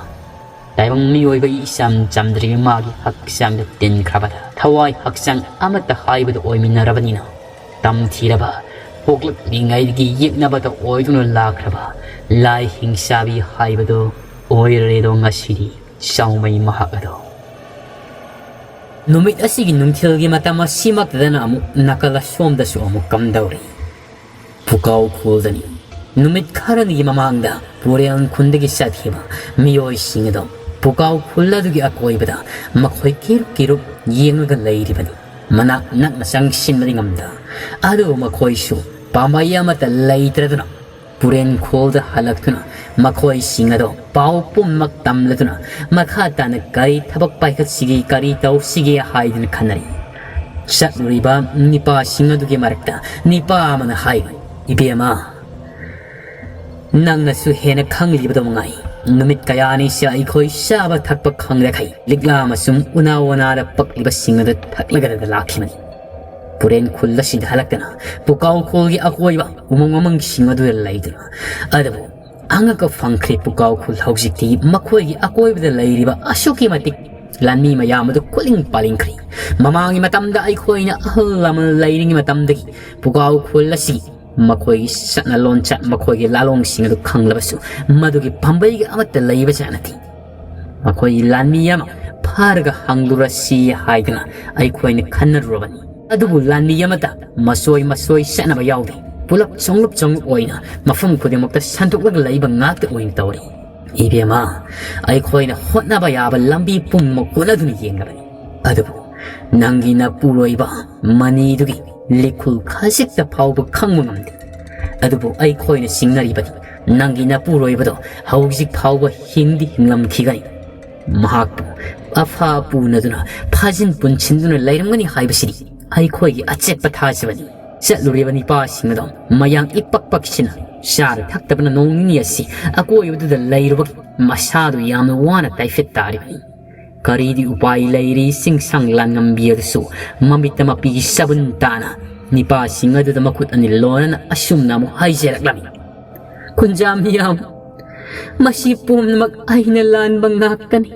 ꯇꯥꯏꯕꯪ ꯃꯤꯑꯣꯏꯕꯒꯤ ꯏꯆꯝ ꯆꯝꯗ꯭ꯔꯤꯕ ꯃꯥꯒꯤ ꯍꯛꯆꯥꯡꯗ ꯇꯤꯟꯈ꯭ꯔꯕꯗ ꯊꯋꯥꯏ ꯍꯛꯆꯥꯡ ꯑꯃꯠꯇ ꯍꯥꯏꯕꯗꯨ ꯑꯣꯏꯃꯤꯟꯅꯔꯕꯅꯤꯅ ꯇꯝꯊꯤꯔꯕ ꯄꯣꯛꯂꯛꯂꯤꯉꯩꯗꯒꯤ ꯌꯦꯛꯅꯕꯗ ꯑꯣꯏꯗꯨꯅ ꯂꯥꯛꯈ꯭ꯔꯕ ꯂꯥꯏ ꯍꯤꯡꯆꯥꯕꯤ ꯍꯥꯏꯕꯗꯨ ꯑꯣꯏꯔꯦꯗꯣ ꯉꯁꯤꯗꯤ ꯆꯥꯎꯃꯩ ꯃꯍꯥꯛ ꯑꯗꯣ꯫ ꯅꯨꯃꯤꯠ ꯑꯁꯤꯒꯤ ꯅꯨꯡꯊꯤꯜꯒꯤ ꯃꯇꯝ ꯑꯁꯤꯃꯛꯇꯗꯅ ꯑꯃꯨꯛ ꯅꯥꯀꯜ ꯑꯁꯣꯝꯗꯁꯨ ꯑꯃꯨꯛ ꯀꯝꯗꯧꯔꯤ? ꯄꯨꯀꯥꯎ ꯈꯨꯜꯗꯅꯤ꯫ ꯅꯨꯃꯤꯠ ꯈꯔꯅꯤꯒꯤ ꯃꯃꯥꯡꯗ ꯄꯨꯔꯦꯟ ꯈꯨꯜꯗꯒꯤ ꯆꯠꯈꯤꯕ ꯃꯤꯑꯣꯏꯁꯤꯡ ꯑꯗꯣ ꯄꯨꯀꯥꯎ ꯈꯨꯜ ꯑꯗꯨꯒꯤ ꯑꯀꯣꯏꯕꯗ ꯃꯈꯣꯏ ꯀꯤꯔꯨꯞ ꯀꯤꯔꯨꯞ ꯌꯦꯡꯂꯒ ꯂꯩꯔꯤꯕꯅꯤ꯫ ꯃꯅꯥꯛ ꯅꯛꯅ ꯆꯪꯁꯤꯟꯕꯗꯤ ꯉꯝꯗ, ꯑꯗꯨꯕꯨ ꯃꯈꯣꯏꯁꯨ ꯄꯥꯝꯕꯩ ꯑꯃꯠꯇ ꯂꯩꯇ꯭ꯔꯗꯨꯅ ꯄꯨꯔꯦꯟ ꯈꯨꯜꯗ ꯍꯜꯂꯛꯇꯨꯅ ꯃꯈꯣꯏꯁꯤꯡ ꯑꯗꯣ ꯄꯥꯎ ꯄꯨꯝꯅꯃꯛ ꯇꯝꯂꯗꯨꯅ ꯃꯈꯥ ꯇꯥꯅ ꯀꯔꯤ ꯊꯕꯛ ꯄꯥꯏꯈꯠꯁꯤꯒꯦ, ꯀꯔꯤ ꯇꯧꯁꯤꯒꯦ ꯍꯥꯏꯗꯨꯅ ꯈꯟꯅꯔꯤ꯫ ꯆꯠꯂꯨꯔꯤꯕ ꯅꯤꯄꯥꯁꯤꯡ ꯑꯗꯨꯒꯤ ꯃꯔꯛꯇ ꯅꯤꯄꯥ ꯑꯃꯅ ꯍꯥꯏꯕ, "ꯏꯕꯦꯝꯃ, ꯅꯪꯅꯁꯨ ꯍꯦꯟꯅ ꯈꯪꯂꯤꯕꯗꯣ ꯃꯉꯥꯏ꯫ ꯅꯨꯃꯤꯠ ꯀꯌꯥꯅꯤꯁꯦ ꯑꯩꯈꯣꯏ ꯆꯥꯕ ꯊꯛꯄ ꯈꯪꯗꯈꯩ ꯂꯤꯛꯂꯥ ꯑꯃꯁꯨꯡ ꯎꯅꯥ ꯋꯥꯅꯥꯗ ꯄꯛꯂꯤꯕꯁꯤꯡ ꯑꯗꯨ ꯊꯛꯂꯒꯗ ꯂꯥꯛꯈꯤꯕꯅꯤ꯫ ꯄꯨꯔꯦꯟ ꯈꯨꯜ ꯑꯁꯤꯗ ꯍꯜꯂꯛꯇꯅ ꯄꯨꯀꯥꯎ ꯈꯨꯜꯒꯤ ꯑꯀꯣꯏꯕ ꯎꯃꯪ ꯋꯥꯃꯪꯁꯤꯡ ꯑꯗꯨꯗ ꯂꯩꯗꯨꯅ꯫ ꯑꯗꯨꯕꯨ ꯑꯉꯛꯄ ꯐꯪꯈ꯭ꯔꯦ, ꯄꯨꯀꯥꯎ ꯈꯨꯜ ꯍꯧꯖꯤꯛꯇꯤ ꯃꯈꯣꯏꯒꯤ ꯑꯀꯣꯏꯕꯗ ꯂꯩꯔꯤꯕ ꯑꯁꯨꯛꯀꯤ ꯃꯇꯤꯛ ꯂꯥꯟꯃꯤ ꯃꯌꯥꯝ ꯑꯗꯨ ꯀꯣꯂꯤꯡ ꯄꯥꯂꯤꯡꯈ꯭ꯔꯦ꯫ ꯃꯃꯥꯡꯒꯤ ꯃꯇꯝꯗ ꯑꯩꯈꯣꯏꯅ ꯑꯍꯜ ꯂꯃꯟ ꯂꯩꯔꯤꯉꯩ ꯃꯇꯝꯗꯒꯤ ꯄꯨꯀꯥꯎ ꯈꯨꯜ ꯑꯁꯤ ꯃꯈꯣꯏꯒꯤ ꯆꯠꯅ ꯂꯣꯟꯆꯠ, ꯃꯈꯣꯏꯒꯤ ꯂꯥꯂꯣꯡꯁꯤꯡ ꯑꯗꯨ ꯈꯪꯂꯕꯁꯨ ꯃꯗꯨꯒꯤ ꯄꯥꯝꯕꯩꯒ ꯑꯃꯠꯇ ꯂꯩꯕꯖꯥꯠ ꯅꯠꯇꯦ꯫ ꯃꯈꯣꯏꯒꯤ ꯂꯥꯟꯃꯤ ꯑꯃ ꯐꯥꯔꯒ ꯍꯪꯂꯨꯔꯁꯤ ꯍꯥꯏꯗꯨꯅ ꯑꯩꯈꯣꯏꯅ ꯈꯟꯅꯔꯨꯔꯕꯅꯤ꯫ ꯑꯗꯨꯕꯨ ꯂꯥꯟꯃꯤ ꯑꯃꯠꯇ ꯃꯁꯣꯏ ꯃꯁꯣꯏ ꯆꯠꯅꯕ ꯌꯥꯎꯗꯦ꯫ ꯄꯨꯂꯞ ꯆꯣꯡꯂꯨꯞ ꯆꯣꯡꯂꯨꯞ ꯑꯣꯏꯅ ꯃꯐꯝ ꯈꯨꯗꯤꯡꯃꯛꯇ ꯁꯟꯗꯣꯛꯂꯒ ꯂꯩꯕ ꯉꯥꯛꯇ ꯑꯣꯏꯅ ꯇꯧꯔꯤ꯫ ꯏꯕꯦꯝꯃ, ꯑꯩꯈꯣꯏꯅ ꯍꯣꯠꯅꯕ ꯌꯥꯕ ꯂꯝꯕꯤ ꯄꯨꯝꯅꯃꯛ ꯍꯣꯠꯅꯗꯨꯅ ꯌꯦꯡꯂꯕꯅꯤ꯫ ꯑꯗꯨꯕꯨ ꯅꯪꯒꯤ ꯅꯄꯨꯔꯣꯏꯕ ꯃꯅꯤꯗꯨꯒꯤ ꯂꯤꯈꯨꯜ ꯈꯖꯤꯛꯇ ꯐꯥꯎꯕ ꯈꯪꯕ ꯉꯝꯗꯦ꯫ ꯑꯗꯨꯕꯨ ꯑꯩꯈꯣꯏꯅ ꯆꯤꯡꯅꯔꯤꯕꯗꯤ ꯅꯪꯒꯤ ꯅꯄꯨꯔꯣꯏꯕꯗꯣ ꯍꯧꯖꯤꯛ ꯐꯥꯎꯕ ꯍꯤꯡꯗꯤ ꯍꯤꯡꯂꯝꯈꯤꯒꯅꯤ꯫ ꯃꯍꯥꯛꯄꯨ ꯑꯐ ꯄꯨꯅꯗꯨꯅ ꯐꯥꯖꯤꯟ ꯄꯨꯟꯁꯤꯟꯗꯨꯅ ꯂꯩꯔꯝꯒꯅꯤ ꯍꯥꯏꯕꯁꯤꯗꯤ ꯑꯩꯈꯣꯏꯒꯤ ꯑꯆꯦꯠꯄ ꯊꯥꯖꯕꯅꯤ꯫ ꯆꯠꯂꯨꯔꯤꯕ ꯅꯤꯄꯥꯁꯤꯡ ꯑꯗꯣ ꯃꯌꯥꯡ ꯏꯄꯛ ꯄꯛꯁꯤꯟꯅ ꯆꯥꯗ ꯊꯛꯇꯕꯅ ꯅꯣꯡ ꯅꯤꯅꯤ ꯑꯁꯤ ꯑꯀꯣꯏꯕꯗꯨꯗ ꯂꯩꯔꯨꯕꯒꯤ ꯃꯁꯥꯗꯨ ꯌꯥꯝꯅ ꯋꯥꯅ ꯇꯥꯏꯐꯠ ꯇꯥꯔꯤꯕꯅꯤ꯫ ꯀꯔꯤꯗꯤ ꯎꯄꯥꯏ ꯂꯩꯔꯤ, ꯆꯤꯡꯁꯥꯡ ꯂꯥꯟꯉꯝꯕꯤ ꯑꯗꯨꯁꯨ ꯃꯃꯤꯠꯇ ꯃꯄꯤꯒꯤ ꯆꯕꯨꯟ ꯇꯥꯅ ꯅꯤꯄꯥꯁꯤꯡ ꯑꯗꯨꯗ ꯃꯈꯨꯠ ꯑꯅꯤ ꯂꯣꯟꯅꯅ ꯑꯁꯨꯝꯅ ꯑꯃꯨꯛ ꯍꯥꯏꯖꯔꯛꯂꯝꯃꯤ꯫ "ꯈꯨꯟꯖꯥ ꯃꯤꯌꯥꯝ, ꯃꯁꯤ ꯄꯨꯝꯅꯃꯛ ꯑꯩꯅ ꯂꯥꯟꯕ ꯉꯥꯛꯇꯅꯤ꯫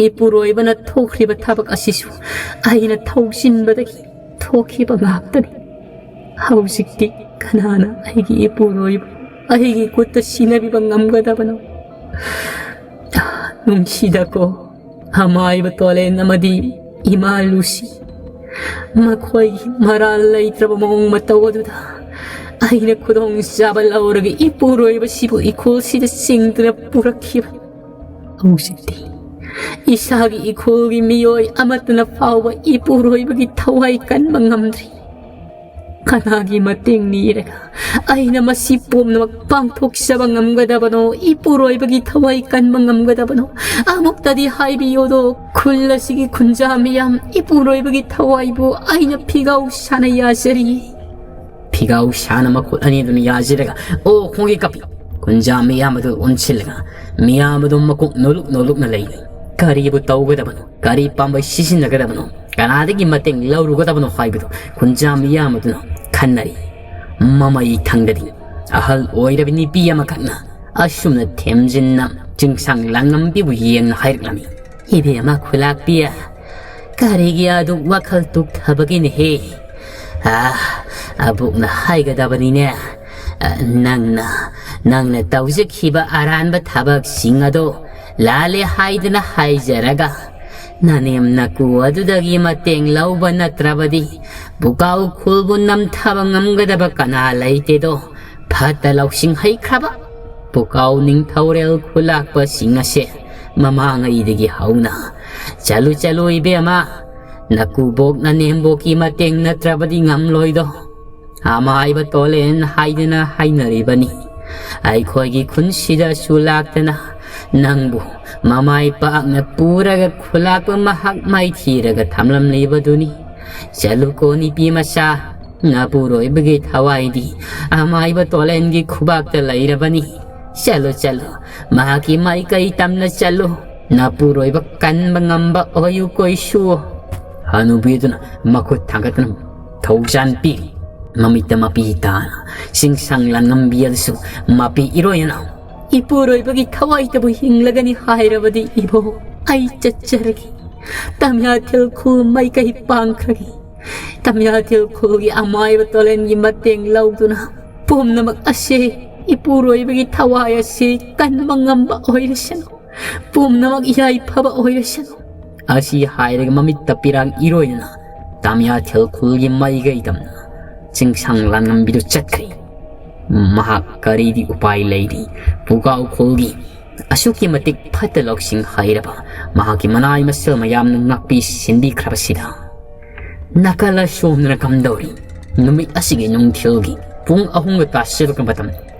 ꯏꯄꯨꯔꯣꯏꯕꯅ ꯊꯣꯛꯈ꯭ꯔꯤꯕ ꯊꯕꯛ ꯑꯁꯤꯁꯨ ꯑꯩꯅ ꯊꯧꯁꯤꯟꯕꯗꯒꯤ ꯊꯣꯛꯈꯤꯕ ꯉꯥꯛꯇꯅꯤ꯫ ꯍꯧꯖꯤꯛꯇꯤ ꯀꯅꯥꯅ ꯑꯩꯒꯤ ꯏꯄꯨꯔꯣꯏꯕ ꯑꯩꯒꯤ ꯈꯨꯠꯇ ꯁꯤꯟꯅꯕꯤꯕ ꯉꯝꯒꯗꯕꯅꯣ? ꯅꯨꯡꯁꯤꯗꯀꯣ, ꯑꯃꯥꯏꯕ ꯇꯣꯂꯦꯟ ꯑꯃꯗꯤ ꯏꯃꯥ ꯂꯨꯁꯤ꯫ ꯃꯈꯣꯏꯒꯤ ꯃꯔꯥꯜ ꯂꯩꯇ꯭ꯔꯕ ꯃꯑꯣꯡ ꯃꯇꯧ ꯑꯗꯨꯗ ꯑꯩꯅ ꯈꯨꯗꯣꯡꯆꯥꯕ ꯂꯧꯔꯒ ꯏꯄꯨꯔꯣꯏꯕꯁꯤꯕꯨ ꯏꯈꯣꯜꯁꯤꯗ ꯆꯤꯡꯗꯨꯅ ꯄꯨꯔꯛꯈꯤꯕ꯫ ꯍꯧꯖꯤꯛꯇꯤ ꯏꯁꯥꯒꯤ ꯏꯈꯣꯜꯒꯤ ꯃꯤꯑꯣꯏ ꯑꯃꯠꯇꯅ ꯐꯥꯎꯕ ꯏꯄꯨꯔꯣꯏꯕꯒꯤ ꯊꯋꯥꯏ ꯀꯟꯕ ꯉꯝꯗ꯭ꯔꯤ꯫ ꯀꯅꯥꯒꯤ ꯃꯇꯦꯡ ꯅꯤꯔꯒ ꯑꯩꯅ ꯃꯁꯤ ꯄꯨꯝꯅꯃꯛ ꯄꯥꯡꯊꯣꯛꯆꯕ ꯉꯝꯒꯗꯕꯅꯣ? ꯏꯄꯨꯔꯣꯏꯕꯒꯤ ꯊꯋꯥꯏ ꯀꯟꯕ ꯉꯝꯒꯗꯕꯅꯣ? ꯑꯃꯨꯛꯇꯗꯤ ꯍꯥꯏꯕꯤꯌꯣꯗꯣ, ꯈꯨꯜ ꯑꯁꯤꯒꯤ ꯈꯨꯟꯖꯥ ꯃꯤꯌꯥꯝ, ꯏꯄꯨꯔꯣꯏꯕꯒꯤ ꯊꯋꯥꯏꯕꯨ ꯑꯩꯅ ꯐꯤꯒꯥꯎ ꯁꯥꯅ ꯌꯥꯖꯔꯤꯌꯦ꯫ ꯐꯤꯒꯥꯎ ꯁꯥꯅ ꯃꯈꯨꯠ ꯑꯅꯤꯗꯨꯅ ꯌꯥꯖꯔꯒ ꯑꯣꯛ ꯈꯣꯡꯒꯤ ꯀꯞꯄꯤ꯫ ꯈꯨꯟꯖꯥ ꯃꯤꯌꯥꯝ ꯑꯗꯨ ꯑꯣꯟꯁꯤꯜꯂꯒ ꯃꯤꯌꯥꯝ ꯑꯗꯨ ꯃꯀꯣꯛ ꯅꯣꯂꯨꯛ ꯅꯣꯂꯨꯛꯅ ꯂꯩꯔꯤ꯫ ꯀꯔꯤꯕꯨ ꯇꯧꯒꯗꯕꯅꯣ? ꯀꯔꯤ ꯄꯥꯝꯕꯩ ꯁꯤꯖꯤꯟꯅꯒꯗꯕꯅꯣ? ꯀꯅꯥꯗꯒꯤ ꯃꯇꯦꯡ ꯂꯧꯔꯨꯒꯗꯕꯅꯣ ꯍꯥꯏꯕꯗꯨ ꯈꯨꯟꯖꯥ ꯃꯤꯌꯥꯝ ꯑꯗꯨꯅ ꯈꯟꯅꯔꯤ꯫ ꯃꯃꯩ ꯊꯪꯗꯗꯤ ꯑꯍꯜ ꯑꯣꯏꯔꯕ ꯅꯨꯄꯤ ꯑꯃꯈꯛꯅ ꯑꯁꯨꯝꯅ ꯊꯦꯝꯖꯤꯟꯅ ꯆꯤꯡꯁꯥꯡ ꯂꯥꯡꯉꯝꯕꯤꯕꯨ ꯌꯦꯡꯅ ꯍꯥꯏꯔꯛꯂꯝꯃꯤ꯫ "ꯏꯕꯦꯝꯃ ꯈꯨꯂꯥꯛꯄꯤ, ꯀꯔꯤꯒꯤ ꯑꯗꯨꯛ ꯋꯥꯈꯜ ꯇꯨꯛꯊꯕꯒꯤꯅꯦꯍꯦ? ꯑꯥ, ꯑꯕꯣꯛꯅ ꯍꯥꯏꯒꯗꯕꯅꯤꯅꯦ꯫ ꯑ, ꯅꯪꯅ, ꯅꯪꯅ ꯇꯧꯖꯈꯤꯕ ꯑꯔꯥꯟꯕ ꯊꯕꯛꯁꯤꯡ ꯑꯗꯣ ꯂꯥꯜꯂꯦ ꯍꯥꯏꯗꯅ ꯍꯥꯏꯖꯔꯒ, ꯅꯅꯦꯝ ꯅꯀꯨ ꯑꯗꯨꯗꯒꯤ ꯃꯇꯦꯡ ꯂꯧꯕ ꯅꯠꯇ꯭ꯔꯕꯗꯤ ꯄꯨꯀꯥꯎ ꯈꯨꯜꯕꯨ ꯅꯝꯊꯕ ꯉꯝꯒꯗꯕ ꯀꯅꯥ ꯂꯩꯇꯦꯗꯣ꯫ ꯐꯠꯇ ꯂꯧꯁꯤꯡ ꯍꯩꯈ꯭ꯔꯕ ꯄꯨꯀꯥꯎ ꯅꯤꯡꯊꯧꯔꯦꯜ ꯈꯨꯂꯥꯛꯄꯁꯤꯡ ꯑꯁꯦ ꯃꯃꯥꯡꯉꯩꯗꯒꯤ ꯍꯧꯅ꯫ ꯆꯠꯂꯨ, ꯆꯠꯂꯨ ꯏꯕꯦꯝꯃ, ꯅꯀꯨꯕꯣꯛ ꯅꯅꯦꯝꯕꯣꯛꯀꯤ ꯃꯇꯦꯡ ꯅꯠꯇ꯭ꯔꯕꯗꯤ ꯉꯝꯂꯣꯏꯗꯣ꯫ ꯑꯃꯥꯏꯕ ꯇꯣꯂꯦꯟ ꯍꯥꯏꯗꯅ ꯍꯥꯏꯅꯔꯤꯕꯅꯤ꯫ ꯑꯩꯈꯣꯏꯒꯤ ꯈꯨꯟꯁꯤꯗꯁꯨ ꯂꯥꯛꯇꯅ ꯅꯪꯕꯨ ꯃꯃꯥꯏ ꯄꯥꯛꯅ ꯄꯨꯔꯒ ꯈꯨꯂꯥꯛꯄ ꯃꯍꯥꯛ ꯃꯥꯏꯊꯤꯔꯒ ꯊꯝꯂꯝꯂꯤꯕꯗꯨꯅꯤ꯫ ꯆꯠꯂꯨꯀꯣ ꯅꯨꯄꯤ ꯃꯆꯥ, ꯅꯄꯨꯔꯣꯏꯕꯒꯤ ꯊꯋꯥꯏꯗꯤ ꯑꯃꯥꯏꯕ ꯇꯣꯂꯦꯟꯒꯤ ꯈꯨꯕꯥꯛꯇ ꯂꯩꯔꯕꯅꯤ꯫ ꯆꯠꯂꯨ, ꯆꯠꯂꯨ, ꯃꯍꯥꯛꯀꯤ ꯃꯥꯏꯀꯩ ꯇꯝꯅ ꯆꯠꯂꯨ꯫ ꯅꯄꯨꯔꯣꯏꯕ ꯀꯟꯕ ꯉꯝꯕ ꯑꯣꯏꯌꯨ ꯀꯣꯏꯁꯨ꯫ ꯍꯅꯨꯕꯤꯗꯨꯅ ꯃꯈꯨꯠ ꯊꯥꯡꯒꯠꯇꯨꯅ ꯊꯧꯖꯥꯟ ꯄꯤꯔꯤ꯫ ꯃꯃꯤꯠꯇ ꯃꯄꯤ ꯇꯥꯅ ꯆꯤꯡꯁꯥꯡ ꯂꯥꯟꯉꯝꯕꯤ ꯑꯗꯨꯁꯨ ꯃꯄꯤ ꯏꯔꯣꯏꯅꯅ, "ꯏꯄꯨꯔꯣꯏꯕꯒꯤ ꯊꯋꯥꯏꯇꯕꯨ ꯍꯤꯡꯂꯒꯅꯤ ꯍꯥꯏꯔꯕꯗꯤ ꯏꯕꯣ, ꯑꯩ ꯆꯠꯆꯔꯒꯦ꯫ ꯇꯝꯌꯥꯊꯦꯜ ꯈꯨꯜ ꯃꯥꯏꯀꯩ ꯄꯥꯡꯈ꯭ꯔꯒꯦ꯫ ꯇꯝꯌꯥꯊꯦꯜ ꯈꯨꯜꯒꯤ ꯑꯃꯥꯏꯕ ꯇꯣꯂꯦꯟꯒꯤ ꯃꯇꯦꯡ ꯂꯧꯗꯨꯅ ꯄꯨꯝꯅꯃꯛ ꯑꯁꯦ ꯏꯄꯨꯔꯣꯏꯕꯒꯤ ꯊꯋꯥꯏ ꯑꯁꯤ ꯀꯟꯕ ꯉꯝꯕ ꯑꯣꯏꯔꯁꯅꯨ꯫ ꯄꯨꯝꯅꯃꯛ ꯌꯥꯏꯐꯕ ꯑꯣꯏꯔꯁꯅꯨ"꯫ ꯑꯁꯤ ꯍꯥꯏꯔꯒ ꯃꯃꯤꯠꯇ ꯄꯤꯔꯥꯡ ꯏꯔꯣꯏꯅꯅ ꯇꯥꯃꯤꯌꯥꯊꯦꯜ ꯈꯨꯜꯒꯤ ꯃꯥꯏꯀꯩ ꯇꯝꯅ ꯆꯤꯡꯁꯥꯡ ꯂꯥꯟꯉꯝꯕꯤꯗꯨ ꯆꯠꯈ꯭ꯔꯦ꯫ ꯃꯍꯥꯛ ꯀꯔꯤꯗꯤ ꯎꯄꯥꯏ ꯂꯩꯔꯤ? ꯄꯨꯒꯥꯎ ꯈꯨꯜꯒꯤ ꯑꯁꯨꯛꯀꯤ ꯃꯇꯤꯛ ꯐꯠꯇ ꯂꯧꯁꯤꯡ ꯍꯩꯔꯕ ꯃꯍꯥꯛꯀꯤ ꯃꯅꯥꯏ ꯃꯁꯜ ꯃꯌꯥꯝꯅ ꯉꯥꯛꯄꯤ ꯁꯤꯟꯕꯤꯈ꯭ꯔꯕꯁꯤꯗ, ꯅꯥꯀꯜ ꯑꯁꯣꯝꯗꯅ ꯀꯝꯗꯧꯔꯤ? ꯅꯨꯃꯤꯠ ꯑꯁꯤꯒꯤ ꯅꯨꯡꯊꯤꯜꯒꯤ ꯄꯨꯡ ꯑꯍꯨꯝꯒ ꯇꯥꯁꯤꯜꯂꯛꯄ ꯃꯇꯝ,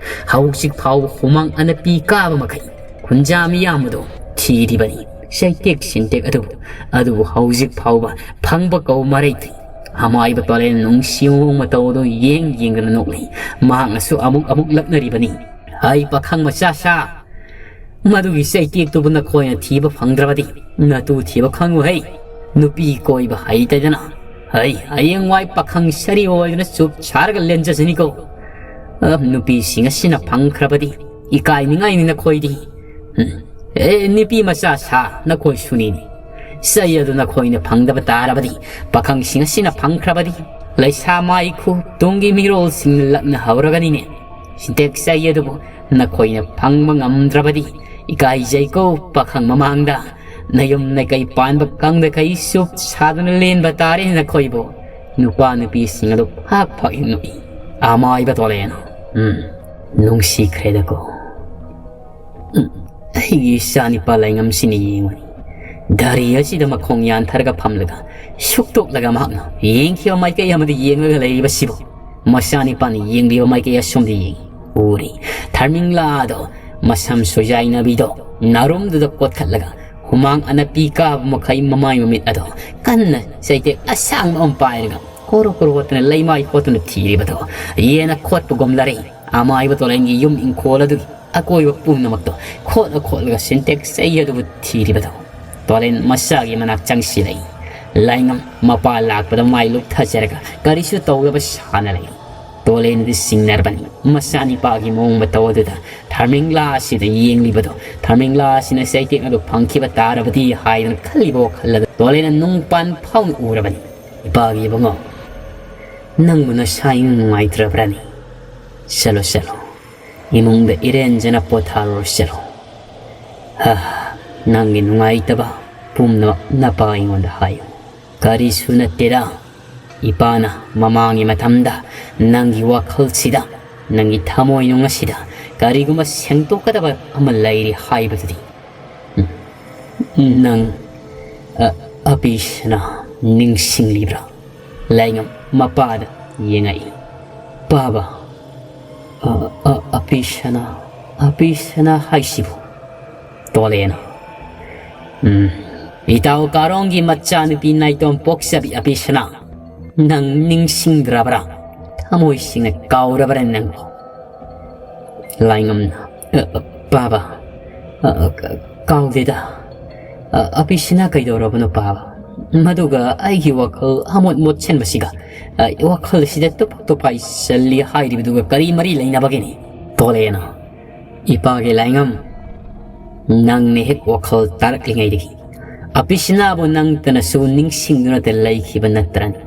ꯍꯧꯖꯤꯛ ꯐꯥꯎꯕ ꯍꯨꯃꯥꯡ ꯑꯅꯞꯄꯤ ꯀꯥꯕ ꯃꯈꯩ ꯈꯨꯟꯖꯥ ꯃꯤꯌꯥꯝ ꯑꯗꯨ ꯊꯤꯔꯤꯕꯅꯤ꯫ ꯆꯩꯇꯦꯛ ꯁꯤꯟꯇꯦꯛ ꯑꯗꯨꯕꯨ, ꯑꯗꯨꯕꯨ ꯍꯧꯖꯤꯛ ꯐꯥꯎꯕ ꯐꯪꯕ ꯀꯧ ꯃꯔꯩ ꯊꯤ꯫ ꯑꯃꯥꯏꯕ ꯇꯣꯂꯦꯟ ꯅꯨꯡꯁꯤ ꯃꯑꯣꯡ ꯃꯇꯧ ꯑꯗꯨ ꯌꯦꯡ ꯌꯦꯡꯗꯨꯅ ꯅꯣꯛꯂꯤ꯫ ꯃꯍꯥꯛꯅꯁꯨ ꯑꯃꯨꯛ ꯑꯃꯨꯛ ꯂꯛꯅꯔꯤꯕꯅꯤ꯫ "ꯍꯩ ꯄꯥꯈꯪ ꯃꯆꯥ ꯁꯥ, ꯃꯗꯨꯒꯤ ꯆꯩꯇꯦꯛꯇꯨꯕꯨ ꯅꯈꯣꯏꯅ ꯊꯤꯕ ꯐꯪꯗ꯭ꯔꯕꯗꯤ ꯅꯇꯨ ꯊꯤꯕ ꯈꯪꯉꯨ ꯍꯩ꯫ ꯅꯨꯄꯤ ꯀꯣꯏꯕ ꯍꯩꯇꯗꯅ ꯍꯩ ꯍꯌꯦꯡꯋꯥꯏ ꯄꯥꯈꯪ ꯁꯔꯤ ꯑꯣꯏꯗꯨꯅ ꯆꯨꯞ ꯁꯥꯔꯒ ꯂꯦꯟꯖꯁꯅꯤꯀꯣ꯫ ꯑ, ꯅꯨꯄꯤꯁꯤꯡ ꯑꯁꯤꯅ ꯐꯪꯈ꯭ꯔꯕꯗꯤ ꯏꯀꯥꯏꯅꯤꯡꯉꯥꯏꯅꯤ ꯅꯈꯣꯏꯗꯤ꯫ ꯎꯝ, ꯑꯦ, ꯅꯨꯄꯤ ꯃꯆꯥ ꯁꯥ, ꯅꯈꯣꯏ ꯁꯨꯅꯤꯅꯤ꯫ ꯆꯩ ꯑꯗꯨ ꯅꯈꯣꯏꯅ ꯐꯪꯗꯕ ꯇꯥꯔꯕꯗꯤ, ꯄꯥꯈꯪꯁꯤꯡ ꯑꯁꯤꯅ ꯐꯪꯈ꯭ꯔꯕꯗꯤ, ꯂꯩꯁꯥ ꯃꯥꯏꯈꯨ ꯇꯨꯡꯒꯤ ꯃꯤꯔꯣꯜꯁꯤꯡꯅ ꯂꯛꯅꯍꯧꯔꯒꯅꯤꯅꯦ꯫ ꯁꯤꯟꯇꯦꯛ ꯆꯩ ꯑꯗꯨꯕꯨ ꯅꯈꯣꯏꯅ ꯐꯪꯕ ꯉꯝꯗ꯭ꯔꯕꯗꯤ, ꯏꯀꯥꯏꯖꯩꯀꯣ ꯄꯥꯈꯪ ꯃꯃꯥꯡꯗ꯫ ꯅꯌꯨꯝ ꯅꯀꯩ ꯄꯥꯟꯕ ꯀꯪꯗꯈꯩ ꯆꯨꯞ ꯁꯥꯗꯨꯅ ꯂꯦꯟꯕ ꯇꯥꯔꯦ ꯅꯈꯣꯏꯕꯨ"꯫ ꯅꯨꯄꯥ ꯅꯨꯄꯤꯁꯤꯡ ꯑꯗꯨ ꯐꯥꯛ ꯐꯥꯛ ꯅꯣꯛꯏ꯫ ꯑꯃꯥꯏꯕ ꯇꯣꯂꯦꯟ, ꯎꯝ, ꯅꯨꯡꯁꯤꯈ꯭ꯔꯦꯗꯀꯣ꯫ ꯎꯝ, ꯑꯩꯒꯤ ꯏꯆꯥ ꯅꯤꯄꯥ ꯂꯥꯏꯉꯝꯁꯤꯅ ꯌꯦꯡꯉꯨꯅꯤ꯫ ꯒꯥꯔꯤ ꯑꯁꯤꯗ ꯃꯈꯣꯡ ꯌꯥꯟꯊꯔꯒ ꯐꯝꯂꯒ, ꯁꯨꯛꯇꯣꯛꯂꯒ ꯃꯍꯥꯛꯅ ꯌꯦꯡꯈꯤꯕ ꯃꯥꯏꯀꯩ ꯑꯃꯗ ꯌꯦꯡꯂꯒ ꯂꯩꯔꯤꯕꯁꯤꯕꯨ꯫ ꯃꯆꯥꯅꯤꯄꯥꯅ ꯌꯦꯡꯂꯤꯕ ꯃꯥꯏꯀꯩ ꯑꯁꯣꯝꯗ ꯌꯦꯡꯉꯤ꯫ ꯎꯔꯤ꯫ ꯊꯔꯃꯤꯡꯂꯥꯗꯣ, ꯃꯁꯝ ꯁꯨꯖꯥꯏꯅꯕꯤꯗꯣ ꯅꯥꯔꯨꯝꯗꯨꯗ ꯀꯣꯠꯈꯠꯂꯒ, ꯍꯨꯃꯥꯡ ꯑꯅꯞꯄꯤ ꯀꯥꯕ ꯃꯈꯩ ꯃꯃꯥꯏ ꯃꯃꯤꯠ ꯑꯗꯣ ꯀꯟꯅ ꯆꯩꯇꯦꯛ ꯑꯁꯥꯡꯕ ꯑꯃ ꯄꯥꯏꯔꯒ ꯀꯣꯔꯣ ꯀꯣꯔꯣ ꯍꯣꯠꯇꯅ ꯂꯩꯃꯥꯏ ꯍꯣꯠꯇꯨꯅ ꯊꯤꯔꯤꯕꯗꯣ꯫ ꯌꯦꯟꯅ ꯈꯣꯠꯄꯒꯨꯝ ꯂꯔꯩ꯫ ꯑꯃꯥꯏꯕ ꯇꯣꯂꯦꯟꯒꯤ ꯌꯨꯝ ꯏꯪꯈꯣꯜ ꯑꯗꯨꯒꯤ ꯑꯀꯣꯏꯕ ꯄꯨꯝꯅꯃꯛꯇꯣ ꯈꯣꯠꯂ ꯈꯣꯠꯂꯒ ꯁꯤꯟꯇꯦꯛ ꯆꯩ ꯑꯗꯨꯕꯨ ꯊꯤꯔꯤꯕꯗꯣ꯫ ꯇꯣꯂꯦꯟ ꯃꯆꯥꯒꯤ ꯃꯅꯥꯛ ꯆꯪꯁꯤꯜꯂꯛꯏ꯫ ꯂꯥꯏꯉꯝ ꯃꯄꯥ ꯂꯥꯛꯄꯗ ꯃꯥꯏ ꯂꯨꯞꯊꯖꯔꯒ ꯀꯔꯤꯁꯨ ꯇꯧꯗꯕ ꯁꯥꯅ ꯂꯩ꯫ ꯇꯣꯂꯦꯟꯗꯤ ꯁꯤꯡꯅꯔꯕꯅꯤ꯫ ꯃꯆꯥꯅꯤꯄꯥꯒꯤ ꯃꯑꯣꯡ ꯃꯇꯧ ꯑꯗꯨꯗ ꯊꯥꯔꯃꯤꯡꯂꯥ ꯑꯁꯤꯗ ꯌꯦꯡꯂꯤꯕꯗꯣ, ꯊꯥꯔꯃꯤꯡꯂꯥ ꯑꯁꯤꯅ ꯆꯩꯇꯦꯛ ꯑꯗꯨ ꯐꯪꯈꯤꯕ ꯇꯥꯔꯕꯗꯤ ꯍꯥꯏꯗꯅ ꯈꯜꯂꯤꯕ ꯋꯥꯈꯜ ꯑꯗꯨ ꯇꯣꯂꯦꯟꯅ ꯅꯨꯡꯄꯥꯟ ꯐꯥꯎꯅ ꯎꯔꯕꯅꯤ꯫ "ꯏꯄꯥꯒꯤ ꯏꯕꯨꯡꯉꯣ, ꯅꯪꯕꯨ ꯅꯁꯥ ꯏꯅꯨꯡ ꯅꯨꯡꯉꯥꯏꯇ꯭ꯔꯕ꯭ꯔꯥꯅꯤ? ꯆꯠꯂꯣ, ꯆꯠꯂꯣ, ꯏꯃꯨꯡꯗ ꯏꯔꯦꯟꯖꯅ ꯄꯣꯊꯥꯔꯨꯔꯣ, ꯆꯠꯂꯣ꯫ ꯍꯥ, ꯅꯪꯒꯤ ꯅꯨꯡꯉꯥꯏꯇꯕ ꯄꯨꯝꯅꯃꯛ ꯅꯄꯥ ꯑꯩꯉꯣꯟꯗ ꯍꯥꯏꯌꯨ꯫ ꯀꯔꯤꯁꯨ ꯅꯠꯇꯦꯗ, ꯏꯄꯥꯅ ꯃꯃꯥꯡꯒꯤ ꯃꯇꯝꯗ ꯅꯪꯒꯤ ꯋꯥꯈꯜꯁꯤꯗ, ꯅꯪꯒꯤ ꯊꯃꯣꯏꯅꯨꯡ ꯑꯁꯤꯗ ꯀꯔꯤꯒꯨꯝꯕ ꯁꯦꯡꯗꯣꯛꯀꯗꯕ ꯑꯃ ꯂꯩꯔꯤ ꯍꯥꯏꯕꯗꯨꯗꯤ, ꯎꯝ, ꯅꯪ, ꯑ, ꯑꯄꯤꯁꯅꯥ ꯅꯤꯡꯁꯤꯡꯂꯤꯕ꯭ꯔꯥ? ꯂꯥꯏꯉꯝ ꯃꯄꯥꯗ ꯌꯦꯡꯉꯛꯏ꯫ ꯄꯥꯕ, ꯑ, ꯑ, ꯑꯄꯤꯁꯅꯥ, ꯑꯄꯤꯁꯅꯥ ꯍꯥꯏꯁꯤꯕꯨ? ꯇꯣꯂꯦꯅ, ꯎꯝ, ꯏꯇꯥꯎ ꯀꯥꯔꯣꯡꯒꯤ ꯃꯆꯥꯅꯨꯄꯤ ꯅꯥꯏꯇꯣꯝ ꯄꯣꯛꯆꯕꯤ ꯑꯄꯤꯁꯅꯥ, ꯅꯪ ꯅꯤꯡꯁꯤꯡꯗ꯭ꯔꯕ꯭ꯔꯥ? ꯊꯃꯣꯏ ꯁꯦꯡꯅ ꯀꯥꯎꯔꯕ꯭ꯔꯥ ꯅꯪꯕꯨ? ꯂꯥꯏꯉꯝꯅ, ꯑ, ꯑ, ꯄꯥꯕ, ꯑ, ꯑ, ꯀ-, ꯀꯥꯎꯗꯦꯗ꯫ ꯑ, ꯑꯄꯤꯁꯤꯅ ꯀꯩꯗꯧꯔꯕꯅꯣ ꯄꯥꯕ? ꯃꯗꯨꯒ ꯑꯩꯒꯤ ꯋꯥꯈꯜ ꯑꯃꯣꯠ ꯃꯣꯠꯁꯟꯕꯁꯤꯒ, ꯑ, ꯋꯥꯈꯜ ꯑꯁꯤꯗ ꯇꯨꯄꯥꯛ ꯇꯨꯄꯥꯏ ꯆꯜꯂꯤ ꯍꯥꯏꯔꯤꯕꯗꯨꯒ ꯀꯔꯤ ꯃꯔꯤ ꯂꯩꯅꯕꯒꯤꯅꯤ? ꯇꯣꯂꯦꯅ, ꯏꯄꯥꯒꯤ ꯂꯥꯏꯉꯝ, ꯅꯪꯅ ꯍꯦꯛ ꯋꯥꯈꯜ ꯇꯥꯔꯛꯂꯤꯉꯩꯗꯒꯤ ꯑꯄꯤꯁꯤꯅꯥꯕꯨ ꯅꯪꯇꯅꯁꯨ ꯅꯤꯡꯁꯤꯡꯗꯨꯅꯇ ꯂꯩꯈꯤꯕ ꯅꯠꯇ꯭ꯔꯅꯤ?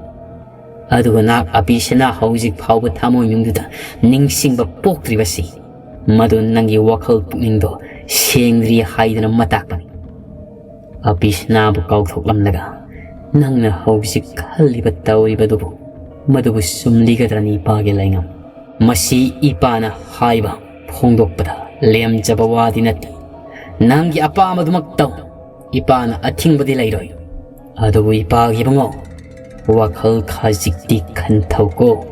ꯑꯗꯨꯒ ꯅꯍꯥꯛ ꯑꯄꯤꯁꯤꯅ ꯍꯧꯖꯤꯛ ꯐꯥꯎꯕ ꯊꯃꯣꯏꯅꯨꯡꯗꯨꯗ ꯅꯤꯡꯁꯤꯡꯕ ꯄꯣꯛꯇ꯭ꯔꯤꯕꯁꯤ, ꯃꯗꯨ ꯅꯪꯒꯤ ꯋꯥꯈꯜ ꯄꯨꯛꯅꯤꯡꯗꯣ ꯁꯦꯡꯗ꯭ꯔꯤ ꯍꯥꯏꯗꯨꯅ ꯃꯇꯥꯛꯄꯅꯤ꯫ ꯑꯄꯤꯁꯤꯅꯥꯕꯨ ꯀꯥꯎꯊꯣꯛꯂꯝꯂꯒ ꯅꯪꯅ ꯍꯧꯖꯤꯛ ꯈꯜꯂꯤꯕ ꯇꯧꯔꯤꯕꯗꯨꯕꯨ, ꯃꯗꯨꯕꯨ ꯆꯨꯝꯂꯤꯒꯗ꯭ꯔꯅꯤ ꯏꯄꯥꯒꯤ ꯂꯥꯏꯉꯝ? ꯃꯁꯤ ꯏꯄꯥꯅ ꯍꯥꯏꯕ ꯐꯣꯡꯗꯣꯛꯄꯗ ꯂꯦꯝꯖꯕ ꯋꯥꯗꯤ ꯅꯠꯇꯦ꯫ ꯅꯪꯒꯤ ꯑꯄꯥꯝꯕꯗꯨꯃꯛ ꯇꯧ꯫ ꯏꯄꯥꯅ ꯑꯊꯤꯡꯕꯗꯤ ꯂꯩꯔꯣꯏ꯫ ꯑꯗꯨꯕꯨ ꯏꯄꯥꯒꯤ ꯏꯕꯨꯡꯉꯣ, ꯋꯥꯈꯜ ꯈꯖꯤꯛꯇꯤ ꯈꯟꯊꯧꯀꯣ꯫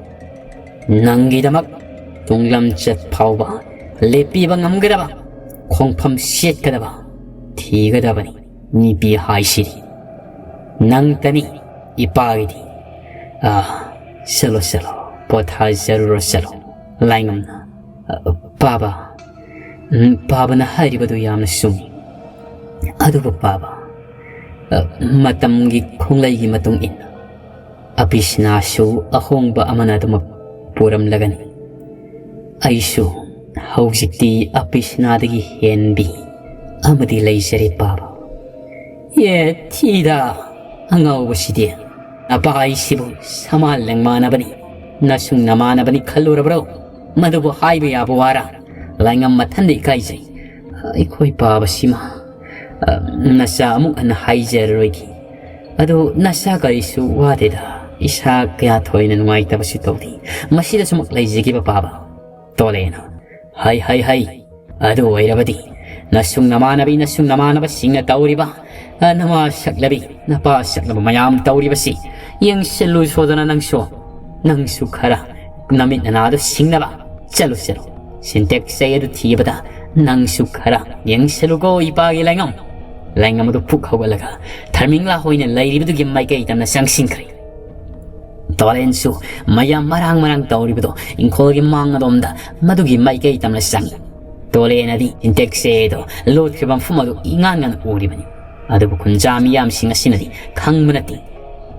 ꯅꯪꯒꯤꯗꯃꯛ ꯇꯨꯡꯂꯝꯆꯠ ꯐꯥꯎꯕ ꯂꯦꯞꯄꯤꯕ ꯉꯝꯒꯗꯕ ꯈꯣꯡꯐꯝ ꯁꯦꯠꯀꯗꯕ ꯊꯤꯒꯗꯕꯅꯤ ꯅꯨꯄꯤ ꯍꯥꯏꯁꯤꯗꯤ꯫ ꯅꯪꯇꯅꯤ ꯏꯄꯥꯒꯤꯗꯤ꯫ ꯑꯥ, ꯆꯠꯂꯣ, ꯆꯠꯂꯣ, ꯄꯣꯊꯥꯖꯔꯨꯔꯣ, ꯆꯠꯂꯣ꯫ ꯂꯥꯏꯉꯝꯅ, ꯑ, ꯄꯥꯕ, ꯎꯝ, ꯄꯥꯕꯅ ꯍꯥꯏꯔꯤꯕꯗꯨ ꯌꯥꯝꯅ ꯆꯨꯝꯃꯤ꯫ ꯑꯗꯨꯕꯨ ꯄꯥꯕ, ꯑ, ꯃꯇꯝꯒꯤ ꯈꯣꯡꯂꯩꯒꯤ ꯃꯇꯨꯡ ꯏꯟꯅ ꯑꯄꯤꯁꯅꯥꯁꯨ ꯑꯍꯣꯡꯕ ꯑꯃꯅ ꯑꯗꯨꯃꯛ ꯄꯨꯔꯝꯂꯒꯅꯤ꯫ ꯑꯩꯁꯨ ꯍꯧꯖꯤꯛꯇꯤ ꯑꯄꯤꯁꯅꯥꯗꯒꯤ ꯍꯦꯟꯕꯤ ꯑꯃꯗꯤ ꯂꯩꯖꯔꯦ ꯄꯥꯕ꯫ ꯑꯦ, ꯊꯤꯗ, ꯑꯉꯥꯎꯕꯁꯤꯗꯤ꯫ ꯅꯄꯥ ꯑꯩꯁꯤꯕꯨ ꯁꯃꯥꯟ ꯂꯦꯡꯃꯥꯟꯅꯕꯅꯤ, ꯅꯁꯨꯡ ꯅꯃꯥꯟꯅꯕꯅꯤ ꯈꯜꯂꯨꯔꯕ꯭ꯔꯣ? ꯃꯗꯨꯕꯨ ꯍꯥꯏꯕ ꯌꯥꯕ ꯋꯥꯔꯥ? ꯂꯥꯏꯉꯝ ꯃꯊꯟꯗ ꯏꯀꯥꯏꯖꯩ꯫ ꯑꯩꯈꯣꯏ ꯄꯥꯕꯁꯤꯃ, ꯑ, ꯅꯆꯥ ꯑꯃꯨꯛ ꯍꯟꯅ ꯍꯥꯏꯖꯔꯔꯣꯏꯒꯦ꯫ ꯑꯗꯨ ꯅꯆꯥ ꯀꯔꯤꯁꯨ ꯋꯥꯗꯦꯗ꯫ ꯏꯁꯥ ꯀꯌꯥ ꯊꯣꯏꯅ ꯅꯨꯡꯉꯥꯏꯇꯕꯁꯨ ꯇꯧꯗꯦ꯫ ꯃꯁꯤꯗꯁꯨꯃꯛ ꯂꯩꯖꯈꯤꯕ ꯄꯥꯕ ꯇꯣꯂꯦꯅ, "ꯍꯩ, ꯍꯩ, ꯍꯩ, ꯑꯗꯨ ꯑꯣꯏꯔꯕꯗꯤ ꯅꯁꯨꯡ ꯅꯃꯥꯟꯅꯕꯤ, ꯅꯁꯨꯡ ꯅꯃꯥꯟꯅꯕꯁꯤꯡꯅ ꯇꯧꯔꯤꯕ, ꯑ, ꯅꯃꯥ ꯁꯛꯂꯕꯤ, ꯅꯄꯥ ꯁꯛꯂꯕ ꯃꯌꯥꯝ ꯇꯧꯔꯤꯕꯁꯤ ꯌꯦꯡꯁꯤꯜꯂꯨ ꯁꯣꯗꯅ ꯅꯪꯁꯨ, ꯅꯪꯁꯨ ꯈꯔ ꯅꯃꯤꯠ ꯅꯅꯥꯗꯨ ꯁꯤꯡꯅꯕ ꯆꯠꯂꯨ, ꯆꯠꯂꯨ꯫ ꯁꯤꯟꯇꯦꯛꯁ ꯆꯩ ꯑꯗꯨ ꯊꯤꯕꯗ ꯅꯪꯁꯨ ꯈꯔ ꯌꯦꯡꯁꯤꯜꯂꯨꯀꯣ ꯏꯄꯥꯒꯤ ꯂꯥꯏꯉꯝ꯫" ꯂꯥꯏꯉꯝ ꯑꯗꯨ ꯐꯨꯛ ꯍꯧꯒꯠꯂꯒ ꯊꯔꯃꯤꯡꯂꯥ ꯍꯣꯏꯅ ꯂꯩꯔꯤꯕꯗꯨꯒꯤ ꯃꯥꯏꯀꯩ ꯇꯝꯅ ꯆꯪꯁꯤꯟꯈ꯭ꯔꯦ꯫ ꯇꯣꯂꯦꯟꯁꯨ ꯃꯌꯥꯝ ꯃꯔꯥꯡ ꯃꯔꯥꯡ ꯇꯧꯔꯤꯕꯗꯣ ꯏꯪꯈꯣꯜꯒꯤ ꯃꯥꯡ ꯑꯗꯣꯝꯗ ꯃꯗꯨꯒꯤ ꯃꯥꯏꯀꯩ ꯇꯝꯅ ꯆꯪꯉꯤ꯫ ꯇꯣꯂꯦꯟꯅꯗꯤ ꯁꯤꯟꯇꯦꯛꯁ ꯆꯩ ꯑꯗꯣ ꯂꯣꯠꯈ꯭ꯔꯤꯕ ꯃꯐꯝ ꯑꯗꯨ ꯏꯉꯥꯟ ꯉꯥꯟꯅ ꯎꯔꯤꯕꯅꯤ꯫ ꯑꯗꯨꯕꯨ ꯈꯨꯟꯖꯥ ꯃꯤꯌꯥꯝꯁꯤꯡ ꯑꯁꯤꯅꯗꯤ ꯈꯪꯕ ꯅꯠꯇꯦ꯫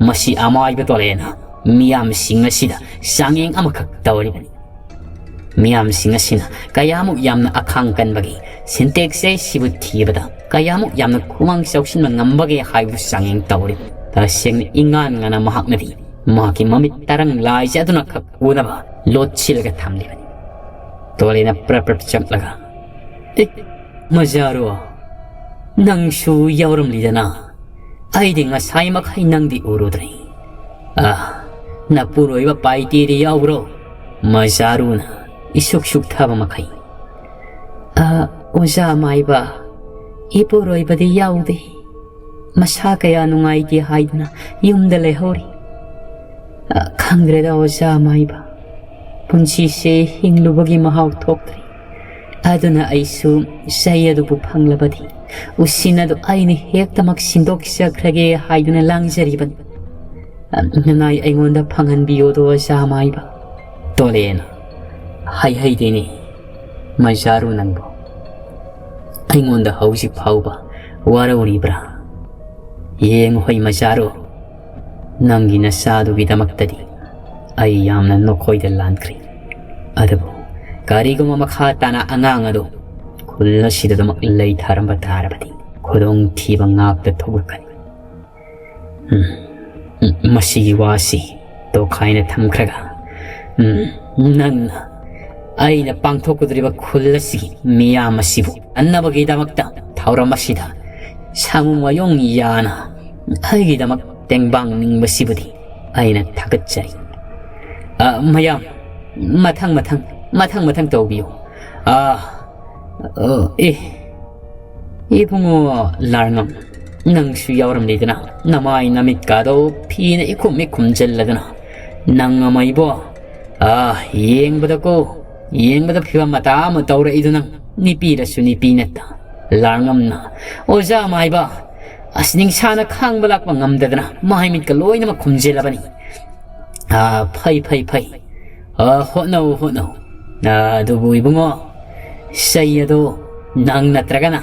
ꯃꯁꯤ ꯑꯃꯥꯏꯕ ꯇꯣꯂꯦꯟꯅ ꯃꯤꯌꯥꯝꯁꯤꯡ ꯑꯁꯤꯗ ꯆꯥꯡꯌꯦꯡ ꯑꯃꯈꯛ ꯇꯧꯔꯤꯕꯅꯤ꯫ ꯃꯤꯌꯥꯝꯁꯤꯡ ꯑꯁꯤꯅ ꯀꯌꯥꯃꯨꯛ ꯌꯥꯝꯅ ꯑꯈꯥꯡ ꯀꯟꯕꯒꯦ, ꯁꯤꯟꯇꯦꯛꯁ ꯆꯩ ꯁꯤꯕꯨ ꯊꯤꯕꯗ ꯀꯌꯥꯃꯨꯛ ꯌꯥꯝꯅ ꯈꯨꯃꯥꯡ ꯆꯥꯎꯁꯤꯟꯕ ꯉꯝꯕꯒꯦ ꯍꯥꯏꯕꯗꯨ ꯆꯥꯡꯌꯦꯡ ꯇꯧꯔꯤꯕꯅꯤ꯫ ꯇꯁꯦꯡꯅ ꯏꯉꯥꯟ ꯉꯥꯟꯅ ꯃꯍꯥꯛꯅꯗꯤ ꯃꯍꯥꯛꯀꯤ ꯃꯃꯤꯠ ꯇꯔꯪ ꯂꯥꯏꯖ ꯑꯗꯨꯅ ꯈꯛ ꯎꯅꯕ ꯂꯣꯠꯁꯤꯜꯂꯒ ꯊꯝꯂꯤꯕꯅꯤ꯫ ꯇꯣꯂꯦꯟꯅ ꯄ꯭ꯔꯞ ꯄ꯭ꯔꯞ ꯆꯪꯂꯒ, "ꯑꯦ, ꯃꯖꯥꯔꯣ, ꯅꯪꯁꯨ ꯌꯥꯎꯔꯝꯂꯤꯗꯅ? ꯑꯩꯗꯤ ꯉꯁꯥꯏ ꯃꯈꯩ ꯅꯪꯗꯤ ꯎꯔꯨꯗ꯭ꯔꯦ꯫ ꯑ, ꯅꯄꯨꯔꯣꯏꯕ ꯄꯥꯏꯇꯦꯗꯤ ꯌꯥꯎꯕ꯭ꯔꯣ?" ꯃꯖꯥꯔꯨꯅ ꯏꯁꯨꯛ ꯁꯨꯛꯊꯕ ꯃꯈꯩ꯫ "ꯑ, ꯑꯣꯖꯥ ꯃꯥꯏꯕ, ꯏꯄꯨꯔꯣꯏꯕꯗꯤ ꯌꯥꯎꯗꯦ꯫ ꯃꯁꯥ ꯀꯌꯥ ꯅꯨꯡꯉꯥꯏꯇꯦ ꯍꯥꯏꯗꯨꯅ ꯌꯨꯝꯗ ꯂꯩꯍꯧꯔꯤ꯫ ꯑ, ꯈꯪꯗ꯭ꯔꯦꯗ ꯑꯣꯖꯥ ꯃꯥꯏꯕ, ꯄꯨꯟꯁꯤꯁꯦ ꯍꯤꯡꯂꯨꯕꯒꯤ ꯃꯍꯥꯎ ꯊꯣꯛꯇ꯭ꯔꯦ꯫ ꯑꯗꯨꯅ ꯑꯩꯁꯨ ꯆꯩ ꯑꯗꯨꯕꯨ ꯐꯪꯂꯕꯗꯤ ꯎꯁꯤꯟ ꯑꯗꯨ ꯑꯩꯅ ꯍꯦꯛꯇꯃꯛ ꯁꯤꯟꯗꯣꯛꯆꯈ꯭ꯔꯒꯦ ꯍꯥꯏꯗꯨꯅ ꯂꯥꯡꯖꯔꯤꯕꯅꯤ꯫ ꯑ, ꯅꯅꯥꯏ ꯑꯩꯉꯣꯟꯗ ꯐꯪꯍꯟꯕꯤꯌꯣꯗꯣ ꯑꯣꯖꯥ ꯃꯥꯏꯕ꯫" ꯇꯣꯂꯦꯟꯅ, "ꯍꯩꯍꯩꯗꯦꯅꯦ, ꯃꯖꯥꯔꯨ ꯅꯪꯕꯨ꯫ ꯑꯩꯉꯣꯟꯗ ꯍꯧꯖꯤꯛ ꯐꯥꯎꯕ ꯋꯥꯔꯧꯔꯤꯕ꯭ꯔꯥ? ꯌꯦꯡꯉꯨ ꯍꯩ ꯃꯖꯥꯔꯨ, ꯅꯪꯒꯤ ꯅꯆꯥꯗꯨꯒꯤꯗꯃꯛꯇꯗꯤ ꯑꯩ ꯌꯥꯝꯅ ꯅꯈꯣꯏꯗ ꯂꯥꯟꯈ꯭ꯔꯦ꯫ ꯑꯗꯨꯕꯨ ꯀꯔꯤꯒꯨꯝꯕ ꯃꯈꯥ ꯇꯥꯅ ꯑꯉꯥꯡ ꯑꯗꯨ ꯈꯨꯜ ꯑꯁꯤꯗ ꯑꯗꯨꯃꯛ ꯂꯩꯊꯔꯝꯕ ꯇꯥꯔꯕꯗꯤ ꯈꯨꯗꯣꯡꯊꯤꯕ ꯉꯥꯛꯇ ꯊꯣꯛꯂꯛꯀꯅꯤ꯫ ꯎꯝ, ꯎꯝ, ꯃꯁꯤꯒꯤ ꯋꯥꯁꯤ ꯇꯣꯈꯥꯏꯅ ꯊꯝꯈ꯭ꯔꯒ, ꯎꯝ, ꯅꯪꯅ ꯑꯩꯅ ꯄꯥꯡꯊꯣꯛꯀꯗꯧꯔꯤꯕ ꯈꯨꯜ ꯑꯁꯤꯒꯤ ꯃꯤꯌꯥꯝ ꯑꯁꯤꯕꯨ ꯀꯟꯅꯕꯒꯤꯗꯃꯛꯇ ꯊꯧꯔꯝ ꯑꯁꯤꯗ ꯁꯥꯃꯨ ꯃꯌꯣꯡ ꯌꯥꯅ ꯑꯩꯒꯤꯗꯃꯛ ꯇꯦꯡꯕꯥꯡ ꯅꯤꯡꯕꯁꯤꯕꯨꯗꯤ ꯑꯩꯅ ꯊꯥꯒꯠꯆꯔꯤ꯫ ꯑ, ꯃꯌꯥꯝ, ꯃꯊꯪ ꯃꯊꯪ, ꯃꯊꯪ ꯃꯊꯪ ꯇꯧꯕꯤꯌꯨ꯫ ꯑ, ꯑ, ꯑꯦ, ꯏꯕꯨꯡꯉꯣ ꯂꯥꯔꯉꯝ, ꯅꯪꯁꯨ ꯌꯥꯎꯔꯝꯂꯤꯗꯅ, ꯅꯃꯥꯏ ꯅꯃꯤꯠꯀꯥꯗꯣ ꯐꯤꯅ ꯏꯈꯨꯝ ꯏꯈꯨꯝꯖꯜꯂꯗꯅ, ꯅꯪ ꯑꯃ ꯏꯕꯣ, ꯑ, ꯌꯦꯡꯕꯗꯀꯣ, ꯌꯦꯡꯕꯗ ꯐꯤꯕꯝ ꯃꯇꯥ ꯑꯃ ꯇꯧꯔꯛꯏꯗꯨ ꯅꯪ, ꯅꯤꯄꯤꯔꯁꯨ ꯅꯤꯄꯤ ꯅꯠꯇ꯫ ꯂꯥꯔꯉꯝꯅ, ꯑꯣꯖꯥ ꯃꯥꯏꯕ, ꯑꯁ, ꯅꯤꯡꯁꯥꯅ ꯈꯥꯡꯕ ꯂꯥꯛꯄ ꯉꯝꯗꯗꯅ ꯃꯥꯏ ꯃꯤꯠꯀ ꯂꯣꯏꯅꯃꯛ ꯈꯨꯝꯖꯤꯜꯂꯕꯅꯤ꯫ ꯑ, ꯐꯩ, ꯐꯩ, ꯐꯩ꯫ ꯑ, ꯍꯣꯠꯅꯧ, ꯍꯣꯠꯅꯧ꯫ ꯑ, ꯑꯗꯨꯕꯨ ꯏꯕꯨꯡꯉꯣ, ꯆꯩ ꯑꯗꯨ ꯅꯪ ꯅꯠꯇ꯭ꯔꯒꯅ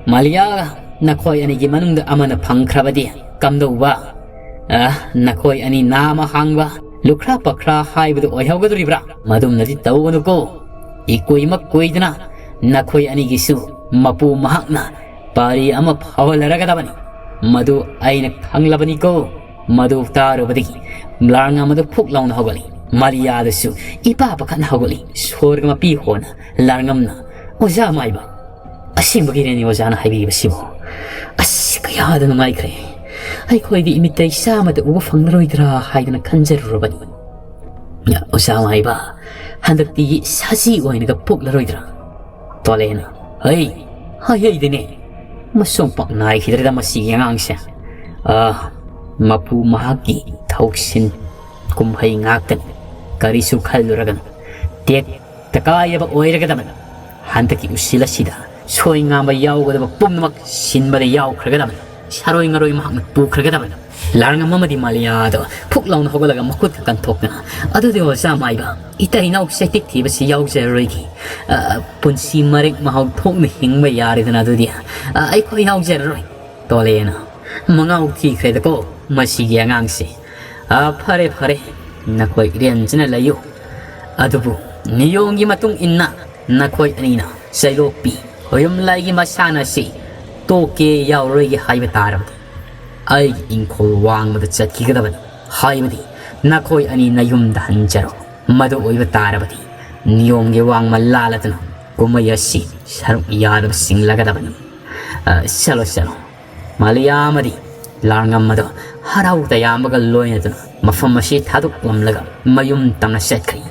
ꯃꯥꯂꯤꯌꯥꯒ ꯅꯈꯣꯏ ꯑꯅꯤꯒꯤ ꯃꯅꯨꯡꯗ ꯑꯃꯅ ꯐꯪꯈ꯭ꯔꯕꯗꯤ ꯀꯝꯗꯧꯕ? ꯑ, ꯅꯈꯣꯏ ꯑꯅꯤ ꯅꯥꯃ ꯍꯥꯡꯕ, ꯂꯨꯈ꯭ꯔꯥ ꯄꯈ꯭ꯔꯥ ꯍꯥꯏꯕꯗꯨ ꯑꯣꯏꯍꯧꯒꯗꯧꯔꯤꯕ꯭ꯔꯥ? ꯃꯗꯨꯝꯅꯗꯤ ꯇꯧꯒꯅꯨꯀꯣ꯫ ꯏꯀꯨꯏꯃꯛ ꯀꯨꯏꯗꯅ ꯅꯈꯣꯏ ꯑꯅꯤꯒꯤꯁꯨ ꯃꯄꯨ ꯃꯍꯥꯛꯅ ꯄꯥꯔꯤ ꯑꯃ ꯐꯥꯎꯍꯜꯂꯔꯒꯗꯕꯅꯤ꯫ ꯃꯗꯨ ꯑꯩꯅ ꯈꯪꯂꯕꯅꯤꯀꯣ꯫ ꯃꯗꯨ ꯇꯥꯔꯨꯕꯗꯒꯤ ꯂꯥꯔꯉꯝ ꯑꯗꯨ ꯐꯨꯛ ꯂꯥꯎꯅ ꯍꯧꯒꯠꯂꯤ꯫ ꯃꯥꯂꯤꯌꯥꯗꯨꯁꯨ ꯏꯄꯥ ꯄꯥꯈꯠꯅ ꯍꯧꯒꯠꯂꯤ꯫ ꯁꯣꯔꯒ ꯃꯄꯤ ꯍꯣꯅ ꯂꯥꯔꯉꯝꯅ, "ꯑꯣꯖꯥ ꯃꯥꯏꯕ, ꯑꯁꯦꯡꯕꯒꯤꯔꯅꯤ ꯑꯣꯖꯥꯅ ꯍꯥꯏꯕꯤꯔꯤꯕꯁꯤꯕꯨ? ꯑꯁ, ꯀꯌꯥꯗ ꯅꯨꯡꯉꯥꯏꯈ꯭ꯔꯦ꯫ ꯑꯩꯈꯣꯏꯗꯤ ꯏꯃꯤꯠꯇ ꯏꯆꯥ ꯑꯃꯠꯇ ꯎꯕ ꯐꯪꯂꯔꯣꯏꯗ꯭ꯔꯥ ꯍꯥꯏꯗꯅ ꯈꯟꯖꯔꯨꯔꯕꯅꯤ꯫ ꯑꯣꯖꯥ ꯃꯥꯏꯕ, ꯍꯟꯗꯛꯇꯤ ꯁꯖꯤ ꯑꯣꯏꯅꯒ ꯄꯣꯛꯂꯔꯣꯏꯗ꯭ꯔꯥ?" ꯇꯣꯂꯦꯅ, "ꯍꯩ, ꯍꯩ, ꯍꯩꯗꯤꯅꯦ꯫ ꯃꯁꯣꯡ ꯄꯥꯛ ꯅꯥꯏꯈꯤꯗ꯭ꯔꯦꯗ ꯃꯁꯤꯒꯤ ꯑꯉꯥꯡꯁꯦ꯫ ꯑ, ꯃꯄꯨ ꯃꯍꯥꯛꯀꯤ ꯊꯧꯁꯤꯟ ꯀꯨꯝꯍꯩ ꯉꯥꯛꯇꯅꯤ꯫ ꯀꯔꯤꯁꯨ ꯈꯜꯂꯨꯔꯒꯅꯨ꯫ ꯇꯦꯛ ꯇꯀꯥꯏ ꯑꯃ ꯑꯣꯏꯔꯒꯗꯕꯅꯤ꯫ ꯍꯟꯗꯛꯀꯤ ꯎꯁꯤꯜ ꯑꯁꯤꯗ ꯁꯣꯏ ꯉꯥꯝꯕ ꯌꯥꯎꯒꯗꯕ ꯄꯨꯝꯅꯃꯛ ꯁꯤꯟꯕꯗ ꯌꯥꯎꯈ꯭ꯔꯒꯗꯕꯅꯤ꯫ ꯁꯥꯔꯣꯏ ꯉꯥꯔꯣꯏ ꯃꯍꯥꯛꯅ ꯄꯨꯈ꯭ꯔꯒꯗꯕꯅꯤ꯫ ꯂꯥꯔꯉꯝ ꯑꯃꯗꯤ ꯃꯥꯂꯤꯌꯥꯗꯣ ꯐꯨꯛ ꯂꯥꯎꯅ ꯍꯧꯒꯠꯂꯒ ꯃꯈꯨꯠꯀ ꯀꯟꯊꯣꯛꯇꯅ, "ꯑꯗꯨꯗꯤ ꯑꯣꯖꯥ ꯃꯥꯏꯕ, ꯏꯇꯩ ꯏꯅꯥꯎ ꯆꯩꯇꯦꯛ ꯊꯤꯕꯁꯤ ꯌꯥꯎꯖꯔꯔꯣꯏꯒꯦ꯫ ꯑ, ꯄꯨꯟꯁꯤ ꯃꯔꯦꯛ ꯃꯍꯥꯎ ꯊꯣꯛꯅ ꯍꯤꯡꯕ ꯌꯥꯔꯦꯗꯅ ꯑꯗꯨꯗꯤ꯫ ꯑ, ꯑꯩꯈꯣꯏ ꯌꯥꯎꯖꯔꯔꯣꯏ꯫" ꯇꯣꯂꯦꯅ, "ꯃꯉꯥꯎ ꯊꯤꯈ꯭ꯔꯦꯗꯀꯣ ꯃꯁꯤꯒꯤ ꯑꯉꯥꯡꯁꯦ꯫ ꯑ, ꯐꯔꯦ, ꯐꯔꯦ, ꯅꯈꯣꯏ ꯏꯔꯦꯟꯖꯅ ꯂꯩꯌꯨ꯫ ꯑꯗꯨꯕꯨ ꯅꯤꯌꯣꯝꯒꯤ ꯃꯇꯨꯡ ꯏꯟꯅ ꯅꯈꯣꯏ ꯑꯅꯤꯅ ꯆꯩꯂꯣꯛꯄꯤ ꯈꯣꯌꯨꯝꯂꯥꯏꯒꯤ ꯃꯁꯥꯟꯅ ꯑꯁꯤ ꯇꯣꯛꯀꯦ ꯌꯥꯎꯔꯣꯏꯒꯦ ꯍꯥꯏꯕ ꯇꯥꯔꯕꯗꯤ ꯑꯩꯒꯤ ꯏꯪꯈꯣꯜ ꯋꯥꯡꯃꯗ ꯆꯠꯈꯤꯒꯗꯕꯅꯤ꯫ ꯍꯥꯏꯕꯗꯤ ꯅꯈꯣꯏ ꯑꯅꯤ ꯅꯌꯨꯝꯗ ꯍꯟꯖꯔꯣ꯫ ꯃꯗꯨ ꯑꯣꯏꯕ ꯇꯥꯔꯕꯗꯤ ꯅꯤꯌꯣꯝꯒꯤ ꯋꯥꯡꯃ ꯂꯥꯜꯂꯗꯨꯅ ꯀꯨꯝꯍꯩ ꯑꯁꯤ ꯁꯔꯨꯛ ꯌꯥꯗꯕ ꯆꯤꯡꯂꯒꯗꯕꯅꯤ꯫ ꯑ, ꯆꯠꯂꯣ, ꯆꯠꯂꯣ꯫" ꯃꯥꯂꯤꯌꯥ ꯑꯃꯗꯤ ꯂꯥꯔꯉꯝ ꯑꯗꯣ ꯍꯔꯥꯎ ꯇꯌꯥꯝꯕꯒ ꯂꯣꯏꯅꯗꯨꯅ ꯃꯐꯝ ꯑꯁꯤ ꯊꯥꯗꯣꯛꯂꯝꯂꯒ ꯃꯌꯨꯝ ꯇꯝꯅ ꯆꯠꯈ꯭ꯔꯤ꯫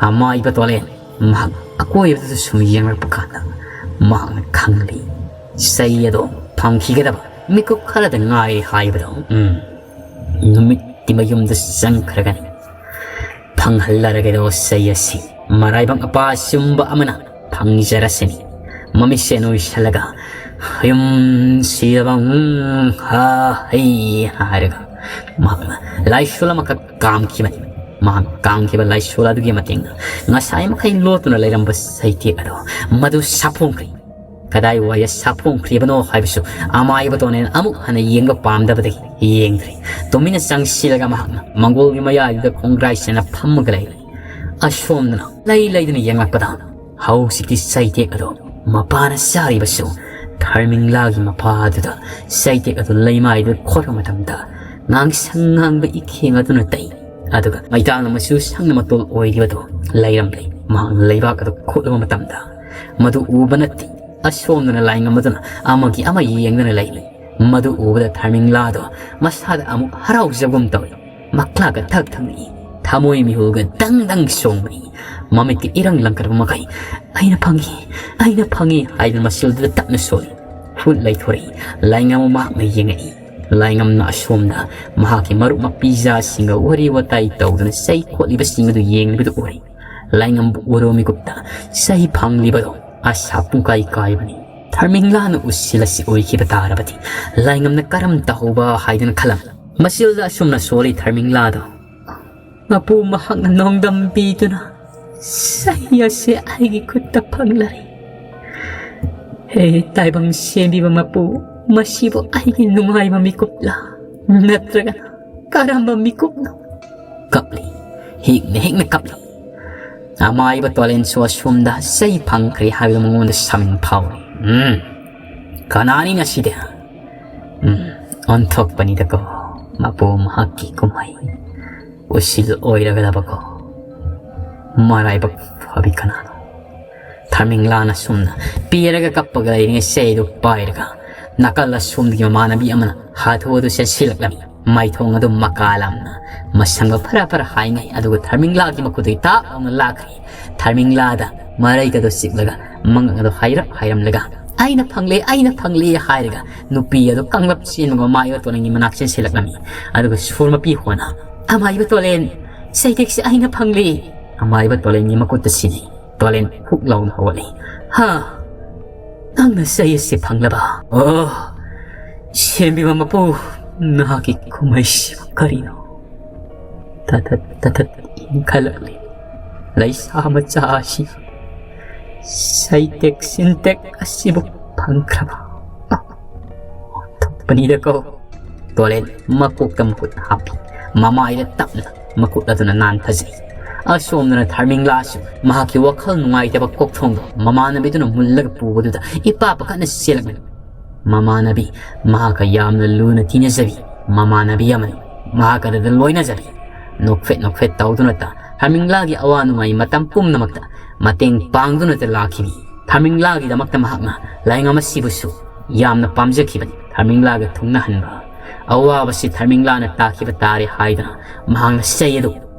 ꯑꯃꯥꯏꯕ ꯇꯣꯂꯦꯟ ꯃꯍꯥꯛ ꯑꯀꯣꯏꯕꯗꯨꯗ ꯁꯨꯝ ꯌꯦꯡꯂꯛꯄ ꯀꯥꯟꯗ ꯃꯍꯥꯛꯅ ꯈꯪꯂꯤ, ꯆꯩ ꯑꯗꯣ ꯐꯪꯈꯤꯒꯗꯕ ꯃꯤꯀꯨꯞ ꯈꯔꯗ ꯉꯥꯏꯔꯦ ꯍꯥꯏꯕꯗꯣ꯫ ꯎꯝ, ꯅꯨꯃꯤꯠꯇꯤ ꯃꯌꯨꯝꯗ ꯆꯪꯈ꯭ꯔꯒꯅꯤ꯫ ꯐꯪꯍꯜꯂꯔꯒꯦꯗꯣ ꯆꯩ ꯑꯁꯤ ꯃꯔꯥꯏꯕꯛ ꯑꯄꯥ ꯆꯨꯝꯕ ꯑꯃꯅ ꯐꯪꯖꯔꯁꯤꯅꯤ꯫ ꯃꯃꯤꯠꯁꯦ ꯅꯣꯏꯁꯜꯂꯒ, "ꯌꯨꯝ ꯁꯤꯔꯕ, ꯎꯝ, ꯍꯥ, ꯍꯩ," ꯍꯥꯏꯔꯒ ꯃꯍꯥꯛꯅ ꯂꯥꯏꯁꯣꯜ ꯑꯃꯈꯛ ꯀꯥꯝꯈꯤꯕꯅꯤ꯫ ꯃꯍꯥꯛ ꯀꯥꯝꯈꯤꯕ ꯂꯥꯏꯁꯣꯜ ꯑꯗꯨꯒꯤ ꯃꯇꯦꯡꯅ ꯉꯁꯥꯏ ꯃꯈꯩ ꯂꯣꯠꯇꯨꯅ ꯂꯩꯔꯝꯕ ꯆꯩꯇꯦꯛ ꯑꯗꯣ ꯃꯗꯨ ꯁꯥꯐꯣꯡꯈ꯭ꯔꯦ꯫ ꯀꯗꯥꯏ ꯋꯥꯏꯗ ꯁꯥꯐꯣꯡꯈ꯭ꯔꯤꯕꯅꯣ ꯍꯥꯏꯕꯁꯨ ꯑꯃꯥꯏꯕ ꯇꯣꯅꯦꯟ ꯑꯃꯨꯛ ꯍꯟꯅ ꯌꯦꯡꯕ ꯄꯥꯝꯗꯕꯗꯒꯤ ꯌꯦꯡꯗ꯭ꯔꯦ꯫ ꯇꯨꯃꯤꯟꯅ ꯆꯪꯁꯤꯜꯂꯒ ꯃꯍꯥꯛꯅ ꯃꯪꯒꯣꯜꯒꯤ ꯃꯌꯥꯏꯗꯨꯗ ꯈꯣꯡꯒ꯭ꯔꯥꯏ ꯆꯦꯟꯅ ꯐꯝꯃꯒ ꯂꯩꯔꯦ꯫ ꯑꯁꯣꯝꯗꯅ ꯂꯩ ꯂꯩꯗꯨꯅ ꯌꯦꯡꯂꯛꯄꯗ ꯍꯧꯖꯤꯛꯇꯤ ꯆꯩꯇꯦꯛ ꯑꯗꯣ ꯃꯄꯥꯅ ꯆꯥꯔꯤꯕꯁꯨ ꯊꯔꯃꯤꯡꯂꯥꯒꯤ ꯃꯄꯥꯗꯨꯗ ꯆꯩꯇꯦꯛ ꯑꯗꯨ ꯂꯩꯃꯥꯏꯗꯨꯗ ꯈꯣꯠꯄ ꯃꯇꯝꯗ ꯉꯥꯡꯁꯪ ꯉꯥꯡꯕ ꯏꯈꯦꯡ ꯑꯗꯨꯅ ꯇꯩ꯫ ꯑꯗꯨꯒ ꯃꯩꯇꯥꯟꯅ ꯃꯆꯨ ꯁꯪꯅ ꯃꯇꯣꯜ ꯑꯣꯏꯔꯤꯕꯗꯨ ꯂꯩꯔꯝꯂꯦ꯫ ꯃꯍꯥꯛꯅ ꯂꯩꯕꯥꯛ ꯑꯗꯨ ꯈꯣꯠꯂꯨꯕ ꯃꯇꯝꯗ ꯃꯗꯨ ꯎꯕ ꯅꯠꯇꯦ꯫ ꯑꯁꯣꯝꯗꯅ ꯂꯥꯏꯉꯝ ꯑꯗꯨꯅ ꯑꯃꯒꯤ ꯑꯃ ꯌꯦꯡꯗꯨꯅ ꯂꯩꯔꯤ꯫ ꯃꯗꯨ ꯎꯕꯗ ꯊꯔꯃꯤꯡꯂꯥꯗꯣ ꯃꯁꯥꯗ ꯑꯃꯨꯛ ꯍꯔꯥꯎꯖꯕꯒꯨꯝ ꯇꯧꯏ꯫ ꯃꯈ꯭ꯂꯥꯒ ꯊꯛ ꯊꯛꯅꯤ, ꯊꯃꯣꯏ ꯃꯤꯍꯨꯜꯒ ꯗꯪ ꯗꯪ ꯆꯣꯡꯕꯅꯤ꯫ ꯃꯃꯤꯠꯀ ꯏꯔꯪ ꯂꯪꯈꯠꯄ ꯃꯈꯩ, "ꯑꯩꯅ ꯐꯪꯉꯤ, ꯑꯩꯅ ꯐꯪꯉꯤ" ꯍꯥꯏꯗꯨꯅ ꯃꯁꯤꯜꯗꯨꯗ ꯇꯞꯅ ꯁꯣꯜꯂꯤ꯫ ꯈꯨꯠ ꯂꯩꯊꯣꯔꯛꯏ꯫ ꯂꯥꯏꯉꯝ ꯃꯍꯥꯛꯅ ꯌꯦꯡꯉꯛꯏ꯫ ꯂꯥꯏꯉꯝꯅ ꯑꯁꯣꯝꯗ ꯃꯍꯥꯛꯀꯤ ꯃꯔꯨꯞ ꯃꯄꯤꯖꯥꯁꯤꯡꯒ ꯋꯥꯔꯤ ꯋꯥꯇꯥꯏ ꯇꯧꯗꯨꯅ ꯆꯩ ꯈꯣꯠꯂꯤꯕꯁꯤꯡ ꯑꯗꯨ ꯌꯦꯡꯂꯤꯕꯗꯨ ꯎꯔꯤ꯫ ꯂꯥꯏꯉꯝꯕꯨ ꯎꯔꯨ ꯃꯤꯀꯨꯞꯇ ꯆꯩ ꯐꯪꯂꯤꯕꯗꯣ ꯑꯁꯥ ꯄꯨꯡꯀꯥꯏ ꯀꯥꯏꯕꯅꯤ꯫ ꯊꯔꯃꯤꯡꯂꯥꯅ ꯎꯁꯤꯜ ꯑꯁꯤ ꯑꯣꯏꯈꯤꯕ ꯇꯥꯔꯕꯗꯤ ꯂꯥꯏꯉꯝꯅ ꯀꯔꯝ ꯇꯧꯍꯧꯕ ꯍꯥꯏꯗꯨꯅ ꯈꯜꯂꯝꯃꯤ꯫ ꯃꯁꯤꯜꯗ ꯑꯁꯨꯝꯅ ꯁꯣꯜꯂꯤ ꯊꯔꯃꯤꯡꯂꯥꯗꯣ꯫ ꯃꯄꯨ ꯃꯍꯥꯛꯅ ꯅꯣꯡꯗꯝꯕꯤꯗꯨꯅ ꯆꯩ ꯑꯁꯤ ꯑꯩꯒꯤ ꯈꯨꯠꯇ ꯐꯪꯂꯔꯦ꯫ ꯍꯦ ꯇꯥꯏꯕꯪ ꯁꯦꯝꯕꯤꯕ ꯃꯄꯨ, ꯃꯁꯤꯕꯨ ꯑꯩꯒꯤ ꯅꯨꯡꯉꯥꯏꯕ ꯃꯤꯀꯨꯞꯂꯥ? ꯅꯠꯇ꯭ꯔꯒꯅ ꯀꯔꯝꯕ ꯃꯤꯀꯨꯞꯅꯣ? ꯀꯞꯂꯤ, ꯍꯤꯛꯅ ꯍꯤꯛꯅ ꯀꯞꯂꯤ꯫ ꯑꯃꯥꯏꯕ ꯇꯣꯂꯦꯟꯁꯨ ꯑꯁꯣꯝꯗ ꯆꯩ ꯐꯪꯈ꯭ꯔꯦ ꯍꯥꯏꯕꯗꯨ ꯃꯉꯣꯟꯗ ꯁꯃꯤꯟ ꯐꯥꯎꯔꯤ꯫ ꯎꯝ, ꯀꯅꯥꯅꯤ ꯉꯁꯤꯗꯤ? ꯎꯝ, ꯑꯣꯟꯊꯣꯛꯄꯅꯤꯗꯀꯣ, ꯃꯄꯨ ꯃꯍꯥꯛꯀꯤ ꯀꯨꯝꯍꯩ꯫ ꯎꯁꯤꯜ ꯑꯣꯏꯔꯒꯗꯕꯀꯣ꯫ ꯃꯔꯥꯏꯕꯛ ꯐꯕꯤ ꯀꯅꯥꯅꯣ? ꯊꯔꯃꯤꯡꯂꯥꯅ ꯁꯨꯝꯅ ꯄꯦꯔꯒ ꯀꯞꯄꯒ ꯂꯩꯔꯤꯉꯩ ꯆꯩꯗꯨ ꯄꯥꯏꯔꯒ ꯅꯥꯀꯜ ꯑꯁꯣꯝꯗꯒꯤ ꯃꯃꯥꯟꯅꯕꯤ ꯑꯃꯅ ꯍꯥꯊꯨ ꯍꯥꯊꯨ ꯆꯦꯟꯁꯤꯜꯂꯛꯂꯝꯃꯤ꯫ ꯃꯥꯏꯊꯣꯡ ꯑꯗꯨ ꯃꯀꯥ ꯂꯥꯝꯅ ꯃꯁꯝꯒ ꯐꯔꯥ ꯐꯔꯥ ꯍꯥꯏꯉꯩ, ꯑꯗꯨꯒ ꯊꯔꯃꯤꯡꯂꯥꯒꯤ ꯃꯈꯨꯠꯇꯒꯤ ꯇꯥꯛ ꯂꯥꯎꯅ ꯂꯥꯛꯈ꯭ꯔꯦ꯫ ꯊꯔꯃꯤꯡꯂꯥꯗ ꯃꯔꯩꯒꯗꯣ ꯆꯤꯛꯂꯒ ꯃꯉꯛ ꯑꯗꯣ ꯍꯥꯏꯔꯞ ꯍꯥꯏꯔꯝꯂꯒ, "ꯑꯩꯅ ꯐꯪꯂꯦ, ꯑꯩꯅ ꯐꯪꯂꯦ" ꯍꯥꯏꯔꯒ ꯅꯨꯄꯤ ꯑꯗꯣ ꯀꯥꯡꯂꯞ ꯆꯦꯟꯕꯒ ꯃꯃꯥꯏꯕ ꯇꯣꯂꯦꯟꯒꯤ ꯃꯅꯥꯛ ꯆꯦꯟꯁꯤꯜꯂꯛꯂꯝꯃꯤ꯫ ꯑꯗꯨꯒ ꯁꯨꯔ ꯃꯄꯤ ꯍꯣꯅ, "ꯑꯃꯥꯏꯕ ꯇꯣꯂꯦꯟ, ꯁꯩꯇꯦꯛꯁꯦ ꯑꯩꯅ ꯐꯪꯂꯦ!" ꯑꯃꯥꯏꯕ ꯇꯣꯂꯦꯟꯒꯤ ꯃꯈꯨꯠꯇ ꯁꯤꯟꯅꯩ꯫ ꯇꯣꯂꯦꯟ ꯍꯨꯛ ꯂꯥꯎꯅ ꯍꯧꯒꯠꯂꯤ꯫ "ꯍꯥ? ꯅꯪꯅ ꯆꯩ ꯑꯁꯤ ꯐꯪꯂꯕ? ꯑꯣ, ꯁꯦꯝꯕꯤꯕ ꯃꯄꯨ, ꯅꯍꯥꯛꯀꯤ ꯀꯨꯝꯍꯩꯁꯤꯕꯨ ꯀꯔꯤꯅꯣ?" ꯇꯊꯠ ꯇꯊꯠ ꯏꯟꯈꯠꯂꯛꯂꯤ꯫ ꯂꯩꯁꯥ ꯃꯆꯥ ꯑꯁꯤ ꯁꯩꯇꯦꯛ ꯁꯤꯟꯇꯦꯛ ꯑꯁꯤꯕꯨ ꯐꯪꯈ꯭ꯔꯕ? ꯑꯣꯟꯊꯣꯛꯄꯅꯤꯗꯀꯣ꯫ ꯇꯣꯂꯦꯟ ꯃꯀꯣꯛꯇ ꯃꯈꯨꯠ ꯍꯥꯞꯄꯤ꯫ ꯃꯃꯥꯏꯗ ꯇꯞꯅ ꯃꯈꯨꯠ ꯑꯗꯨꯅ ꯅꯥꯟꯊꯖꯩ꯫ ꯑꯁꯣꯝꯗꯅ ꯊꯔꯃꯤꯡꯂꯥꯁꯨ ꯃꯍꯥꯛꯀꯤ ꯋꯥꯈꯜ ꯅꯨꯡꯉꯥꯏꯇꯕ ꯀꯣꯛꯊꯣꯡꯗꯣ ꯃꯃꯥꯟꯅꯕꯤꯗꯨꯅ ꯃꯨꯜꯂꯒ ꯄꯨꯕꯗꯨꯗ ꯏꯄꯥ ꯄꯥꯈꯠꯅ ꯆꯦꯜꯂꯛꯂꯤ꯫ ꯃꯃꯥꯟꯅꯕꯤ, ꯃꯍꯥꯛꯀ ꯌꯥꯝꯅ ꯂꯨꯅ ꯇꯤꯟꯅꯖꯕꯤ ꯃꯃꯥꯟꯅꯕꯤ ꯑꯃꯅꯤ꯫ ꯃꯍꯥꯛ ꯑꯗꯨꯗ ꯂꯣꯏꯅꯖꯕꯤ, ꯅꯣꯛꯐꯦꯠ ꯅꯣꯛꯐꯦꯠ ꯇꯧꯗꯨꯅꯇ ꯊꯔꯃꯤꯡꯂꯥꯒꯤ ꯑꯋꯥ ꯅꯨꯡꯉꯥꯏ ꯃꯇꯝ ꯄꯨꯝꯅꯃꯛꯇ ꯃꯇꯦꯡ ꯄꯥꯡꯗꯨꯅꯇ ꯂꯥꯛꯈꯤꯕꯤ꯫ ꯊꯔꯃꯤꯡꯂꯥꯒꯤꯗꯃꯛꯇ ꯃꯍꯥꯛꯅ ꯂꯥꯏꯉꯝ ꯑꯁꯤꯕꯨꯁꯨ ꯌꯥꯝꯅ ꯄꯥꯝꯖꯈꯤꯕꯅꯤ꯫ ꯊꯔꯃꯤꯡꯂꯥꯒ ꯊꯨꯡꯅꯍꯟꯕ ꯑꯋꯥꯕꯁꯤ ꯊꯔꯃꯤꯡꯂꯥꯅ ꯇꯥꯈꯤꯕ ꯇꯥꯔꯦ ꯍꯥꯏꯗꯨꯅ ꯃꯍꯥꯛꯅ ꯆꯩ ꯑꯗꯨ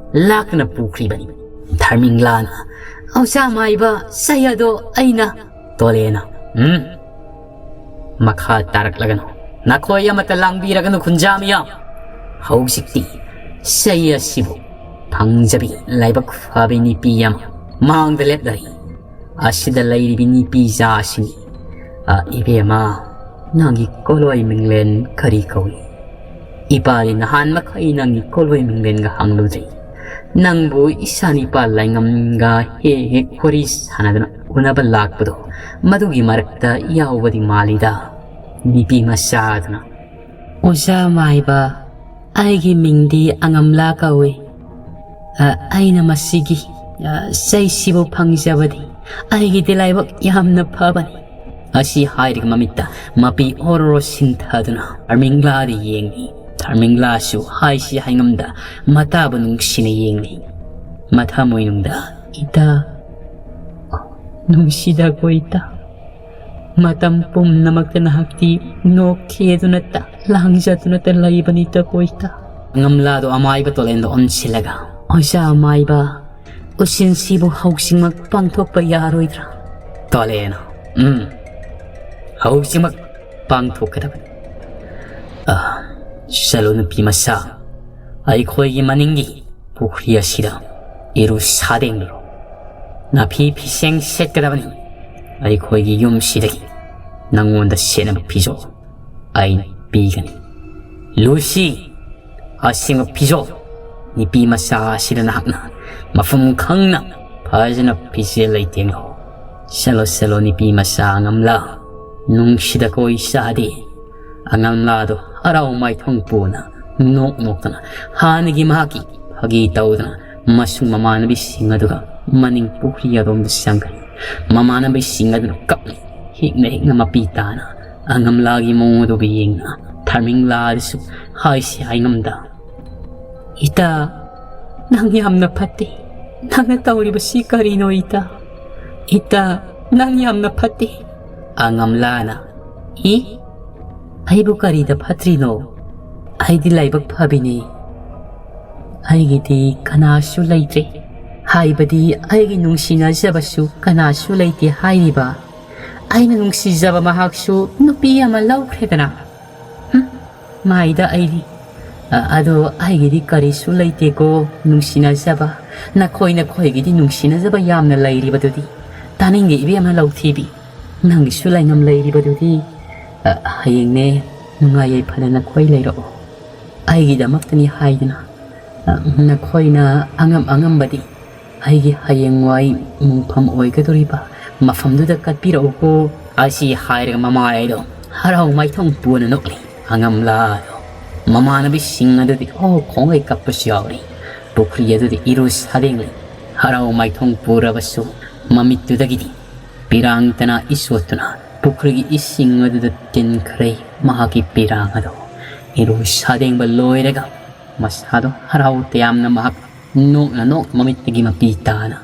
ꯂꯥꯛꯇꯨꯅ ꯄꯨꯈ꯭ꯔꯤꯕꯅꯤ꯫ ꯊꯔꯃꯤꯡꯂꯥꯅ, "ꯑꯣꯖꯥ ꯃꯥꯏꯕ, ꯆꯩ ꯑꯗꯣ ꯑꯩꯅ"꯫ ꯇꯣꯂꯦꯟꯅ, "ꯎꯝ, ꯃꯈꯥ ꯇꯥꯔꯛꯂꯒꯅꯨ꯫ ꯅꯈꯣꯏ ꯑꯃꯠꯇ ꯂꯥꯡꯕꯤꯔꯒꯅꯨ, ꯈꯨꯟꯖꯥ ꯃꯤꯌꯥꯝ꯫ ꯍꯧꯖꯤꯛꯇꯤ ꯆꯩ ꯑꯁꯤꯕꯨ ꯐꯪꯖꯕꯤ ꯂꯥꯏꯕꯛ ꯐꯕꯤ ꯅꯨꯄꯤ ꯑꯃ ꯃꯥꯡꯗ ꯂꯦꯞꯂꯔꯤ꯫ ꯑꯁꯤꯗ ꯂꯩꯔꯤꯕꯤ ꯅꯨꯄꯤꯖꯥ ꯑꯁꯤꯅꯤ꯫ ꯑ, ꯏꯕꯦꯝꯃ, ꯅꯪꯒꯤ ꯀꯣꯂꯣꯏ ꯃꯤꯡꯂꯦꯟ ꯀꯔꯤ ꯀꯧꯏ? ꯏꯄꯥꯗꯤ ꯅꯍꯥꯟ ꯃꯈꯩ ꯅꯪꯒꯤ ꯀꯣꯂꯣꯏ ꯃꯤꯡꯂꯦꯟꯒ ꯍꯪꯂꯨꯗ꯭ꯔꯤ꯫ ꯅꯪꯕꯨ ꯏꯆꯥ ꯅꯤꯄꯥ ꯂꯥꯏꯉꯝꯒ ꯍꯦꯛ ꯍꯦꯛ ꯋꯥꯔꯤ ꯁꯥꯟꯅꯗꯨꯅ ꯎꯅꯕ ꯂꯥꯛꯄꯗꯣ, ꯃꯗꯨꯒꯤ ꯃꯔꯛꯇ ꯌꯥꯎꯕꯗꯤ ꯃꯥꯜꯂꯤꯗ", ꯅꯨꯄꯤ ꯃꯆꯥꯗꯨꯅ꯫ "ꯑꯣꯖꯥ ꯃꯥꯏꯕ, ꯑꯩꯒꯤ ꯃꯤꯡꯗꯤ ꯑꯉꯝꯂꯥ ꯀꯧꯏ꯫ ꯑ, ꯑꯩꯅ ꯃꯁꯤꯒꯤ, ꯑ, ꯆꯩꯁꯤꯕꯨ ꯐꯪꯖꯕꯗꯤ ꯑꯩꯒꯤꯗꯤ ꯂꯥꯏꯕꯛ ꯌꯥꯝꯅ ꯐꯕꯅꯤ"꯫ ꯑꯁꯤ ꯍꯥꯏꯔꯒ ꯃꯃꯤꯠꯇ ꯃꯄꯤ ꯑꯣꯔꯣ ꯁꯤꯟꯊꯗꯨꯅ ꯊꯔꯃꯤꯡꯂꯥꯗ ꯌꯦꯡꯂꯤ꯫ ꯊꯔꯃꯤꯡꯂꯥꯁꯨ ꯍꯥꯏꯁꯤ ꯍꯥꯏꯉꯝꯗ ꯃꯇꯥꯕꯨ ꯅꯨꯡꯁꯤꯅ ꯌꯦꯡꯂꯤ꯫ ꯃꯊꯃꯣꯏꯅꯨꯡꯗ, "ꯏꯇꯥ, ꯅꯨꯡꯁꯤꯗꯀꯣ ꯏꯇꯥ, ꯃꯇꯝ ꯄꯨꯝꯅꯃꯛꯇ ꯅꯍꯥꯛꯇꯤ ꯅꯣꯛꯈꯤ ꯑꯗꯨꯅꯇ ꯂꯥꯡꯖꯗꯨꯅꯇ ꯂꯩꯕꯅꯤꯗꯀꯣ ꯏꯇꯥ꯫ ꯑꯉꯝꯂꯥꯗꯣ ꯑꯃꯥꯏꯕ ꯇꯣꯂꯦꯟꯗꯣ ꯑꯣꯟꯁꯤꯜꯂꯒ, ꯑꯣꯖꯥ ꯑꯃꯥꯏꯕ, ꯎꯆꯤꯟꯁꯤꯕꯨ ꯍꯧꯖꯤꯛꯃꯛ ꯄꯥꯡꯊꯣꯛꯄ ꯌꯥꯔꯣꯏꯗ꯭ꯔꯥ? ꯇꯣꯂꯦꯟ, ꯎꯝ, ꯍꯧꯖꯤꯛꯃꯛ ꯄꯥꯡꯊꯣꯛꯀꯗꯕꯅꯤ꯫ ꯑ, ꯆꯠꯂꯣ ꯅꯨꯄꯤ ꯃꯆꯥ, ꯑꯩꯈꯣꯏꯒꯤ ꯃꯅꯤꯡꯒꯤ ꯄꯨꯈ꯭ꯔꯤ ꯑꯁꯤꯗ ꯏꯔꯨ ꯁꯥꯗꯦꯡꯂꯨꯔꯣ꯫ ꯅꯥꯐꯤ ꯐꯤꯁꯦꯡ ꯁꯦꯠꯀꯗꯕꯅꯤ꯫ ꯑꯩꯈꯣꯏꯒꯤ ꯌꯨꯝꯁꯤꯗꯒꯤ ꯅꯪꯉꯣꯟꯗ ꯁꯦꯠꯅꯕ ꯐꯤꯖꯣꯜ ꯑꯩꯅ ꯄꯤꯒꯅꯤ꯫ ꯂꯨꯁꯤ, ꯑꯁꯦꯡꯕ ꯐꯤꯖꯣꯜ ꯅꯨꯄꯤ ꯃꯆꯥ ꯑꯁꯤꯗ ꯅꯍꯥꯛꯅ ꯃꯐꯝ ꯈꯪꯅ ꯐꯖꯅ ꯐꯤꯖꯦꯜ ꯂꯩꯇꯦꯡꯂꯣ꯫ ꯆꯠꯂꯣ, ꯆꯠꯂꯣ, ꯅꯨꯄꯤ ꯃꯆꯥ ꯑꯉꯝꯂꯥ, ꯅꯨꯡꯁꯤꯗꯀꯣ ꯏꯆꯥꯗꯤ꯫ ꯑꯉꯝꯂꯥꯗꯣ ꯍꯔꯥꯎ ꯃꯥꯏꯊꯣꯡ ꯄꯨꯅ ꯅꯣꯛ ꯅꯣꯛꯇꯅ ꯍꯥꯟꯅꯒꯤ ꯃꯍꯥꯛꯀꯤ ꯐꯥꯒꯤ ꯇꯧꯗꯅ ꯃꯁꯨꯡ ꯃꯃꯥꯟꯅꯕꯤꯁꯤꯡ ꯑꯗꯨꯒ ꯃꯅꯤꯡ ꯄꯨꯈ꯭ꯔꯤ ꯑꯗꯣꯝꯗ ꯆꯪꯈ꯭ꯔꯦ꯫ ꯃꯃꯥꯟꯅꯕꯤꯁꯤꯡ ꯑꯗꯨꯅ ꯀꯞꯂꯤ꯫ ꯍꯤꯛꯅ ꯍꯤꯛꯅ ꯃꯄꯤ ꯇꯥꯅ ꯑꯉꯝꯂꯥꯒꯤ ꯃꯑꯣꯡ ꯑꯗꯨꯕꯨ ꯌꯦꯡꯅ ꯊꯥꯔꯃꯤꯡꯂꯥꯗꯁꯨ ꯍꯥꯏꯁꯤ ꯍꯥꯏꯉꯝꯗ, "ꯏꯇꯥ, ꯅꯪ ꯌꯥꯝꯅ ꯐꯠꯇꯦ꯫ ꯅꯪꯅ ꯇꯧꯔꯤꯕꯁꯤ ꯀꯔꯤꯅꯣ ꯏꯇꯥ? ꯏꯇꯥ, ꯅꯪ ꯌꯥꯝꯅ ꯐꯠꯇꯦ꯫" ꯑꯉꯝꯂꯥꯅ, "ꯏ? ꯑꯩꯕꯨ ꯀꯔꯤꯗ ꯐꯠꯇ꯭ꯔꯤꯅꯣ? ꯑꯩꯗꯤ ꯂꯥꯏꯕꯛ ꯐꯕꯤꯅꯤ꯫ ꯑꯩꯒꯤꯗꯤ ꯀꯅꯥꯁꯨ ꯂꯩꯇ꯭ꯔꯦ꯫ ꯍꯥꯏꯕꯗꯤ ꯑꯩꯒꯤ ꯅꯨꯡꯁꯤꯅꯖꯕꯁꯨ ꯀꯅꯥꯁꯨ ꯂꯩꯇꯦ ꯍꯥꯏꯔꯤꯕ꯫ ꯑꯩꯅ ꯅꯨꯡꯁꯤꯖꯕ ꯃꯍꯥꯛꯁꯨ ꯅꯨꯄꯤ ꯑꯃ ꯂꯧꯈ꯭ꯔꯦꯗꯅ꯫ ꯍꯨꯝ, ꯃꯥꯏꯗ ꯑꯩꯗꯤ꯫ ꯑ-, ꯑꯗꯣ ꯑꯩꯒꯤꯗꯤ ꯀꯔꯤꯁꯨ ꯂꯩꯇꯦꯀꯣ, ꯅꯨꯡꯁꯤꯅꯖꯕ꯫ ꯅꯈꯣꯏ ꯅꯈꯣꯏꯒꯤꯗꯤ ꯅꯨꯡꯁꯤꯅꯖꯕ ꯌꯥꯝꯅ ꯂꯩꯔꯤꯕꯗꯨꯗꯤ꯫ ꯇꯥꯅꯤꯡꯗꯦ ꯏꯕꯦꯝꯃ ꯂꯧꯊꯤꯕꯤ꯫ ꯅꯪꯒꯤꯁꯨ ꯂꯩꯉꯝ ꯂꯩꯔꯤꯕꯗꯨꯗꯤ꯫ ꯑ, ꯍꯌꯦꯡꯅꯦ ꯅꯨꯡꯉꯥꯏ ꯌꯥꯏꯐꯅ ꯅꯈꯣꯏ ꯂꯩꯔꯛꯑꯣ꯫ ꯑꯩꯒꯤꯗꯃꯛꯇꯅꯤ ꯍꯥꯏꯗꯅ꯫ ꯑ, ꯅꯈꯣꯏꯅ ꯑꯉꯝ ꯑꯉꯝꯕꯗꯤ ꯑꯩꯒꯤ ꯍꯌꯦꯡꯋꯥꯏ ꯃꯨꯡꯐꯝ ꯑꯣꯏꯒꯗꯧꯔꯤꯕ ꯃꯐꯝꯗꯨꯗ ꯀꯠꯄꯤꯔꯛꯎꯀꯣ꯫" ꯑꯁꯤ ꯍꯥꯏꯔꯒ ꯃꯃꯥꯏꯗꯣ ꯍꯔꯥꯎ ꯃꯥꯏꯊꯣꯡ ꯄꯨꯅ ꯅꯣꯛꯂꯤ꯫ ꯑꯉꯝꯂꯥꯗꯣ ꯃꯃꯥꯟꯅꯕꯤꯁꯤꯡ ꯑꯗꯨꯗꯤ ꯑꯣ ꯈꯣꯡꯒꯩ ꯀꯞꯄꯁꯨ ꯌꯥꯎꯔꯤ꯫ ꯄꯨꯈ꯭ꯔꯤ ꯑꯗꯨꯗꯤ ꯏꯔꯨ ꯁꯥꯗꯦꯡꯂꯤ꯫ ꯍꯔꯥꯎ ꯃꯥꯏꯊꯣꯡ ꯄꯨꯔꯕꯁꯨ ꯃꯃꯤꯠꯇꯨꯗꯒꯤꯗꯤ ꯄꯤꯔꯥꯡꯇꯅ ꯏꯁꯣꯠꯇꯨꯅ ꯄꯨꯈ꯭ꯔꯤꯒꯤ ꯏꯁꯤꯡ ꯑꯗꯨꯗ ꯇꯤꯟꯈ꯭ꯔꯦ꯫ ꯃꯍꯥꯛꯀꯤ ꯄꯤꯔꯥꯡ ꯑꯗꯣ ꯏꯔꯨ ꯁꯥꯗꯦꯡꯕ ꯂꯣꯏꯔꯒ ꯃꯁꯥꯗꯣ ꯍꯔꯥꯎ ꯇꯌꯥꯝꯅ ꯃꯍꯥꯛ ꯅꯣꯛꯅ ꯅꯣꯛ ꯃꯃꯤꯠꯇꯒꯤ ꯃꯄꯤ ꯇꯥꯅ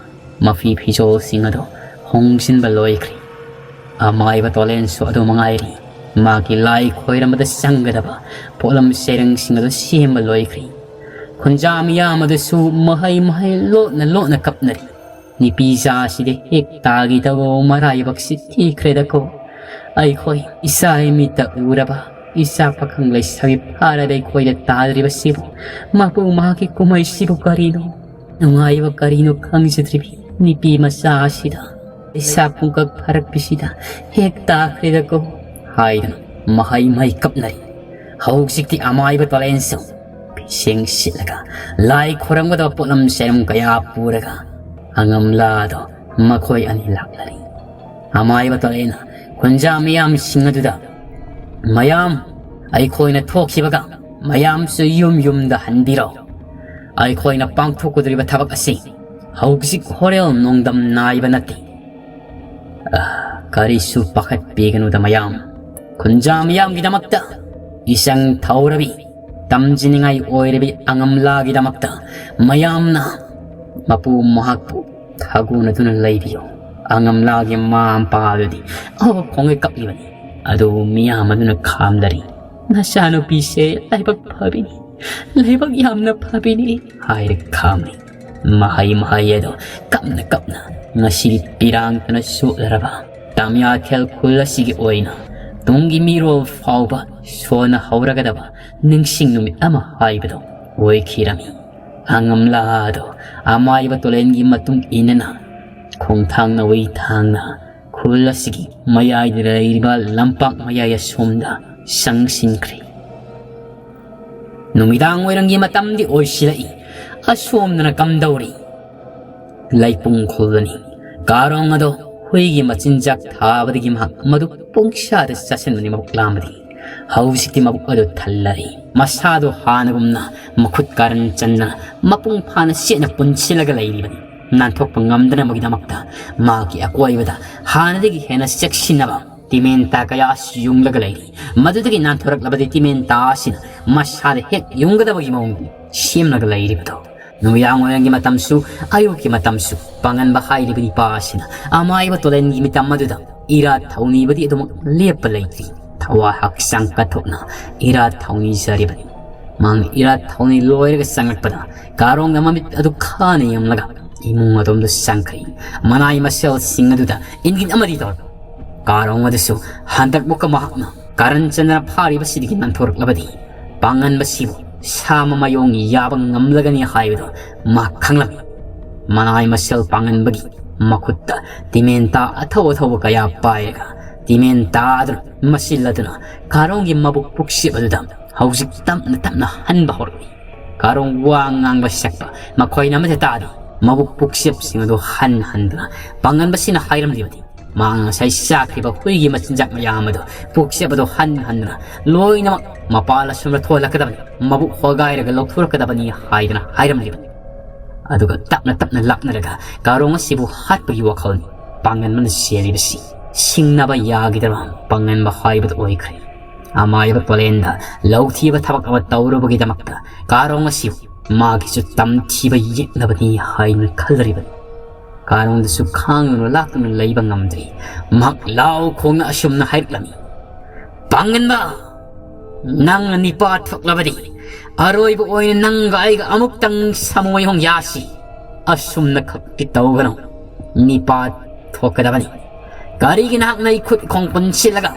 ꯃꯐꯤ ꯐꯤꯖꯣꯜꯁꯤꯡ ꯑꯗꯣ ꯍꯣꯡꯖꯤꯟꯕ ꯂꯣꯏꯈ꯭ꯔꯦ꯫ ꯑꯃꯥꯏꯕ ꯇꯣꯂꯦꯟꯁꯨ ꯑꯗꯨ ꯃꯉꯥꯏꯔꯤ꯫ ꯃꯥꯒꯤ ꯂꯥꯏ ꯈꯣꯏꯔꯝꯕꯗ ꯆꯪꯒꯗꯕ ꯄꯣꯠꯂꯝ ꯆꯩꯔꯪꯁꯤꯡ ꯑꯗꯨ ꯁꯦꯝꯕ ꯂꯣꯏꯈ꯭ꯔꯦ꯫ ꯈꯨꯟꯖꯥ ꯃꯤꯌꯥꯝ ꯑꯗꯨꯁꯨ ꯃꯍꯩ ꯃꯍꯩ ꯂꯣꯠꯅ ꯂꯣꯠꯅ ꯀꯞꯅꯔꯤ꯫ ꯅꯨꯄꯤꯖꯥꯁꯤꯗꯤ ꯍꯦꯛ ꯇꯥꯈꯤꯗꯕ ꯃꯔꯥꯏꯕꯛꯁꯤ ꯊꯤꯈ꯭ꯔꯦꯗꯀꯣ꯫ ꯑꯩꯈꯣꯏ ꯏꯆꯥ ꯏꯃꯤꯠꯇ ꯎꯔꯕ, ꯏꯆꯥ ꯄꯥꯈꯪ ꯂꯩꯁꯥꯕꯤ ꯐꯥꯔꯕ ꯑꯩꯈꯣꯏꯗ ꯇꯥꯗ꯭ꯔꯤꯕꯁꯤꯕꯨ ꯃꯄꯨ ꯃꯍꯥꯛꯀꯤ ꯀꯨꯝꯍꯩꯁꯤꯕꯨ ꯀꯔꯤꯅꯣ? ꯅꯨꯡꯉꯥꯏꯕ ꯀꯔꯤꯅꯣ ꯈꯪꯖꯗ꯭ꯔꯤꯕꯤ ꯅꯨꯄꯤ ꯃꯆꯥ ꯑꯁꯤꯗ ꯏꯁꯥ ꯄꯨꯡꯀꯛ ꯐꯥꯔꯛꯄꯤꯁꯤꯗ ꯍꯦꯛ ꯇꯥꯈ꯭ꯔꯦꯗꯀꯣ ꯍꯥꯏꯗꯨꯅ ꯃꯍꯩ ꯃꯍꯩ ꯀꯞꯅꯔꯤ꯫ ꯍꯧꯖꯤꯛꯇꯤ ꯑꯃꯥꯏꯕ ꯇꯣꯂꯦꯟꯁꯨ ꯐꯤꯁꯦꯡ ꯁꯤꯠꯂꯒ ꯂꯥꯏ ꯈꯣꯏꯔꯝꯒꯗꯕ ꯄꯣꯠꯂꯝ ꯆꯩꯔꯝ ꯀꯌꯥ ꯄꯨꯔꯒ ꯑꯉꯝꯂꯥꯗꯣ ꯃꯈꯣꯏ ꯑꯅꯤ ꯂꯥꯛꯂꯔꯤ꯫ ꯑꯃꯥꯏꯕ ꯇꯣꯂꯦꯟꯅ ꯈꯨꯟꯖꯥ ꯃꯤꯌꯥꯝꯁꯤꯡ ꯑꯗꯨꯗ, "ꯃꯌꯥꯝ, ꯑꯩꯈꯣꯏꯅ ꯊꯣꯛꯈꯤꯕꯒ ꯃꯌꯥꯝꯁꯨ ꯌꯨꯝ ꯌꯨꯝꯗ ꯍꯟꯕꯤꯔꯣ꯫ ꯑꯩꯈꯣꯏꯅ ꯄꯥꯡꯊꯣꯛꯀꯗꯧꯔꯤꯕ ꯊꯕꯛ ꯑꯁꯤ ꯍꯧꯖꯤꯛ ꯍꯣꯔꯦꯜ ꯅꯣꯡꯗꯝ ꯅꯥꯏꯕ ꯅꯠꯇꯦ꯫ ꯑ, ꯀꯔꯤꯁꯨ ꯄꯥꯈꯠꯄꯤꯒꯅꯨꯗ ꯃꯌꯥꯝ꯫ ꯈꯨꯟꯖꯥ ꯃꯤꯌꯥꯝꯒꯤꯗꯃꯛꯇ ꯏꯆꯪ ꯊꯧꯔꯕꯤ, ꯇꯝꯖꯅꯤꯡꯉꯥꯏ ꯑꯣꯏꯔꯕꯤ ꯑꯉꯝꯂꯥꯒꯤꯗꯃꯛꯇ ꯃꯌꯥꯝꯅ ꯃꯄꯨ ꯃꯍꯥꯛꯄꯨ ꯊꯥꯒꯣꯟꯅꯗꯨꯅ ꯂꯩꯕꯤꯌꯨ꯫" ꯑꯉꯝꯂꯥꯒꯤ ꯃꯃꯥ ꯃꯄꯥ ꯑꯗꯨꯗꯤ ꯑꯋꯥ ꯈꯣꯡꯒꯩ ꯀꯞꯂꯤꯕꯅꯤ꯫ ꯑꯗꯨꯕꯨ ꯃꯤꯌꯥꯝ ꯑꯗꯨꯅ ꯈꯥꯝꯂꯔꯤ꯫ "ꯅꯆꯥꯅꯨꯄꯤꯁꯦ ꯂꯥꯏꯕꯛ ꯐꯕꯤꯅꯤ, ꯂꯥꯏꯕꯛ ꯌꯥꯝꯅ ꯐꯕꯤꯅꯤ" ꯍꯥꯏꯔꯒ ꯈꯥꯝꯂꯤ꯫ ꯃꯍꯩ ꯃꯍꯩ ꯑꯗꯣ ꯀꯞꯅ ꯀꯞꯅ ꯉꯁꯤꯗꯤ ꯄꯤꯔꯥꯡꯇꯅ ꯆꯣꯠꯂꯔꯕ ꯇꯥꯃꯤꯌꯥꯊꯦꯜ ꯈꯨꯜ ꯑꯁꯤꯒꯤ ꯑꯣꯏꯅ ꯇꯨꯡꯒꯤ ꯃꯤꯔꯣꯜ ꯐꯥꯎꯕ ꯁꯣꯟꯅꯍꯧꯔꯒꯗꯕ ꯅꯤꯡꯁꯤꯡ ꯅꯨꯃꯤꯠ ꯑꯃ ꯍꯥꯏꯕꯗꯣ ꯑꯣꯏꯈꯤꯔꯝꯃꯤ꯫ ꯑꯉꯝꯂꯥ ꯑꯗꯣ ꯑꯃꯥꯏꯕ ꯇꯣꯂꯦꯟꯒꯤ ꯃꯇꯨꯡ ꯏꯟꯅꯅ ꯈꯣꯡꯊꯥꯡ ꯅꯥꯎꯔꯤ ꯊꯥꯡꯅ ꯈꯨꯜ ꯑꯁꯤꯒꯤ ꯃꯌꯥꯏꯗ ꯂꯩꯔꯤꯕ ꯂꯝꯄꯥꯛ ꯃꯌꯥꯏ ꯑꯁꯣꯝꯗ ꯆꯪꯁꯤꯟꯈ꯭ꯔꯦ꯫ ꯅꯨꯃꯤꯗꯥꯡ ꯋꯥꯏꯔꯝꯒꯤ ꯃꯇꯝꯗꯤ ꯑꯣꯏꯁꯤꯜꯂꯛꯏ꯫ ꯑꯁꯣꯝꯗꯅ ꯀꯝꯗꯧꯔꯤ? ꯂꯩꯄꯨꯡ ꯈꯨꯜꯂꯅꯤ꯫ ꯀꯥꯔꯣꯡ ꯑꯗꯣ ꯍꯨꯏꯒꯤ ꯃꯆꯤꯟꯖꯥꯛ ꯊꯥꯕꯗꯒꯤ ꯃꯍꯥꯛ ꯃꯗꯨ ꯄꯨꯡꯁꯥꯗ ꯆꯥꯁꯤꯟꯕꯅꯤ ꯃꯕꯨꯛ ꯂꯥꯝꯕꯗꯤ꯫ ꯍꯧꯖꯤꯛꯇꯤ ꯃꯕꯨꯛ ꯑꯗꯨ ꯊꯜꯂꯔꯦ꯫ ꯃꯁꯥꯗꯣ ꯍꯥꯟꯅꯒꯨꯝꯅ ꯃꯈꯨꯠ ꯀꯥꯔꯟ ꯆꯟꯅ ꯃꯄꯨꯡ ꯐꯥꯅ ꯆꯦꯠꯅ ꯄꯨꯟꯁꯤꯜꯂꯒ ꯂꯩꯔꯤꯕꯅꯤ꯫ ꯅꯥꯟꯊꯣꯛꯄ ꯉꯝꯗꯅꯕꯒꯤꯗꯃꯛꯇ ꯃꯥꯒꯤ ꯑꯀꯣꯏꯕꯗ ꯍꯥꯟꯅꯗꯒꯤ ꯍꯦꯟꯅ ꯆꯦꯛꯁꯤꯟꯅꯕ ꯇꯤꯃꯦꯟꯇꯥ ꯀꯌꯥ ꯑꯁꯤ ꯌꯨꯡꯂꯒ ꯂꯩꯔꯤ꯫ ꯃꯗꯨꯗꯒꯤ ꯅꯥꯟꯊꯣꯔꯛꯂꯕꯗꯤ ꯇꯤꯃꯦꯟꯇꯥ ꯑꯁꯤꯅ ꯃꯁꯥꯗ ꯍꯦꯛ ꯌꯨꯡꯒꯗꯕꯒꯤ ꯃꯑꯣꯡꯗ ꯁꯦꯝꯂꯒ ꯂꯩꯔꯤꯕꯗꯣ꯫ ꯅꯨꯃꯤꯗꯥꯡ ꯋꯥꯏꯔꯝꯒꯤ ꯃꯇꯝꯁꯨ, ꯑꯌꯨꯛꯀꯤ ꯃꯇꯝꯁꯨ ꯄꯥꯡꯒꯟꯕ ꯍꯥꯏꯔꯤꯕ ꯅꯤꯄꯥ ꯑꯁꯤꯅ ꯑꯃꯥꯏꯕ ꯇꯣꯂꯦꯟꯒꯤ ꯃꯤꯇꯝ ꯑꯗꯨꯗ ꯏꯔꯥꯠ ꯊꯧꯅꯤꯕꯗꯤ ꯑꯗꯨꯃꯛ ꯂꯦꯞꯄ ꯂꯩꯇ꯭ꯔꯤ꯫ ꯑꯋꯥ ꯍꯛꯆꯥꯡ ꯀꯠꯊꯣꯛꯅ ꯏꯔꯥꯠ ꯊꯧꯅꯤꯖꯔꯤꯕꯅꯤ꯫ ꯃꯍꯥꯛꯅ ꯏꯔꯥꯠ ꯊꯧꯅꯤ ꯂꯣꯏꯔꯒ ꯆꯪꯂꯛꯄꯗ ꯀꯥꯔꯣꯡꯅ ꯃꯃꯤꯠ ꯑꯗꯨ ꯈꯥꯅ ꯌꯦꯡꯂꯒ ꯏꯃꯨꯡ ꯑꯗꯣꯝꯗ ꯆꯪꯈ꯭ꯔꯦ꯫ ꯃꯅꯥꯏ ꯃꯁꯦꯜꯁꯤꯡ ꯑꯗꯨꯗ ꯏꯪꯒꯤꯠ ꯑꯃꯗꯤ ꯇꯧꯔꯛꯄ꯫ ꯀꯥꯔꯣꯡ ꯑꯗꯨꯁꯨ ꯍꯟꯗꯛꯃꯨꯛꯀ ꯃꯍꯥꯛꯅ ꯀꯔꯟ ꯆꯟꯗꯅ ꯐꯥꯔꯤꯕꯁꯤꯗꯒꯤ ꯅꯥꯟꯊꯣꯔꯛꯂꯕꯗꯤ ꯄꯥꯡꯒꯟꯕꯁꯤꯕꯨ ꯁꯥꯃ ꯃꯥꯌꯣꯡ ꯌꯥꯕ ꯉꯝꯂꯒꯅꯤ ꯍꯥꯏꯕꯗꯨ ꯃꯍꯥꯛ ꯈꯪꯂꯝꯃꯤ꯫ ꯃꯅꯥꯏ ꯃꯁꯦꯜ ꯄꯥꯡꯒꯟꯕꯒꯤ ꯃꯈꯨꯠꯇ ꯇꯤꯃꯦꯟꯇꯥ ꯑꯊꯧ ꯑꯊꯧꯕ ꯀꯌꯥ ꯄꯥꯏꯔꯒ ꯇꯤꯃꯦꯟꯇꯥ ꯑꯗꯨꯅ ꯃꯁꯤꯜꯂꯗꯨꯅ ꯀꯥꯔꯣꯡꯒꯤ ꯃꯕꯨꯛ ꯄꯨꯛꯁꯤꯞ ꯑꯗꯨꯗ ꯍꯧꯖꯤꯛ ꯇꯞꯅ ꯇꯞꯅ ꯍꯟꯕ ꯍꯧꯔꯛꯏ꯫ ꯀꯥꯔꯣꯡ ꯋꯥ ꯉꯥꯡꯕ ꯁꯛꯄ ꯃꯈꯣꯏꯅ ꯑꯃꯠꯇ ꯇꯥꯗꯦ꯫ ꯃꯕꯨꯛ ꯄꯨꯛꯁꯤꯞꯁꯤꯡ ꯑꯗꯨ ꯍꯟ ꯍꯟꯗꯨꯅ ꯄꯥꯡꯒꯟꯕꯁꯤꯅ ꯍꯥꯏꯔꯝꯂꯤꯕꯗꯤ ꯃꯍꯥꯛꯅ ꯉꯁꯥꯏ ꯆꯥꯈ꯭ꯔꯤꯕ ꯍꯨꯏꯒꯤ ꯃꯆꯤꯟꯖꯥꯛ ꯃꯌꯥꯝ ꯑꯗꯨ ꯄꯨꯛꯁꯦꯞ ꯑꯗꯨ ꯍꯟ ꯍꯟꯗꯨꯅ ꯂꯣꯏꯅꯃꯛ ꯃꯄꯥꯜ ꯑꯁꯣꯝꯗ ꯊꯣꯛꯍꯜꯂꯛꯀꯗꯕꯅꯤ, ꯃꯕꯨꯛ ꯍꯣꯒꯥꯏꯔꯒ ꯂꯧꯊꯣꯔꯛꯀꯗꯕꯅꯤ ꯍꯥꯏꯗꯅ ꯍꯥꯏꯔꯝꯂꯤꯕꯅꯤ꯫ ꯑꯗꯨꯒ ꯇꯞꯅ ꯇꯞꯅ ꯂꯥꯛꯅꯔꯒ ꯀꯥꯔꯣꯡ ꯑꯁꯤꯕꯨ ꯍꯥꯠꯄꯒꯤ ꯋꯥꯈꯜꯅꯤ ꯄꯥꯡꯒꯟꯕꯅ ꯆꯦꯜꯂꯤꯕꯁꯤ꯫ ꯁꯤꯡꯅꯕ ꯌꯥꯈꯤꯗ꯭ꯔꯕ ꯄꯥꯡꯒꯟꯕ ꯍꯥꯏꯕꯗꯨ ꯑꯣꯏꯈ꯭ꯔꯦ꯫ ꯑꯃꯥꯏꯕ ꯄꯣꯂꯦꯟꯗ ꯂꯧꯊꯤꯕ ꯊꯕꯛ ꯑꯃ ꯇꯧꯔꯨꯕꯒꯤꯗꯃꯛꯇ ꯀꯥꯔꯣꯡ ꯑꯁꯤꯕꯨ ꯃꯥꯒꯤꯁꯨ ꯇꯝꯊꯤꯕ ꯌꯦꯛꯅꯕꯅꯤ ꯍꯥꯏꯅ ꯈꯜꯂꯔꯤꯕꯅꯤ꯫ ꯀꯥꯔꯣꯡꯗꯨꯁꯨ ꯈꯥꯡꯗꯨꯅ ꯂꯥꯛꯇꯨꯅ ꯂꯩꯕ ꯉꯝꯗ꯭ꯔꯤ꯫ ꯃꯍꯥꯛ ꯂꯥꯎ ꯈꯣꯡꯅ ꯑꯁꯨꯝꯅ ꯍꯥꯏꯔꯛꯂꯝꯃꯤ, "ꯄꯥꯡꯒꯟꯕ, ꯅꯪꯅ ꯅꯤꯄꯥ ꯊꯣꯛꯂꯕꯗꯤ ꯑꯔꯣꯏꯕ ꯑꯣꯏꯅ ꯅꯪꯒ ꯑꯩꯒ ꯑꯃꯨꯛꯇꯪ ꯁꯥꯃꯨ ꯃꯥꯌꯣꯡ ꯌꯥꯁꯤ꯫ ꯑꯁꯨꯝꯅ ꯈꯛꯇꯤ ꯇꯧꯒꯅꯨ꯫ ꯅꯤꯄꯥ ꯊꯣꯛꯀꯗꯕꯅꯤ꯫ ꯀꯔꯤꯒꯤ ꯅꯍꯥꯛꯅ ꯑꯩ ꯈꯨꯠ ꯈꯣꯡ ꯄꯨꯟꯁꯤꯜꯂꯒ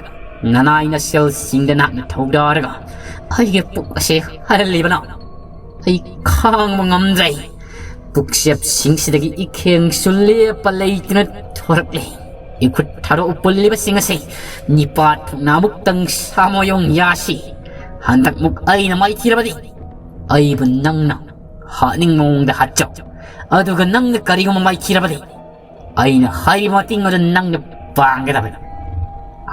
ꯅꯅꯥꯏ ꯅꯁꯦꯜꯁꯤꯡꯗ ꯅꯍꯥꯛꯅ ꯊꯧꯗꯥꯔꯒ ꯑꯩꯒꯤ ꯄꯨꯛ ꯑꯁꯦ ꯍꯜꯍꯜꯂꯤꯕꯅꯣ? ꯑꯩ ꯈꯥꯡꯕ ꯉꯝꯗ꯭ꯔꯦ꯫ ꯄꯨꯛꯆꯦꯞꯁꯤꯡꯁꯤꯗꯒꯤ ꯏꯈꯦꯡꯁꯨ ꯂꯦꯞꯄ ꯂꯩꯇꯅ ꯊꯣꯔꯛꯂꯦ꯫ ꯏꯈꯨꯠ ꯊꯥꯗꯣꯛꯎ ꯄꯨꯜꯂꯤꯕꯁꯤꯡ ꯑꯁꯤ ꯅꯤꯄꯥ ꯊꯣꯛꯅ ꯑꯃꯨꯛꯇꯪ ꯁꯥꯃꯣꯌꯣꯡ ꯌꯥꯁꯤ꯫ ꯍꯟꯗꯛꯃꯨꯛ ꯑꯩꯅ ꯃꯥꯏꯊꯤꯔꯕꯗꯤ ꯑꯩꯕꯨ ꯅꯪꯅ ꯍꯥꯠꯅꯤꯡ ꯃꯑꯣꯡꯗ ꯍꯥꯠꯆꯧ꯫ ꯑꯗꯨꯒ ꯅꯪꯅ ꯀꯔꯤꯒꯨꯝꯕ ꯃꯥꯏꯊꯤꯔꯕꯗꯤ ꯑꯩꯅ ꯍꯥꯏꯔꯤꯕ ꯃꯇꯤꯡ ꯑꯗꯨ ꯅꯪꯅ ꯄꯥꯡꯒꯗꯕꯅꯤ꯫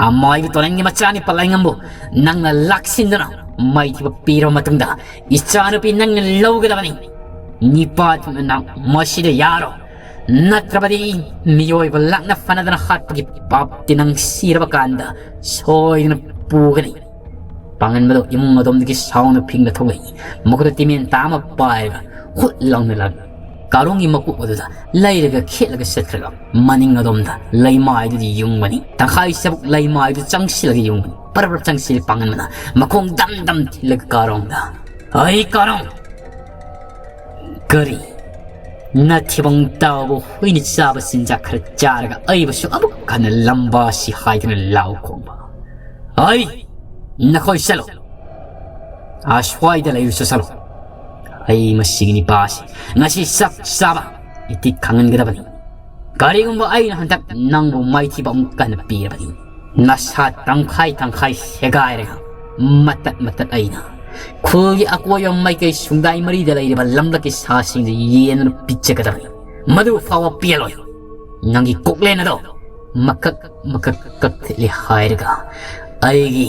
ꯑꯃꯥꯏꯕ ꯇꯣꯂꯟꯒꯤ ꯃꯆꯥꯅꯤ ꯄꯂꯥꯏꯉꯝꯕꯨ ꯅꯪꯅ ꯂꯥꯛꯁꯤꯟꯗꯨꯅ ꯃꯥꯏꯊꯤꯕ ꯄꯤꯔꯕ ꯃꯇꯨꯡꯗ ꯏꯆꯥꯅꯨꯄꯤ ꯅꯪꯅ ꯂꯧꯒꯗꯕꯅꯤ꯫ ꯅꯤꯄꯥ ꯊꯣꯛꯅ ꯅꯪ ꯃꯁꯤꯗ ꯌꯥꯔꯣ꯫ ꯅꯠꯇ꯭ꯔꯕꯗꯤ ꯃꯤꯑꯣꯏꯕ ꯂꯥꯛꯅ ꯐꯅꯗꯅ ꯍꯥꯠꯄꯒꯤ ꯄꯥꯞꯇꯤ ꯅꯪ ꯁꯤꯔꯕ ꯀꯥꯟꯗ ꯁꯣꯏꯗꯅ ꯄꯨꯒꯅꯤ꯫ ꯄꯥꯡꯒꯟꯕꯗꯣ ꯏꯃꯨꯡ ꯑꯗꯣꯝꯗꯒꯤ ꯁꯥꯎꯅ ꯐꯤꯡꯅ ꯊꯣꯛꯂꯛꯏ꯫ ꯃꯈꯨꯠꯇ ꯇꯤꯃꯦꯟꯇꯥ ꯑꯃ ꯄꯥꯏꯔꯒ ꯍꯨꯠ ꯂꯥꯎꯅ ꯂꯥꯛꯏ꯫ ꯀꯥꯔꯣꯡꯒꯤ ꯃꯀꯣꯛ ꯑꯗꯨꯗ ꯂꯩꯔꯒ ꯈꯦꯠꯂꯒ ꯆꯠꯈ꯭ꯔꯒ ꯃꯅꯤꯡ ꯑꯗꯣꯝꯗ ꯂꯩꯃꯥꯏꯗꯨꯗꯤ ꯌꯨꯡꯕꯅꯤ꯫ ꯇꯪꯈꯥꯏ ꯆꯕꯨꯛ ꯂꯩꯃꯥꯏꯗꯨ ꯆꯪꯁꯤꯜꯂꯒ ꯌꯨꯡꯕꯅꯤ꯫ ꯄꯔꯞ ꯄꯔꯞ ꯆꯪꯁꯤꯜꯂꯤ ꯄꯥꯡꯒꯟꯕꯅ꯫ ꯃꯈꯣꯡ ꯗꯝ ꯗꯝ ꯊꯤꯜꯂꯒ ꯀꯥꯔꯣꯡꯗ, "ꯑꯩ ꯀꯥꯔꯣꯡ! ꯀꯔꯤ? ꯅꯊꯤꯕꯣꯡ ꯇꯥꯎꯕ ꯍꯨꯏꯅ ꯆꯥꯕ ꯆꯤꯟꯖꯥꯛ ꯈꯔ ꯆꯥꯔꯒ ꯑꯩꯕꯨꯁꯨ ꯑꯃꯨꯛ ꯍꯟꯅ ꯂꯝꯕꯥꯁꯤ ꯍꯥꯏꯗꯨꯅ ꯂꯥꯎ ꯈꯣꯡꯕ? ꯑꯩ ꯅꯈꯣꯏ ꯆꯠꯂꯣ꯫ ꯑꯁ꯭ꯋꯥꯏꯗ ꯂꯩꯔꯨꯁꯨ ꯆꯠꯂꯣ꯫ ꯑꯩ ꯃꯁꯤꯒꯤ ꯅꯤꯄꯥꯁꯤ ꯉꯁꯤ ꯆꯞ ꯆꯥꯕ ꯏꯇꯤꯛ ꯈꯪꯍꯟꯒꯗꯕꯅꯤ꯫ ꯀꯔꯤꯒꯨꯝꯕ ꯑꯩꯅ ꯍꯟꯗꯛ ꯅꯪꯕꯨ ꯃꯥꯏꯊꯤꯕ ꯑꯃꯨꯛ ꯀꯟꯅ ꯄꯤꯔꯕꯗꯤ, ꯅꯁꯥ ꯇꯪꯈꯥꯏ ꯇꯪꯈꯥꯏ ꯁꯦꯒꯥꯏꯔꯒ ꯃꯇꯠ ꯃꯇꯠ ꯑꯩꯅ ꯈꯨꯜꯒꯤ ꯑꯀꯣꯏꯕ ꯃꯥꯏꯀꯩ ꯁꯨꯡꯗꯥꯏ ꯃꯔꯤꯗ ꯂꯩꯔꯤꯕ ꯂꯝꯂꯛꯀꯤ ꯁꯥꯁꯤꯡꯗ ꯌꯦꯟꯗꯨꯅ ꯄꯤꯖꯒꯗꯕꯅꯤ꯫ ꯃꯗꯨ ꯐꯥꯎꯕ ꯄꯦꯜꯂꯣꯏ꯫ ꯅꯪꯒꯤ ꯀꯣꯛꯂꯦꯟ ꯑꯗꯣ ꯃꯀꯛ ꯃꯀꯛ ꯀꯛꯊꯠꯂꯦ ꯍꯥꯏꯔꯒ ꯑꯩꯒꯤ,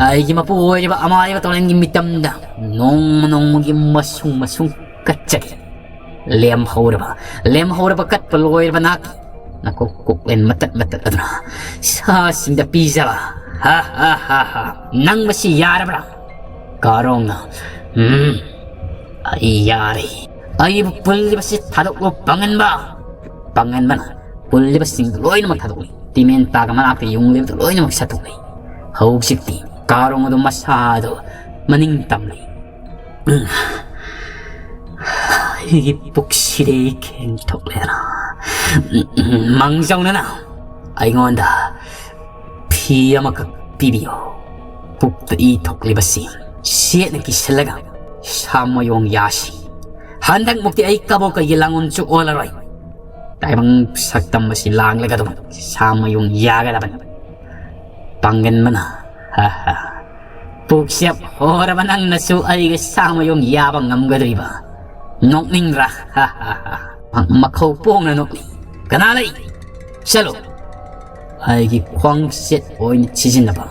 ꯑꯩꯒꯤ ꯃꯄꯨ ꯑꯣꯏꯔꯤꯕ ꯑꯃꯥꯏꯕ ꯇꯣꯔꯦꯟꯒꯤ ꯃꯤꯇꯝꯗ ꯅꯣꯡꯃ ꯅꯣꯡꯃꯒꯤ ꯃꯁꯨꯡ ꯃꯁꯨꯡ ꯀꯠꯆꯒꯦ꯫ ꯂꯦꯝꯍꯧꯔꯕ, ꯂꯦꯝꯍꯧꯔꯕ ꯀꯠꯄ ꯂꯣꯏꯔꯕ ꯅꯥꯛꯀꯤ ꯅꯀꯣꯛ ꯀꯣꯛꯂꯦꯟ ꯃꯇꯠ ꯃꯇꯠ ꯑꯗꯨꯅ ꯁꯥꯁꯤꯡꯗ ꯄꯤꯖꯕ꯫ ꯍꯥ, ꯍꯥ, ꯍꯥ, ꯍꯥ꯫ ꯅꯪ ꯃꯁꯤ ꯌꯥꯔꯕ꯭ꯔꯥ?" ꯀꯥꯔꯣꯡꯅ, "ꯎꯝ, ꯑꯩ ꯌꯥꯔꯦ꯫ ꯑꯩꯕꯨ ꯄꯨꯜꯂꯤꯕꯁꯤ ꯊꯥꯗꯣꯛꯂꯣ, ꯄꯥꯡꯒꯟꯕ!" ꯄꯥꯡꯒꯟꯕꯅ ꯄꯨꯜꯂꯤꯕꯁꯤꯡꯗꯨ ꯂꯣꯏꯅꯃꯛ ꯊꯥꯗꯣꯛꯂꯤ꯫ ꯇꯤꯃꯦꯟꯇꯥꯒ ꯃꯅꯥꯛꯇ ꯌꯨꯡꯂꯤꯕꯗꯨ ꯂꯣꯏꯅꯃꯛ ꯁꯠꯇꯣꯛꯂꯤ꯫ ꯍꯧꯖꯤꯛꯇꯤ ꯀꯥꯔꯣꯡ ꯑꯗꯨ ꯃꯁꯥꯗꯨ ꯃꯅꯤꯡ ꯇꯝꯂꯤ꯫ "ꯎꯝ, ꯑꯩꯒꯤ ꯄꯨꯛꯁꯤꯗꯤ ꯈꯦꯡꯊꯣꯛꯂꯦꯅ꯫ ꯃꯥꯡꯖꯧꯅꯅ ꯑꯩꯉꯣꯟꯗ ꯐꯤ ꯑꯃꯈꯛ ꯄꯤꯕꯤꯌꯣ꯫ ꯄꯨꯛꯇ ꯏ ꯊꯣꯛꯂꯤꯕꯁꯤ ꯁꯦꯠꯅ ꯀꯤꯁꯜꯂꯒ ꯁꯥ ꯃꯌꯣꯡ ꯌꯥꯁꯤ꯫ ꯍꯟꯗꯛꯃꯨꯛꯇꯤ ꯑꯩ ꯀꯕꯣꯀꯩꯒꯤ ꯂꯥꯡꯑꯣꯟꯁꯨ ꯑꯣꯜꯂꯔꯣꯏ꯫ ꯇꯥꯏꯕꯪ ꯁꯛꯇꯝ ꯑꯁꯤ ꯂꯥꯡꯂꯒ ꯑꯗꯨꯝ ꯁꯥ ꯃꯌꯣꯡ ꯌꯥꯒꯗꯕꯅꯤ꯫" ꯄꯥꯡꯒꯟꯕꯅ, "ꯍꯥ, ꯍꯥ, ꯍꯥ꯫ ꯄꯨꯛꯆꯦꯞ ꯍꯣꯔꯕ ꯅꯪꯅꯁꯨ ꯑꯩꯒ ꯁꯥ ꯃꯌꯣꯡ ꯌꯥꯕ ꯉꯝꯒꯗ꯭ꯔꯤꯕ? ꯅꯣꯛꯅꯤꯡꯕ꯭ꯔꯥ? ꯍꯥ, ꯍꯥ, ꯍꯥ꯫ ꯃ-, ꯃꯈꯧ ꯄꯣꯡꯅ ꯅꯣꯛꯅꯤꯡ꯫ ꯀꯅꯥ ꯂꯩ? ꯆꯠꯂꯣ꯫ ꯑꯩꯒꯤ ꯈ꯭ꯋꯥꯡꯆꯦꯠ ꯑꯣꯏꯅ ꯁꯤꯖꯤꯟꯅꯕ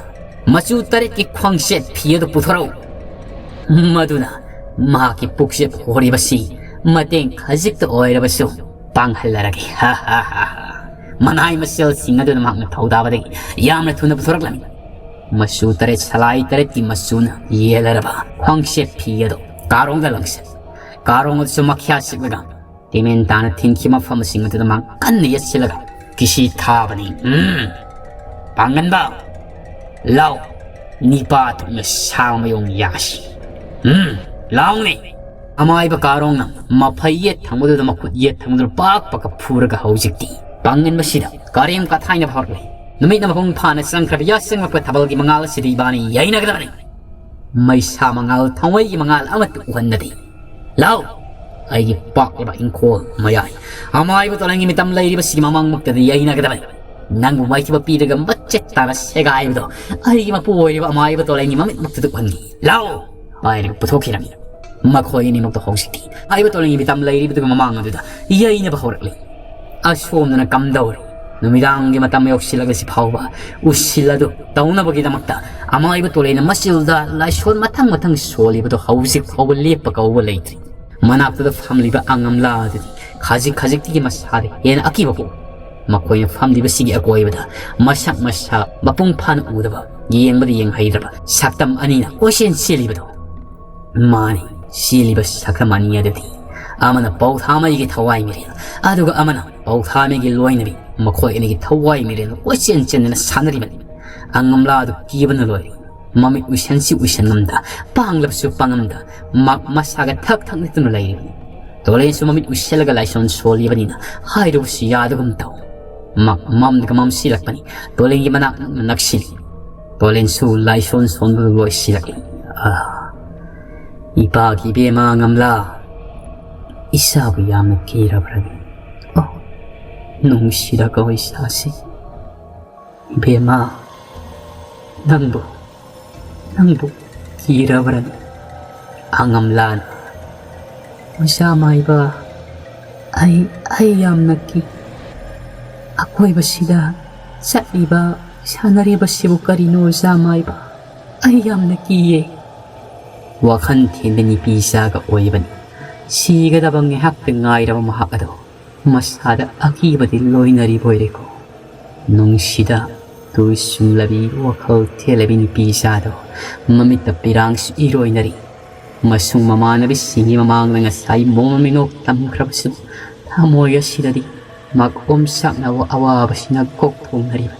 ꯃꯆꯨ ꯇꯔꯦꯠꯀꯤ ꯈ꯭ꯋꯥꯡꯆꯦꯠ ꯐꯤ ꯑꯗꯨ ꯄꯨꯊꯣꯔꯛꯎ꯫ ꯃꯗꯨꯅ ꯃꯍꯥꯛꯀꯤ ꯄꯨꯛꯆꯦꯞ ꯍꯣꯔꯤꯕꯁꯤ ꯃꯇꯦꯡ ꯈꯖꯤꯛꯇ ꯑꯣꯏꯔꯕꯁꯨ ꯄꯥꯡꯍꯜꯂꯔꯒꯦ꯫" ꯍꯥ, ꯍꯥ, ꯍꯥ, ꯍꯥ꯫ ꯃꯅꯥꯏ ꯃꯁꯤꯜꯁꯤꯡ ꯑꯗꯨꯅ ꯃꯍꯥꯛꯅ ꯊꯧꯗꯥꯕꯗꯒꯤ ꯌꯥꯝꯅ ꯊꯨꯅ ꯄꯨꯊꯣꯔꯛꯂꯝꯃꯤ꯫ ꯃꯆꯨ ꯇꯔꯦꯠ, ꯁꯂꯥꯏ ꯇꯔꯦꯠꯀꯤ ꯃꯆꯨꯅ ꯌꯦꯜꯂꯔꯕ ꯈ꯭ꯋꯥꯡꯆꯦꯠ ꯐꯤ ꯑꯗꯨ ꯀꯥꯔꯣꯡꯗ ꯂꯪꯁꯤꯜ꯫ ꯀꯥꯔꯣꯡ ꯑꯗꯨꯁꯨ ꯃꯈ꯭ꯌꯥ ꯆꯤꯛꯂꯒ ꯇꯤꯃꯦꯟ ꯇꯥꯅ ꯊꯤꯡꯈꯤꯕ ꯃꯐꯝꯁꯤꯡ ꯑꯗꯨꯗ ꯃꯍꯥꯛ ꯀꯟꯅ ꯌꯦꯠꯁꯤꯜꯂꯒ ꯀꯤꯁꯤ ꯊꯥꯕꯅꯤ꯫ "ꯎꯝ, ꯄꯥꯡꯒꯟꯕ, ꯂꯥꯎ, ꯅꯤꯄꯥ ꯊꯣꯛꯅ ꯁꯥꯡꯕ ꯌꯣꯡ ꯌꯥꯁꯤ꯫ ꯎꯝ, ꯂꯥꯎꯅꯦ꯫ ꯑꯃꯥꯏꯕ ꯀꯥꯔꯣꯡꯅ ꯃꯐꯩ ꯌꯦꯠ ꯊꯪꯕꯗꯨꯗ ꯃꯈꯨꯠ ꯌꯦꯠ ꯊꯪꯕꯗꯨꯗ ꯄꯥꯛ ꯄꯥꯛꯀ ꯐꯨꯔꯒ ꯍꯧꯖꯤꯛꯇꯤ ꯄꯥꯡꯒꯟꯕꯁꯤꯗ ꯀꯥꯔꯦꯝ ꯀꯥꯊꯥꯏꯅꯕ ꯍꯧꯔꯛꯂꯦ꯫ ꯅꯨꯃꯤꯠꯅ ꯃꯄꯨꯡ ꯐꯥꯅ ꯆꯪꯈ꯭ꯔꯕ ꯌꯥꯆꯪꯉꯛꯄ ꯊꯥꯕꯜꯒꯤ ꯃꯉꯥꯜ ꯑꯁꯤꯗ ꯏꯕꯥꯅꯤ ꯌꯩꯅꯒꯗꯕꯅꯤ꯫ ꯃꯩꯁꯥ ꯃꯉꯥꯜ, ꯊꯥꯎꯃꯩꯒꯤ ꯃꯉꯥꯜ ꯑꯃꯠꯇ ꯎꯍꯟꯗꯕꯤ꯫ ꯂꯥꯎ! ꯑꯩꯒꯤ ꯄꯥꯛꯂꯤꯕ ꯏꯪꯈꯣꯜ ꯃꯌꯥꯏ, ꯑꯃꯥꯏꯕ ꯇꯣꯂꯦꯟꯒꯤ ꯃꯤꯇꯝ ꯂꯩꯔꯤꯕꯁꯤꯒꯤ ꯃꯃꯥꯡꯃꯛꯇꯗ ꯌꯩꯅꯒꯗꯕꯅꯤ꯫ ꯅꯪꯕꯨ ꯃꯥꯏꯊꯤꯕ ꯄꯤꯔꯒ ꯃꯆꯦꯠ ꯇꯥꯅ ꯁꯦꯒꯥꯏꯕꯗꯣ ꯑꯩꯒꯤ ꯃꯄꯨ ꯑꯣꯏꯔꯤꯕ ꯑꯃꯥꯏꯕ ꯇꯣꯂꯦꯟꯒꯤ ꯃꯃꯤꯠꯃꯛꯇꯗ ꯎꯍꯟꯒꯦ꯫ ꯂꯥꯎ! ꯍꯥꯏꯔꯒ ꯄꯨꯊꯣꯛꯈꯤꯔꯝꯃꯤ꯫ ꯃꯈꯣꯏ ꯑꯅꯤꯃꯛꯇ ꯍꯧꯖꯤꯛꯇꯤ ꯑꯃꯥꯏꯕ ꯇꯣꯂꯦꯟꯒꯤ ꯃꯤꯇꯝ ꯂꯩꯔꯤꯕꯗꯨꯒꯤ ꯃꯃꯥꯡ ꯑꯗꯨꯗ ꯌꯩꯅꯕ ꯍꯧꯔꯛꯂꯤ꯫ ꯑꯁꯣꯝꯗꯅ ꯀꯝꯗꯧꯔꯤ? ꯅꯨꯃꯤꯗꯥꯡꯒꯤ ꯃꯇꯝ ꯌꯧꯁꯤꯜꯂꯛꯂꯁꯤ ꯐꯥꯎꯕ ꯎꯁꯤꯜ ꯑꯗꯨ ꯇꯧꯅꯕꯒꯤꯗꯃꯛꯇ ꯑꯃꯥꯏꯕ ꯇꯣꯂꯦꯟꯅ ꯃꯆꯤꯜꯗ ꯂꯥꯏꯁꯣꯟ ꯃꯊꯪ ꯃꯊꯪ ꯁꯣꯜꯂꯤꯕꯗꯣ ꯍꯧꯖꯤꯛ ꯐꯥꯎꯕ ꯂꯦꯞꯄ ꯀꯧꯕ ꯂꯩꯇ꯭ꯔꯤ꯫ ꯃꯅꯥꯛꯇꯨꯗ ꯐꯝꯂꯤꯕ ꯑꯉꯝꯂꯥ ꯑꯗꯨꯗꯤ ꯈꯖꯤꯛ ꯈꯖꯤꯛꯇꯒꯤ ꯃꯁꯥꯗ ꯍꯦꯟꯅ ꯑꯀꯤꯕ ꯄꯣꯛ꯫ ꯃꯈꯣꯏꯅ ꯐꯝꯂꯤꯕꯁꯤꯒꯤ ꯑꯀꯣꯏꯕꯗ ꯃꯁꯛ ꯃꯁꯥ ꯃꯄꯨꯡ ꯐꯥꯅ ꯎꯗꯕ, ꯌꯦꯡꯕꯗ ꯌꯦꯡꯍꯩꯗ꯭ꯔꯕ ꯁꯛꯇꯝ ꯑꯅꯤꯅ ꯀꯣꯏꯆꯦꯟ ꯆꯦꯜꯂꯤꯕꯗꯣ꯫ ꯃꯥꯅꯤ, ꯆꯦꯜꯂꯤꯕ ꯁꯛꯇꯝ ꯑꯅꯤ ꯑꯗꯨꯗꯤ ꯑꯃꯅ ꯄꯧꯊꯥꯃꯩꯒꯤ ꯊꯋꯥꯏ ꯃꯤꯔꯦꯜ, ꯑꯗꯨꯒ ꯑꯃꯅ ꯄꯧꯊꯥꯃꯩꯒꯤ ꯂꯣꯏꯅꯕꯤ꯫ ꯃꯈꯣꯏ ꯑꯅꯤꯒꯤ ꯊꯋꯥꯏ ꯃꯤꯔꯦꯜ ꯀꯣꯏꯆꯦꯟ ꯆꯦꯟꯗꯨꯅ ꯁꯥꯟꯅꯔꯤꯕꯅꯤ꯫ ꯑꯉꯝꯂꯥ ꯑꯗꯨ ꯀꯤꯕꯅ ꯂꯣꯏꯔꯦ꯫ ꯃꯃꯤꯠ ꯎꯏꯁꯟꯁꯤ ꯎꯏꯁꯟꯉꯝꯗ, ꯄꯥꯡꯂꯕꯁꯨ ꯄꯥꯡꯉꯝꯗ, ꯃꯥ ꯃꯁꯥꯒ ꯊꯛ ꯊꯛ ꯅꯤꯛꯇꯨꯅ ꯂꯩꯔꯤꯕꯅꯤ꯫ ꯇꯣꯂꯦꯟꯁꯨ ꯃꯃꯤꯠ ꯎꯏꯁꯜꯂꯒ ꯂꯥꯏꯁꯣꯟ ꯁꯣꯜꯂꯤꯕꯅꯤꯅ ꯍꯥꯏꯔꯨꯕꯁꯨ ꯌꯥꯗꯒꯨꯝ ꯇꯧ꯫ ꯃ-, ꯃꯝꯗꯒ ꯃꯝꯁꯤꯜꯂꯛꯄꯅꯤ꯫ ꯇꯣꯂꯦꯟꯒꯤ ꯃꯅꯥꯛ ꯅꯛꯅ ꯅꯛꯁꯤꯜꯂꯤ꯫ ꯇꯣꯂꯦꯟꯁꯨ ꯂꯥꯏꯁꯣꯟ ꯁꯣꯟꯕꯗꯨ ꯂꯣꯏꯁꯤꯜꯂꯛꯂꯤ꯫ ꯑꯥ, ꯏꯄꯥꯒꯤ ꯏꯕꯦꯝꯃ ꯉꯝꯂꯥ, ꯏꯆꯥꯕꯨ ꯌꯥꯝꯅ ꯀꯤꯔꯕ꯭ꯔꯅꯦ? ꯑꯣ, ꯅꯨꯡꯁꯤꯔꯒ ꯏꯆꯥꯁꯤ꯫ ꯏꯕꯦꯝꯃ, ꯅꯪꯕꯨ, ꯅꯪꯕꯨ ꯀꯤꯔꯕ꯭ꯔꯅꯦ? ꯑꯉꯝꯂꯥꯅ, ꯑꯣꯖꯥ ꯃꯥꯏꯕ, ꯑꯩ, ꯑꯩ ꯌꯥꯝꯅ ꯀꯤ꯫ ꯑꯀꯣꯏꯕꯁꯤꯗ ꯆꯠꯂꯤꯕ, ꯁꯥꯟꯅꯔꯤꯕꯁꯤꯕꯨ ꯀꯔꯤꯅꯣ, ꯑꯣꯖꯥ ꯃꯥꯏꯕ? ꯑꯩ ꯌꯥꯝꯅ ꯀꯤꯌꯦ꯫ ꯋꯥꯈꯜ ꯊꯦꯟꯕ ꯅꯨꯄꯤ ꯏꯆꯥꯒ ꯑꯣꯏꯕꯅꯤ꯫ ꯁꯤꯒꯗꯕ ꯉꯥꯏꯍꯥꯛꯇ ꯉꯥꯏꯔꯕ ꯃꯍꯥꯛ ꯑꯗꯣ ꯃꯁꯥꯗ ꯑꯀꯤꯕꯗꯤ ꯂꯣꯏꯅꯔꯤꯕ ꯑꯣꯏꯔꯦꯀꯣ꯫ ꯅꯨꯡꯁꯤꯗ ꯇꯨ ꯁꯨꯝꯂꯕꯤ ꯋꯥꯈꯜ ꯊꯦꯜꯂꯕꯤ ꯅꯨꯄꯤ ꯏꯆꯥꯗꯣ ꯃꯃꯤꯠꯇ ꯄꯤꯔꯥꯡꯁꯨ ꯏꯔꯣꯏꯅꯔꯤ꯫ ꯃꯁꯨꯡ ꯃꯃꯥꯟꯅꯕꯤꯁꯤꯡꯒꯤ ꯃꯃꯥꯡꯗ ꯉꯁꯥꯏ ꯃꯣꯃꯣꯟ ꯃꯤꯅꯣꯛ ꯇꯝꯈ꯭ꯔꯕꯁꯨ ꯊꯃꯣꯏ ꯑꯁꯤꯗꯗꯤ ꯃꯥꯛ ꯑꯣꯝꯆꯥꯛꯅꯕ ꯑꯋꯥꯕꯁꯤꯅ ꯀꯣꯛ ꯊꯣꯡꯅꯔꯤꯕꯅꯤ꯫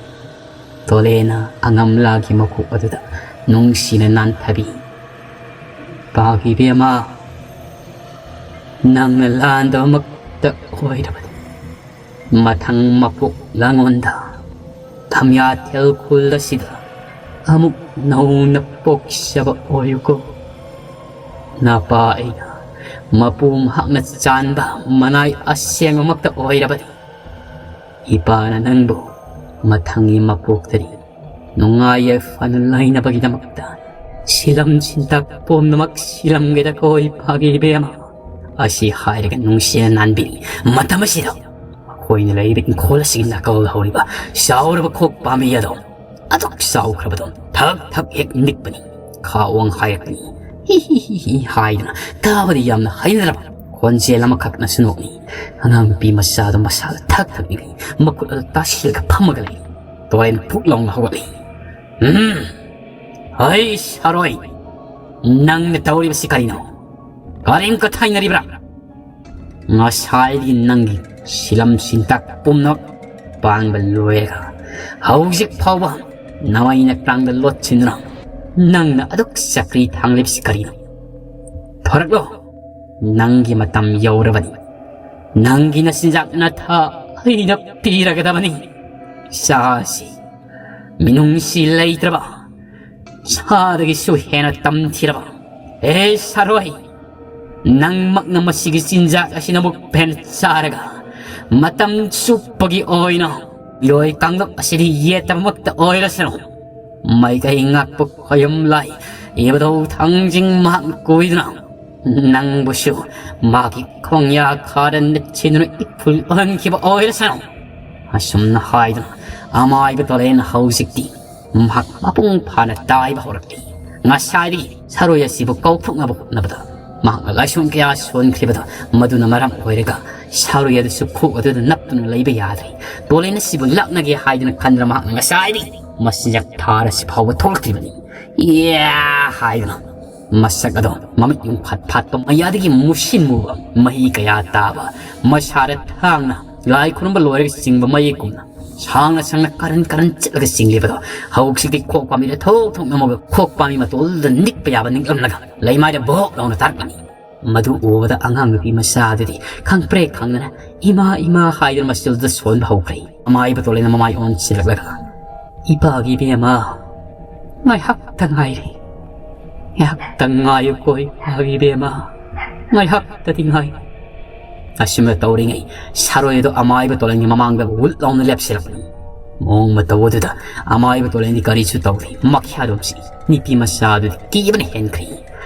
ꯇꯣꯂꯦꯅ ꯑꯉꯝꯂꯥꯒꯤ ꯃꯀꯣꯛ ꯑꯗꯨꯗ ꯅꯨꯡꯁꯤꯅ ꯅꯥꯟꯊꯕꯤ꯫ ꯄꯥꯛ ꯏꯕꯦꯝꯃ, ꯅꯪꯅ ꯂꯥꯟꯗꯕꯃꯛꯇ ꯑꯣꯏꯔꯕꯗꯤ, ꯃꯊꯪ ꯃꯄꯣꯛ ꯂꯥꯡꯉꯣꯟꯗ ꯊꯝꯌꯥꯊꯦꯜ ꯈꯨꯜ ꯑꯁꯤꯗ ꯑꯃꯨꯛ ꯅꯧꯅ ꯄꯣꯛꯆꯕ ꯑꯣꯏꯌꯨꯀꯣ꯫ ꯅꯄꯥ ꯑꯩꯅ ꯃꯄꯨ ꯃꯍꯥꯛꯅ ꯆꯥꯟꯕ ꯃꯅꯥꯏ ꯑꯁꯦꯡꯕꯃꯛꯇ ꯑꯣꯏꯔꯕꯗꯤ, ꯏꯄꯥꯅ ꯅꯪꯕꯨ ꯃꯊꯪꯒꯤ ꯃꯄꯣꯛꯇꯗꯤ ꯅꯨꯡꯉꯥꯏ ꯌꯥꯏꯐꯅ ꯂꯩꯅꯕꯒꯤꯗꯃꯛꯇ ꯁꯤꯂꯝ ꯁꯤꯟꯇꯥꯛ ꯄꯨꯝꯅꯃꯛ ꯁꯤꯂꯝꯒꯦꯗꯀꯣ ꯏꯄꯥꯒꯤ ꯏꯕꯦꯝꯃ꯫ ꯑꯁꯤ ꯍꯥꯏꯔꯒ ꯅꯨꯡꯁꯤꯅ ꯅꯥꯟꯕꯤ꯫ ꯃꯇꯝ ꯑꯁꯤꯗ ꯃꯈꯣꯏꯅ ꯂꯩꯔꯤꯕ ꯏꯪꯈꯣꯜ ꯑꯁꯤꯒꯤ ꯅꯥꯀꯜꯗ ꯍꯧꯔꯤꯕ ꯆꯥꯎꯔꯕ ꯈꯣꯛ ꯄꯥꯝꯕꯤ ꯑꯗꯣ ꯑꯗꯨꯛ ꯆꯥꯎꯈ꯭ꯔꯕꯗꯣ ꯊꯛ ꯊꯛ ꯍꯦꯛ ꯅꯤꯛꯄꯅꯤ꯫ ꯈꯥ ꯋꯥꯡ ꯍꯥꯏꯔꯛꯄꯅꯤ꯫ ꯍꯤ ꯍꯤ ꯍꯤ ꯍꯤ ꯍꯥꯏꯗꯨꯅ ꯇꯥꯕꯗ ꯌꯥꯝꯅ ꯍꯩꯅꯗ꯭ꯔꯕ ꯈꯣꯟꯖꯦꯜ ꯑꯃꯈꯛꯅꯁꯨ ꯅꯣꯛꯅꯤ꯫ ꯑꯉꯥꯡ ꯅꯨꯄꯤ ꯃꯆꯥꯗꯣ ꯃꯁꯥꯗ ꯊꯛ ꯊꯛ ꯅꯤꯛꯂꯤ꯫ ꯃꯈꯨꯠ ꯑꯗꯨ ꯇꯥꯁꯤꯜꯂꯒ ꯐꯝꯃꯒ ꯂꯩ꯫ ꯇꯣꯔꯦꯟ ꯄꯨꯛ ꯂꯥꯎꯅ ꯍꯧꯒꯠꯂꯤ꯫ "ꯎꯝ, ꯍꯩ ꯁꯥꯔꯣꯏ, ꯅꯪꯅ ꯇꯧꯔꯤꯕꯁꯤ ꯀꯔꯤꯅꯣ? ꯀꯔꯤꯝ ꯀꯊꯥꯏꯅꯔꯤꯕ꯭ꯔꯥ? ꯉꯁꯥꯏꯗꯒꯤ ꯅꯪꯒꯤ ꯁꯤꯂꯝ ꯁꯤꯟꯇꯥꯛ ꯄꯨꯝꯅꯃꯛ ꯄꯥꯡꯕ ꯂꯣꯏꯔꯒ ꯍꯧꯖꯤꯛ ꯐꯥꯎꯕ ꯅꯃꯩ ꯅꯀ꯭ꯔꯥꯡꯗ ꯂꯣꯠꯁꯤꯟꯗꯨꯅ ꯅꯪꯅ ꯑꯗꯨꯛ ꯆꯀ꯭ꯔꯤ ꯊꯥꯡꯂꯤꯕꯁꯤ ꯀꯔꯤꯅꯣ? ꯊꯣꯔꯛꯂꯣ, ꯅꯪꯒꯤ ꯃꯇꯝ ꯌꯧꯔꯕꯅꯤ꯫ ꯅꯪꯒꯤ ꯅꯆꯤꯟꯖꯥꯛ ꯅꯊꯥ ꯑꯩꯅ ꯄꯤꯔꯒꯗꯕꯅꯤ꯫ ꯆꯥꯁꯤ, ꯃꯤꯅꯨꯡꯁꯤ ꯂꯩꯇ꯭ꯔꯕ, ꯁꯥꯗꯒꯤꯁꯨ ꯍꯦꯟꯅ ꯇꯝꯊꯤꯔꯕ꯫ ꯑꯦ ꯁꯥꯔꯣꯏ, ꯅꯪꯃꯛꯅ ꯃꯁꯤꯒꯤ ꯆꯤꯟꯖꯥꯛ ꯑꯁꯤꯅ ꯑꯃꯨꯛ ꯍꯦꯟꯅ ꯆꯥꯔꯒ ꯃꯇꯝ ꯆꯨꯞꯄꯒꯤ ꯑꯣꯏꯅ ꯏꯔꯣꯏ ꯀꯥꯡꯂꯨꯞ ꯑꯁꯤꯗꯤ ꯌꯦꯠꯇꯕꯃꯛꯇ ꯑꯣꯏꯔꯁꯅꯨ꯫ ꯃꯥꯏꯀꯩ ꯉꯥꯛꯄ ꯈꯣꯌꯨꯝ ꯂꯥꯏ ꯏꯕꯨꯙꯧ ꯊꯥꯡꯖꯤꯡ ꯃꯍꯥꯛꯅ ꯀꯣꯏꯗꯨꯅ ꯅꯪꯕꯨꯁꯨ ꯃꯥꯒꯤ ꯈꯣꯡꯌꯥ ꯈꯥꯗ ꯅꯠꯁꯤꯟꯗꯨꯅ ꯏꯐꯨꯜ ꯑꯣꯜꯍꯟꯈꯤꯕ ꯑꯣꯏꯔꯁꯅꯨ꯫ ꯑꯁꯨꯝꯅ ꯍꯥꯏꯗꯨꯅ ꯑꯃꯥꯏꯕ ꯇꯣꯂꯦꯟ ꯍꯧꯖꯤꯛꯇꯤ ꯃꯍꯥꯛ ꯃꯄꯨꯡ ꯐꯥꯅ ꯇꯥꯏꯕ ꯍꯧꯔꯛꯂꯤ꯫ ꯉꯁꯥꯏꯗꯒꯤ ꯁꯥꯔꯣꯏ ꯑꯁꯤꯕꯨ ꯀꯧꯊꯣꯛꯅꯕ ꯍꯣꯠꯅꯕꯗ ꯃꯍꯥꯛꯅ ꯂꯥꯏꯁꯣꯟ ꯀꯌꯥ ꯁꯣꯟꯈ꯭ꯔꯤꯕꯗ ꯃꯗꯨꯅ ꯃꯔꯝ ꯑꯣꯏꯔꯒ ꯁꯥꯔꯣꯏ ꯑꯗꯨꯁꯨ ꯈꯨ ꯑꯗꯨꯗ ꯅꯞꯇꯨꯅ ꯂꯩꯕ ꯌꯥꯗ꯭ꯔꯦ꯫ ꯇꯣꯂꯦꯟ ꯑꯁꯤꯕꯨ ꯂꯥꯛꯅꯒꯦ ꯍꯥꯏꯗꯨꯅ ꯈꯟꯗꯨꯅ ꯃꯍꯥꯛꯅ ꯉꯁꯥꯏꯗꯒꯤ ꯃꯆꯤꯟꯖꯥꯛ ꯊꯥꯔ ꯑꯁꯤ ꯐꯥꯎꯕ ꯊꯣꯛꯂꯛꯇ꯭ꯔꯤꯕꯅꯤ꯫ ꯏꯌꯥ ꯍꯥꯏꯗꯨꯅ ꯃꯁꯛ ꯑꯗꯣ ꯃꯃꯤꯠ ꯌꯨꯡꯐꯥꯠ ꯐꯥꯠꯄ ꯃꯌꯥꯗꯒꯤ ꯃꯨꯁꯤꯟ ꯃꯨꯕ ꯃꯍꯤ ꯀꯌꯥ ꯇꯥꯕ ꯃꯁꯥꯗ ꯊꯥꯡꯅ ꯂꯥꯏ ꯈꯨꯔꯨꯝꯕ ꯂꯣꯏꯔꯒ ꯆꯤꯡꯕ ꯃꯌꯦꯛꯀꯨꯝꯅ ꯁꯥꯡꯅ ꯁꯥꯡꯅ ꯀꯔꯟ ꯀꯔꯟ ꯆꯠꯂꯒ ꯆꯤꯡꯂꯤꯕꯗꯣ ꯍꯧꯖꯤꯛꯇꯤ ꯈꯣꯛ ꯄꯥꯝꯕꯤꯗ ꯊꯣꯛ ꯊꯣꯛ ꯅꯝꯃꯒ ꯈꯣꯛ ꯄꯥꯝꯕꯤ ꯃꯇꯣꯜꯗꯨꯗ ꯅꯤꯛꯄ ꯌꯥꯕ ꯅꯤꯛꯂꯝꯂꯒ ꯂꯩꯃꯥꯏꯗ ꯚꯣꯛ ꯂꯥꯎꯅ ꯇꯥꯔꯛꯄꯅꯤ꯫ ꯃꯗꯨ ꯎꯕꯗ ꯑꯉꯥꯡ ꯅꯨꯄꯤ ꯃꯆꯥ ꯑꯗꯨꯗꯤ ꯈꯪꯄ꯭ꯔꯦꯛ ꯈꯪꯗꯅ "ꯏꯃꯥ, ꯏꯃꯥ" ꯍꯥꯏꯗꯨꯅ ꯃꯆꯤꯜꯗ ꯁꯣꯟꯕ ꯍꯧꯈ꯭ꯔꯦ꯫ ꯑꯃꯥꯏꯕ ꯇꯣꯂꯦꯟꯅ ꯃꯃꯥꯏ ꯑꯣꯟꯁꯤꯜꯂꯛꯂꯒ "ꯏꯄꯥꯒꯤ ꯏꯕꯦꯝꯃ, ꯉꯥꯏꯍꯥꯛꯇ ꯉꯥꯏꯔꯦ꯫ ꯉꯥꯏꯍꯥꯛꯇ ꯉꯥꯏꯌꯨꯀꯣ, ꯏꯄꯥꯒꯤ ꯏꯕꯦꯝꯃ꯫ ꯉꯥꯏꯍꯥꯛꯇꯗꯤ ꯉꯥꯏ"꯫ ꯑꯁꯨꯝꯅ ꯇꯧꯔꯤꯉꯩ ꯁꯥꯔꯣꯏ ꯑꯗꯨ ꯑꯃꯥꯏꯕ ꯇꯣꯂꯦꯟꯒꯤ ꯃꯃꯥꯡꯗ ꯋꯨꯠ ꯂꯥꯎꯅ ꯂꯦꯞꯁꯤꯜꯂꯛꯄꯅꯤ꯫ ꯃꯑꯣꯡ ꯃꯇꯧ ꯑꯗꯨꯗ ꯑꯃꯥꯏꯕ ꯇꯣꯂꯦꯟꯗꯤ ꯀꯔꯤꯁꯨ ꯇꯧꯗꯦ꯫ ꯃꯈ꯭ꯌꯥꯔꯣꯝꯁꯤ ꯅꯨꯄꯤ ꯃꯆꯥ ꯑꯗꯨꯗꯤ ꯀꯤꯕꯅ ꯍꯦꯟꯈ꯭ꯔꯦ꯫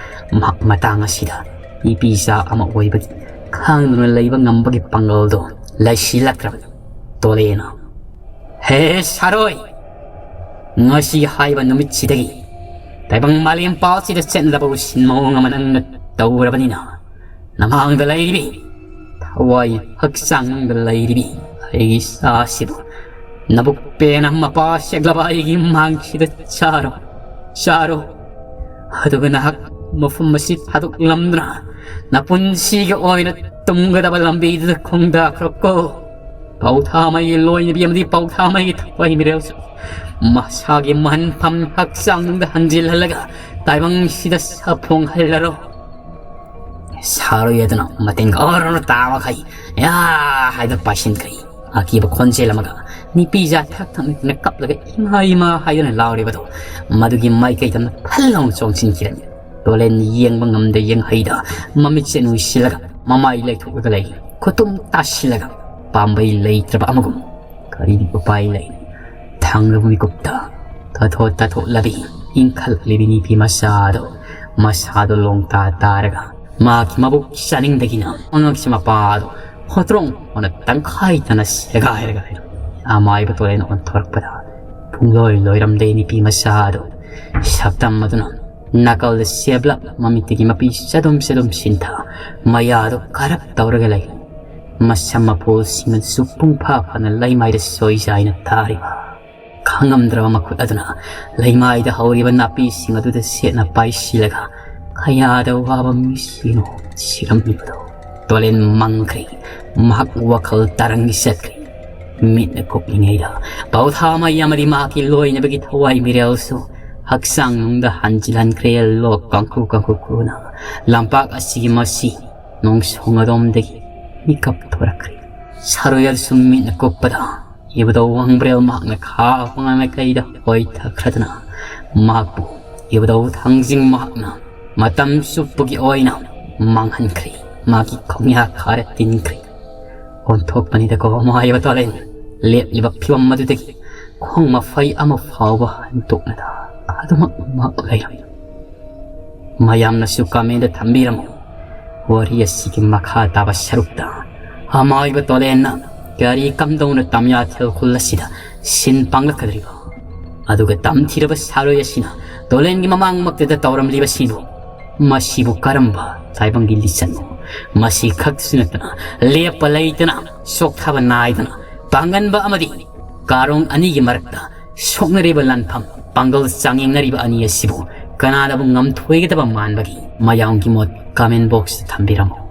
ꯃꯍꯥꯛ ꯃꯇꯥꯡ ꯑꯁꯤꯗ ꯅꯨꯄꯤ ꯃꯆꯥ ꯑꯃ ꯑꯣꯏꯕꯒꯤ ꯈꯥꯡꯗꯨꯅ ꯂꯩꯕ ꯉꯝꯕꯒꯤ ꯄꯥꯡꯒꯜꯗꯣ ꯂꯩꯁꯤꯜꯂꯛꯇ꯭ꯔꯕꯅꯤ꯫ ꯇꯣꯂꯦꯟꯅ "ꯍꯦ ꯁꯥꯔꯣꯏ, ꯉꯁꯤ ꯍꯥꯏꯕ ꯅꯨꯃꯤꯠꯁꯤꯗꯒꯤ ꯇꯥꯏꯕꯪ ꯃꯥꯂꯦꯝ ꯄꯥꯜꯁꯤꯗ ꯆꯠꯅꯗꯕ ꯎꯁꯤꯟ ꯃꯑꯣꯡ ꯑꯃ ꯅꯪꯅ ꯇꯧꯔꯕꯅꯤꯅ, ꯅꯃꯥꯡꯗ ꯂꯩꯔꯤꯕꯤ, ꯊꯋꯥꯏ ꯍꯛꯆꯥꯡ ꯅꯨꯡꯗ ꯂꯩꯔꯤꯕꯤ ꯑꯩꯒꯤ ꯏꯆꯥꯁꯤꯕꯨ ꯅꯕꯨꯛ ꯄꯦꯟꯅ ꯃꯄꯥ ꯁꯦꯛꯂꯕ ꯑꯩꯒꯤ ꯃꯥꯡꯁꯤꯗ ꯆꯥꯔꯣ, ꯆꯥꯔꯣ꯫ ꯑꯗꯨꯒ ꯅꯍꯥꯛ ꯃꯐꯝ ꯑꯁꯤ ꯊꯥꯗꯣꯛꯂꯝꯗꯨꯅ ꯅꯄꯨꯟꯁꯤꯒꯤ ꯑꯣꯏꯅ ꯇꯨꯝꯒꯗꯕ ꯂꯝꯕꯤꯗꯨꯗ ꯈꯣꯡꯗꯥꯈ꯭ꯔꯣꯀꯣ꯫ ꯄꯥꯎꯊꯥꯃꯩꯒꯤ ꯂꯣꯏꯅꯕꯤ ꯑꯃꯗꯤ ꯄꯥꯎꯊꯥꯃꯩꯒꯤ ꯊꯋꯥꯏ ꯃꯤꯔꯦꯜꯁꯨ ꯃꯁꯥꯒꯤ ꯃꯍꯟꯐꯝ ꯍꯛꯆꯥꯡꯗ ꯍꯟꯖꯤꯜꯍꯜꯂꯒ ꯇꯥꯏꯕꯪꯁꯤꯗ ꯁꯥꯐꯣꯡꯍꯜꯂꯔꯣ"꯫ ꯁꯥꯔꯣꯏ ꯑꯗꯨꯅ ꯃꯇꯦꯡ ꯑꯣꯔꯣꯅ ꯇꯥꯕꯈꯩ "ꯌꯥ" ꯍꯥꯏꯗꯨꯅ ꯄꯥꯏꯁꯤꯟꯈ꯭ꯔꯦ꯫ ꯑꯀꯤꯕ ꯈꯣꯟꯖꯦꯜ ꯑꯃꯒ ꯅꯨꯄꯤ ꯖꯥꯠ ꯊꯛ ꯊꯛꯅ ꯀꯞꯂꯒ "ꯏꯃꯥ, ꯏꯃꯥ" ꯍꯥꯏꯗꯨꯅ ꯂꯥꯎꯔꯤꯕꯗꯣ ꯃꯗꯨꯒꯤ ꯃꯥꯏꯀꯩꯗ ꯐꯜ ꯂꯥꯎꯅ ꯆꯣꯡꯁꯤꯟꯈꯤꯔꯝꯃꯤ꯫ ꯇꯣꯂꯦꯟ ꯌꯦꯡꯕ ꯉꯝꯗ ꯌꯦꯡꯍꯩꯗ ꯃꯃꯤꯠꯁꯦ ꯎꯏꯁꯤꯜꯂꯒ ꯃꯃꯥꯏ ꯂꯩꯊꯣꯛꯂꯒ ꯂꯩ꯫ ꯈꯨꯇꯨꯝ ꯇꯥꯁꯤꯜꯂꯒ ꯄꯥꯝꯕꯩ ꯂꯩꯇ꯭ꯔꯕ ꯑꯃꯒꯨꯝ꯫ ꯀꯔꯤ ꯎꯄꯥꯏ ꯂꯩ? ꯊꯥꯡꯂꯕ ꯃꯤꯀꯨꯞꯇ ꯇꯥꯊꯣꯛ ꯇꯥꯊꯣꯛꯂꯕꯤ ꯏꯪꯈꯠꯂꯛꯂꯤꯕꯤ ꯅꯨꯄꯤ ꯃꯆꯥꯗꯣ ꯃꯁꯥꯗꯣ ꯂꯣꯡꯇꯥ ꯇꯥꯔꯒ ꯃꯍꯥꯛꯀꯤ ꯃꯕꯨꯛ ꯆꯥꯅꯤꯡꯗꯒꯤꯅ ꯃꯉꯛꯁꯤ ꯃꯄꯥꯗꯣ ꯍꯣꯇ꯭ꯔꯣꯡ ꯍꯣꯅ ꯇꯪꯈꯥꯏ ꯇꯥꯅ ꯁꯦꯒꯥꯏꯔꯒ ꯂꯩꯔꯝꯃꯤ꯫ ꯑꯃꯥꯏꯕ ꯇꯣꯔꯦꯟ ꯑꯣꯟꯊꯣꯔꯛꯄꯗ ꯄꯨꯡꯂꯣꯏ ꯂꯣꯏꯔꯝꯗꯦ ꯅꯨꯄꯤ ꯃꯆꯥꯗꯣ꯫ ꯁꯛꯇꯝ ꯑꯗꯨꯅ ꯅꯥꯀꯜꯗ ꯁꯦꯞꯂꯞ ꯃꯃꯤꯠꯇꯒꯤ ꯃꯄꯤ ꯆꯗꯨꯝ ꯆꯗꯨꯝ ꯁꯤꯟꯊ ꯃꯌꯥꯗꯣ ꯀꯔꯞ ꯇꯧꯔꯒ ꯂꯩ꯫ ꯃꯁꯝ ꯃꯄꯣꯜꯁꯤꯡ ꯑꯗꯨꯁꯨ ꯄꯨꯡꯐꯥ ꯐꯥꯅ ꯂꯩꯃꯥꯏꯗ ꯁꯣꯏꯖꯥꯏꯅ ꯊꯥꯔꯤꯕ꯫ ꯈꯪꯉꯝꯗ꯭ꯔꯕ ꯃꯈꯨꯠ ꯑꯗꯨꯅ ꯂꯩꯃꯥꯏꯗ ꯍꯧꯔꯤꯕ ꯅꯥꯄꯤꯁꯤꯡ ꯑꯗꯨꯗ ꯁꯦꯠꯅ ꯄꯥꯏꯁꯤꯜꯂꯒ ꯀꯌꯥꯗ ꯋꯥꯕ ꯃꯤꯁꯤꯡꯅꯣ ꯁꯤꯔꯝꯂꯤꯕꯗꯣ꯫ ꯇꯣꯂꯦꯟ ꯃꯪꯈ꯭ꯔꯦ꯫ ꯃꯍꯥꯛ ꯋꯥꯈꯜ ꯇꯔꯪꯒꯤ ꯆꯠꯈ꯭ꯔꯦ꯫ ꯃꯤꯠꯅ ꯀꯨꯞꯂꯤꯉꯩꯗ ꯄꯥꯎꯊꯥꯃꯩ ꯑꯃꯗꯤ ꯃꯍꯥꯛꯀꯤ ꯂꯣꯏꯅꯕꯒꯤ ꯊꯋꯥꯏ ꯃꯤꯔꯦꯜꯁꯨ ꯍꯛꯆꯥꯡ ꯅꯨꯡꯗ ꯍꯟꯖꯤꯜꯍꯟꯈ꯭ꯔꯦ꯫ ꯂꯣꯛ ꯀꯥꯡꯈꯨ ꯀꯥꯡꯈꯨ ꯈꯨꯅ ꯂꯝꯄꯥꯛ ꯑꯁꯤꯒꯤ ꯃꯁꯤ ꯅꯣꯡꯁꯣꯡ ꯑꯗꯣꯝꯗꯒꯤ ꯃꯤꯀꯞ ꯊꯣꯔꯛꯈ꯭ꯔꯦ꯫ ꯁꯥꯔꯣꯏ ꯑꯗꯨꯁꯨ ꯃꯤꯠꯅ ꯀꯨꯞꯄꯗ ꯏꯕꯨꯙꯧ ꯋꯥꯡꯕ꯭ꯔꯦꯜ ꯃꯍꯥꯛꯅ ꯈꯥ ꯃꯥꯏꯀꯩꯗ ꯍꯣꯏꯊꯈ꯭ꯔꯗꯨꯅ ꯃꯍꯥꯛꯄꯨ ꯏꯕꯨꯙꯧ ꯊꯥꯡꯖꯤꯡ ꯃꯍꯥꯛꯅ ꯃꯇꯝ ꯆꯨꯞꯄꯒꯤ ꯑꯣꯏꯅ ꯃꯥꯡꯍꯟꯈ꯭ꯔꯦ꯫ ꯃꯥꯒꯤ ꯈꯣꯡꯌꯥ ꯈꯥꯔ ꯇꯤꯟꯈ꯭ꯔꯦ꯫ ꯑꯣꯟꯊꯣꯛꯄꯅꯤꯗꯀꯣ ꯃꯥꯏꯕ ꯇꯣꯂꯦꯟ꯫ ꯂꯦꯞꯂꯤꯕ ꯐꯤꯕꯝ ꯑꯗꯨꯗꯒꯤ ꯈꯣꯡ ꯃꯐꯩ ꯑꯃ ꯐꯥꯎꯕ ꯍꯟꯗꯣꯛꯅꯗ ꯑꯗꯨꯃꯛ ꯃꯥ ꯂꯩꯔꯝꯃꯤ꯫ ꯃꯌꯥꯝꯅꯁꯨ ꯀꯃꯦꯟꯗ ꯊꯝꯕꯤꯔꯝꯃꯨ꯫ ꯋꯥꯔꯤ ꯑꯁꯤꯒꯤ ꯃꯈꯥ ꯇꯥꯕ ꯁꯔꯨꯛꯇ ꯑꯃꯥꯏꯕ ꯇꯣꯂꯦꯟꯅ ꯀꯔꯤ ꯀꯝꯗꯧꯅ ꯇꯝꯌꯥꯊꯦꯜ ꯈꯨꯜ ꯑꯁꯤꯗ ꯁꯤꯟ ꯄꯥꯡꯂꯛꯀꯗꯧꯔꯤꯕ? ꯑꯗꯨꯒ ꯇꯝꯊꯤꯔꯕ ꯁꯥꯔꯣꯏ ꯑꯁꯤꯅ ꯇꯣꯂꯦꯟꯒꯤ ꯃꯃꯥꯡꯃꯛꯇꯗ ꯇꯧꯔꯝꯂꯤꯕꯁꯤꯕꯨ, ꯃꯁꯤꯕꯨ ꯀꯔꯝꯕ ꯇꯥꯏꯕꯪꯒꯤ ꯂꯤꯆꯠꯅꯣ? ꯃꯁꯤ ꯈꯛꯇꯁꯨ ꯅꯠꯇꯅ ꯂꯦꯞꯄ ꯂꯩꯇꯅ ꯆꯣꯛꯊꯕ ꯅꯥꯏꯗꯅ ꯄꯥꯡꯒꯟꯕ ꯑꯃꯗꯤ ꯀꯥꯔꯣꯡ ꯑꯅꯤꯒꯤ ꯃꯔꯛꯇ ꯁꯣꯛꯅꯔꯤꯕ ꯂꯥꯟꯐꯝ ꯄꯥꯡꯒꯜ ꯆꯥꯡꯌꯦꯡꯅꯔꯤꯕ ꯑꯅꯤ ꯑꯁꯤꯕꯨ ꯀꯅꯥꯅꯕꯨ ꯉꯝꯊꯣꯏꯒꯗꯕ ꯃꯥꯟꯕꯒꯤ ꯃꯌꯥꯝꯒꯤ ꯃꯣꯠ ꯀꯃꯦꯟ ꯕꯣꯛꯁꯇ ꯊꯝꯕꯤꯔꯝꯃꯨ꯫